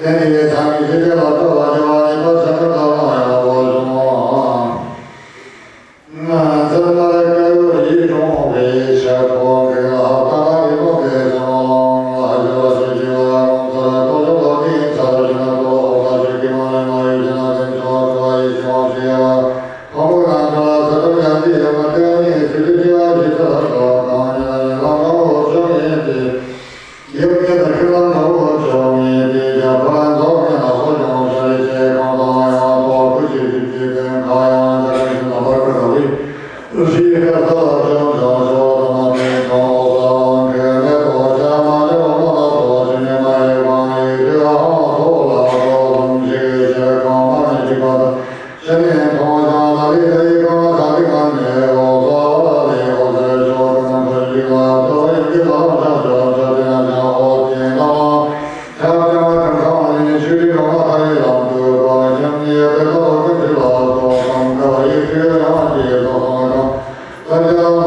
དེ་ནི་ཚང་གི་ཞི་བདེ་ལ་སྤྲོ་བ་སྐྱེ་བ་ཉིད་པ་ཚེ་འདི་ལ་ལོང་ཡང་བོ་བྱུང་། ཚེ་མ་རེ་ཀ་ཡོ་ཡིད་འབྱུང་བའི་ཕྱིར་ཐོག་གི་ལྷ་ལྟ་ལ་ཡིད་འོང་དེ་བྱ་ལོང་ལ་ཞུ་བ་ཞུ་ཞུ་བ་ལོང་ཚར་ལྟོ་ཞོ་ལོ་དེའི་ཚར་ཞུ་ན་ཏོ་ལོ་ཨོ་ལ་ཞུ་གི་མ་ལེ་མ་ཡུ་ཞུ་ན་དེ་ཚོ་ཚོ་ཡི་ཞུ་བ་ཞུ་ཡ་བ། ཕོ་མོ་རང་ཚོ་ལ་ཚེ་རབས་ཡང་དེ་ཡོད་མ་དེ་ནི་ཚེ་འདི་སྐྱེ་བ་ཞིག་ཚེ་ལ་ཚོ་གང་ཡིན་ན་ཡིན་ལ་ངོ་བོ་ཚོ་ཡིན་ཏེ། ཡབ་ཀྱི་ད་ཁྱོད་རང་ངོ་བོ་ཚོ་ཡིན་ཏེ་རྒྱ་བོད་རང་ཚོ་ངེད་ལ་ཧོ་ཡོང་ཤ་རེ་ཆེ་གང་ལ་ཡང་ཐོག་ཁུ་ཆེ་ཅིག་གི་དོན་གང་ཡང་ཅག་གི་ལ་བར་ཁུ་ར་བི། རི་ཁ་ས་ལ་ཅང་ཅང་ཤོ་ཐ་མ་དེ་ཚོ་ས་ཁེ་མེ་ཏོ་ཅ་མ་ལེ་བ་མ་ལ་ཐོ་ཅི་ནེ་མ་ཡེ་བང་ཡེ་ཏེ་ཨ་མ་ཐོ་ལ་ཐོ་ལུམ་ཤེ་ཤེ་གང་མ་ནེ་ཅི་ག་ད། ཤ་ནེ་ཐོ་ཅང་ལ་རི་ད་ཡེ་གང་ས་ཏི་ག་ནེ་ཨོ་ས་ལ་ལེ་ཨོ་ཟེར་ཤོ་ཐ་ན་ཁ་ཅི་ལ་ཐོ་ཡེ་ཏེ་ལ་ཤ་ཤ་ཤ་ཏེ་ན་ཤ་ཨོ་ཏེ་ན་ལ། ཤ་ཅང་ཁ་ཁ་མ་ནེ་ཆུ་རི་གང་མ་ཐ་ཡེ་ལམ་དུ་གང་ཤམ་ཡེ་ཏེ་ལ་ལོ་ཀ་ཅི་ལ་སོ་སང་ཁ་ཡེ་ཤུ་ཡ་ཡང་ཅི་སོ་སང་ཁ། ད་ཅང་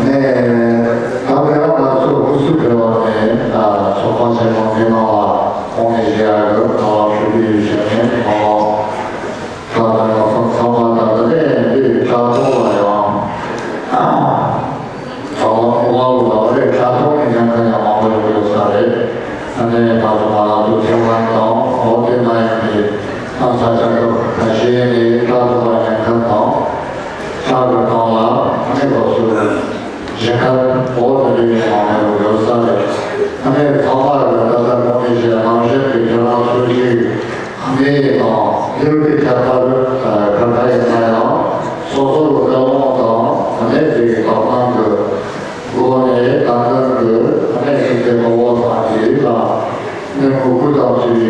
ནས། ད་བོད་ང་ཚོ་ཧུ་སུ་བོད་པ་ནས་ཚོགས་ཁང་ཆེན་མོ་འདི་ནང་ལ་ཁོང་ནས་བཞེས་ཡག་གི་ནང་ལ་ཞུ་གི་ཡོད་ཞེས་ནས་ཁོང་ད་ལྟ་ང་ཚོ་ཚང་མ་ད་ལྟ་ནས་འདི་དྲ་ཐོག་ལ་ཡང་ཚང་མ་ཁོང་ལ་ལ་རེ་དྲ་ཐོག་ནས་ཉན་མཁན་ཡང་མང་པོ་ཡོད་ས་རེད། ཨ་ནས་ད་ཚོ་ང་རང་ཚོ་ཐེ་ཝན་དང་འོ་དེ་ན་ཡང་གི་ཨ་ས་ཆ་འགའ་ཤས་ནས་དྲ་ཐོག་ལ་ཉན་མཁན་དང་། ལྷག་པའི་ཐོག་ལ་ཨ་ནི་ཁོ་ཚོས་གཞན་ཁར་འོ་དེ་འདྲའི་མང་པོ་ཡོད་ས་རེད། ཨ་ནི་ཚང་མ་ལ་ད་ལྟ་གོང་ནས་བཤད་ནང་བཞིན་གྱི་ཁྱེད་རང་ཚོས་ཅིག་གནས་དང་ཡུལ་གྱི་ཁྱད་པར་ག་འདྲ་ཡིན་ན་ཡང་སོ་སོ་ལ་བཀའ་དབང་དང་ཨ་ནི་དེའི་དོ་སྣང་གི་སྒོ་ནས་ད་ལྟ་གི་ཨ་ནི་ཤིང་རྟའི་གོ་འོག་ཚང་གི་ལ་ནི་མུ་གུ་དང་ཚུལ་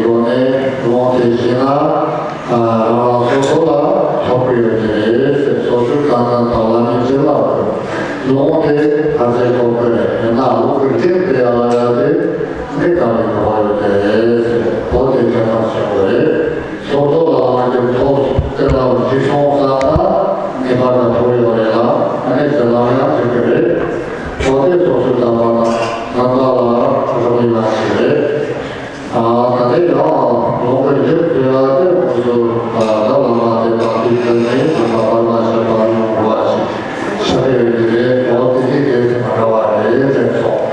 རང་རང་སོ་སོ་ལ་ཐོབ་ཀྱི་ཡོད་ཀྱི་རེད་ཟེར། སོ་སོའི་དཀའ་ངལ་དང་ལ་ནི་ཅི་ལ་ལུང་དེ་ཁ་ཚེ་ཐོབ་ཀྱི་རེད། ཡིན་ན་ལུང་གི་རྟེན་དེ་ཡང་ལ་ཡ་དེ་མི་གང་གི་ཐོབ་ཡོད་ཀྱི་རེད་ཟེར། བོད་དེ་ཁྱད་པར་ཆེན་པོ་རེད། སོ་སོ་ལ་ལ་དེ་ཐོབ་དེ་ལ་ཅི་སོང་ས་ན་ངེས་པར་དུ་ཐོབ་ཡོད་རེད་ལ། ཨ་ནི་ཟེར་ལ་ཡང་ཐོབ་ཀྱི་རེད། བོད་དེ་སོ་སོའི་དམ་པ་དང་ངན་པ་ལ་རག་ལས་པ་ཞིག་རེད། ད་ལྟའི་ཡང་ལུང་པའི་ཡུལ་དེ་ལ་དེ་ཁོ་ཚོ་ད་བླ་མ་དེ་དང་དེའི་དོན་ནས་དེ་དང་བར་མ་ཞེས་པ་ཡོང་བ་ཞིག་ཆགས་ཡོད་ཀྱི་རེད། འོ་དེ་ནི་དེ་ཚོ་མ་འདྲ་བ་རེད་ཟེར་སོང་།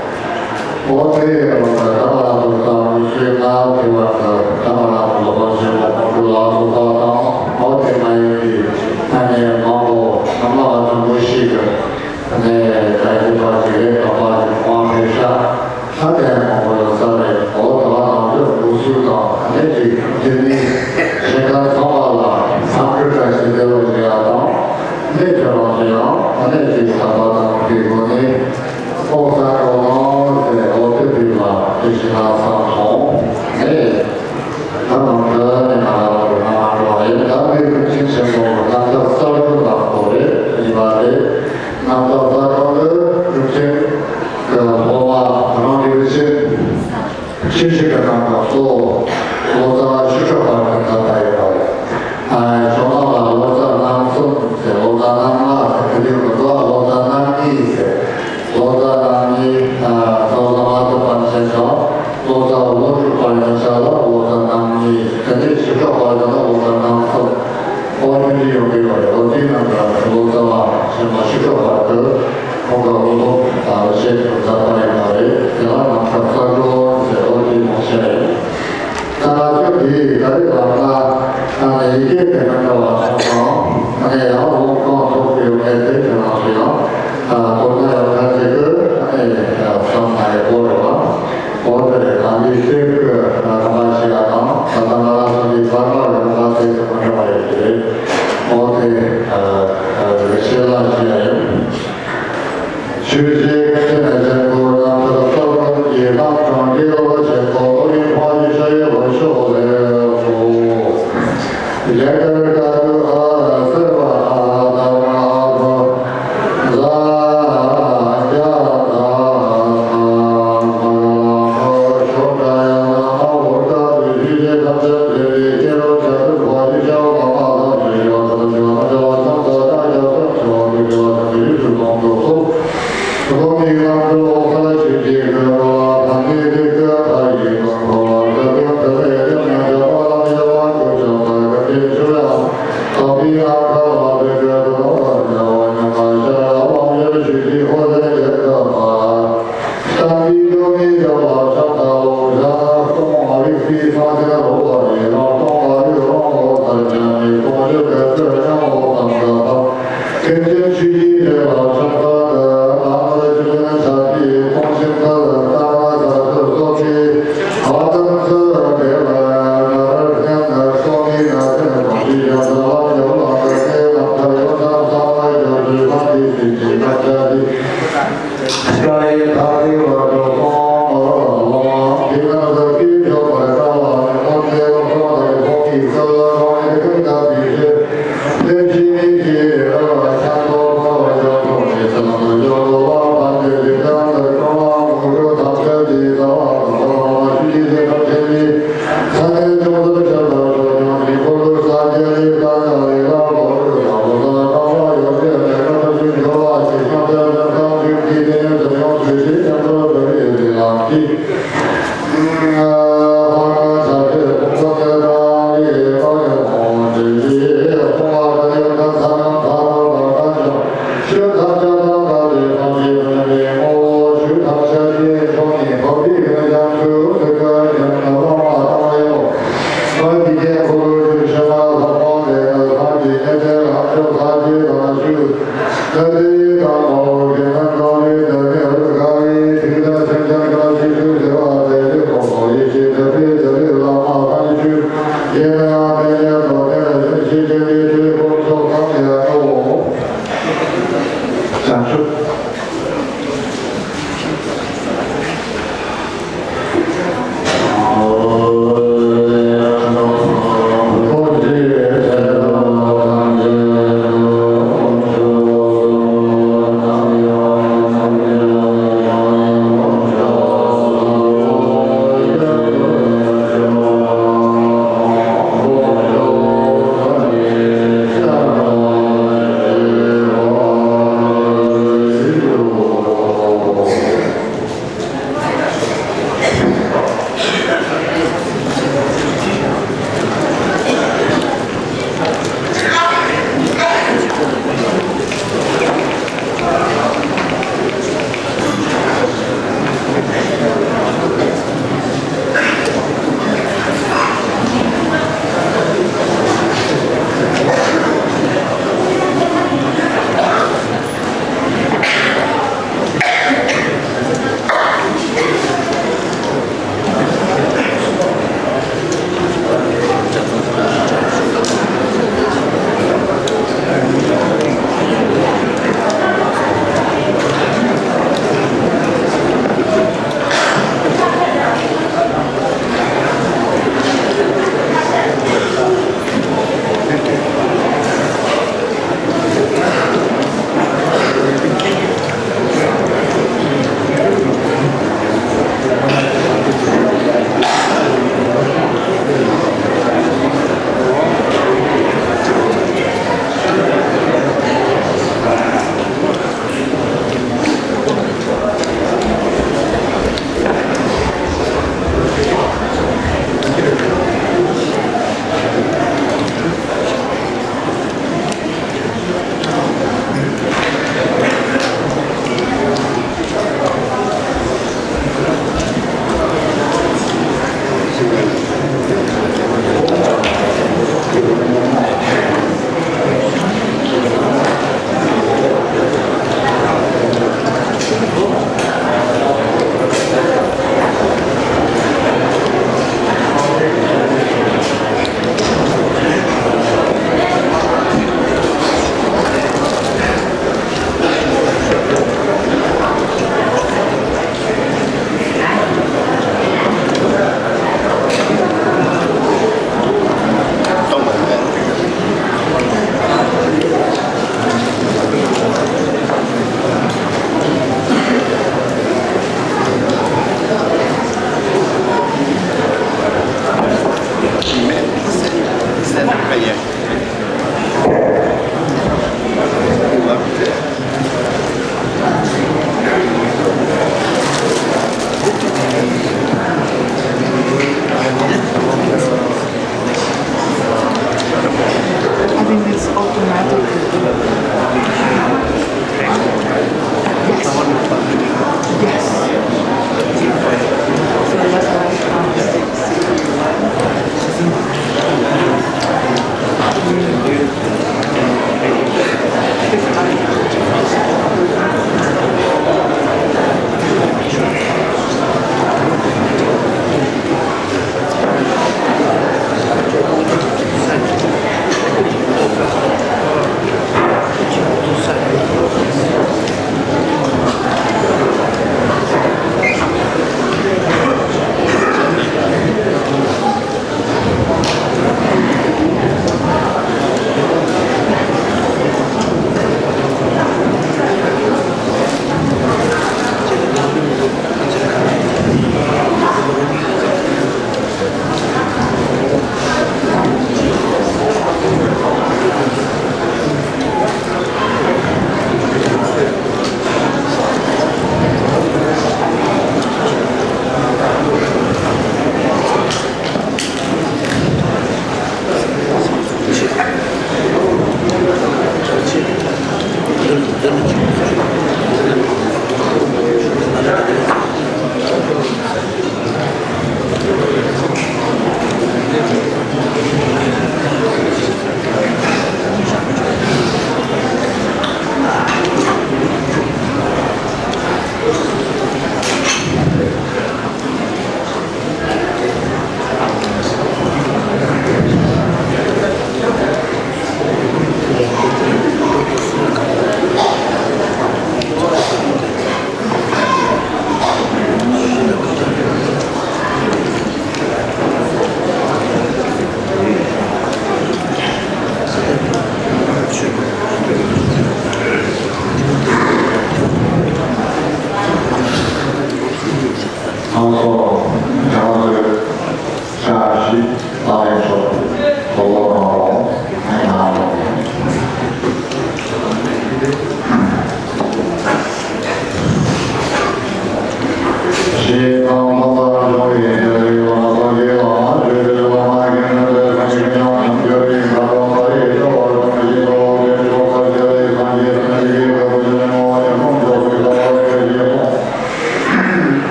འོ་དེ་ཡང་ད་ང་རང་ཚོ་དང་མི་ཚོའི་ང་དེ་བར་དུ་ད་ང་རང་ཚོ་ལ་ཧོ་ཞེས་པ་ཁོང་ཚོ་ལ་སོགས་པ་དང་འོ་དེ་མ་ཡིན་པའི་ཨ་ནེ་མང་པོ་ནམ་མཁའ་ལ་ཆུང་ངུ་ཞིག་གི་ནས་ད་ཡོད་པ་ཞིག་རེད། ད་པ་ཞིག་དབང་ཕེབས་ཤག་ད་དེ་མང་པོ་ཡོད་ས་རེད། འོ་ད་ནང་ཆོས་འགོ་ཚུགས་དང་ཨ་ནེ་ཅིག་འདི་ནི་གཞན་དགའ་ཚང་མ་ལ་འཚམས་འདྲི་བཀྲ་ཤིས་བདེ་ལེགས་ཞུ་ཡག་དང་། ཨ་ནེ་ཁྱོད་རང་ཚོ་ཡང་ཨ་ནེ་ཅིག་ད་པ་དང་དེ་སྒོ་ནས་ཨོ་ས་ཀོ་ནང་ཟེར་འོ་དེ་དེ་ལ་དེ་ཞིག་ན་བསམ་སོང་། ཨེ། ད་ནང་ད་ནི་ང་རང་ཚོ་ང་རང་ཚོ་ཡིན། ད་ནི་རིན་ཆེན་ཆེན་པོ་རྣམ་ཐར་གསར་བྱུང་ལ་གོ་རེད་ཡིན་པ་རེད། རྣམ་ཐར་གསར་བྱུང་ལ་རིན་ཆེན་གྱི་སློབ་མ་རང་གི་རིན་ཆེན་ཆེ་ཞིག་གི་རྣམ་ཐར་གཙོ་བོ་ལོ་ཙཱ་བ་ཆོས་གྲགས་དཔལ་ལྡན་ད་ལྟ་ཡོད་པ་རེད། ཨ་ཇོ་ནང་ལ་ལོ་ཙཱ་རྣམ་གསུམ་ཟེར། ལོ་ཙཱ་རྣམ་ལྔ་ཟེར། དེ་དུས་མི་འདུག་ལོ་ཙཱ་རྣམ་གཉིས་ཟེར། ལོ་ཙཱ་རྣམ་གཉིས། ཨ་ཙོ་ཙ་མ་ཏོ་པན་ཆེན་དང་ལོ་ཙཱ་བ་ལོ་དྲུག་པ་ཡོན་ཆབ་ལ་ལོ་ཙཱ་རྣམ་གཉིས། དེ་ནས་ཞི་ཁྲོ་དཔལ་ལྡན་ལ་ལོ་ཙཱ་རྣམ་གསུམ། ཨོ་དེ་འདྲ་ཡོང་གི་ཡོད་རེད། ཨོ་དེའི་ནང་ལ་ལོ་ཙཱ་བ་ཆེན་མོ་ཞི་ཁྲོ་དཔལ་དུ་ཁོང་གི་ལོ་ལོ་དང་བཤད་མཛད་པ་ཡིན་པ་རེད། དེ་ལ་རྣམ་ཐར་གསར་བྱུང་ཟེར། ཨོ་དེའི་ནང་བཤད་ཡོད། ད་ང་ཚོ་འདི་ག་རེ་ལབ་ན། ཨ་ནི་ཡི་གེ་དེ་མི་འདྲ་བ་ཆགས་སོང་། ཨ་ནི་ཡང་ལུང་གང་ཐོབ་ཡོད་མེད་དེ་ཁྱེད་རང་ཚོ་ཡང་ཨ་དོ་སྣང་ཡོད་ཁ་ཅིག་གི་ཨ་ནི་བསམ་ན་ཡག་པོ་རེད་བ། འོ་དེ་རེད། ད་འདི་གསེར་གྱི་ཨ་ཐ་མ་ཞིག་ཡ་དང་ད་ལྟ་ང་རང་ཚོ་འདི་བར་མ་རེད་བ། དེ་ཚོ་མི་འདྲ་བ་ཡོད་ཀྱི་རེད། འོ་དེ་ཨ་ཨ་རེ་ཤེས་ལ་ཞིག་ཡ་ཡོད། ཆོས་རྗེ་ཀུན་མཁྱེན་ཆེན་པོ་རྣམ་ཐར་གསར་བྱུང་གི་རྣམ་གྲངས་ཀྱི་ལོ་ཆེན་པོ་ཨོ་རིན་ཕ་ཡི་ཤ་ཡི་ལོ་ཤོག་ལས་སོ། རྒྱ་གར་ཀ་ཏུ་ཨ་སར་བ་ཨ་ད་མ་ཨ་བ་ཛ་རྒྱ་ད་ཨ་མ་ག་ལ་མ་ཤོ་ཏ་ཡ་ན་མ་ཝོ་ཏ་ཏུ་ཞུ་ཞེ་ཐམས་ཅད་འདྲེན་པའི་ཀེ་རོ་བྱ་དུར་བ་ཡི་ཤ་བ་མ་ལ་ཞེས་ཡོ་ཏ་ཏ་ཞོ་ན་ཇ་བ་ཚང་ས་ཏ་ཇ་ཚང་ཆོ་ཏུ་ཇ་བ་ཚང་ཏུ་ཡུལ་དུ་གཏོང་དུ་ཐུབ།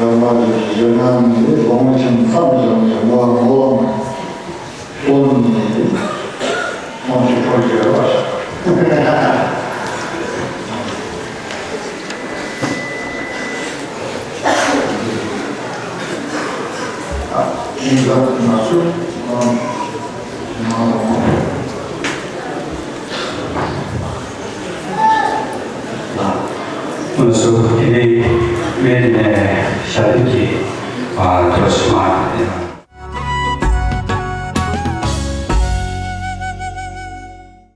ཟླ་བ་རེ་རེ་ནང་ནས་ལོངས་ཆེན་མཚམས་བཞག་ནས་ངོ་ལོངས་ཀུན་ནས་ལོངས་སྤྱོད་འཕྲོ་བརྗེ་བ་ཤ། ཨིན་ཟ་ན་སུ་ཨང་། ཨུ་སུ་དེ་ནས་མེད་ནས་ཞབས་ཀྱི་ཨ་ཐོ་ཞིག་མ།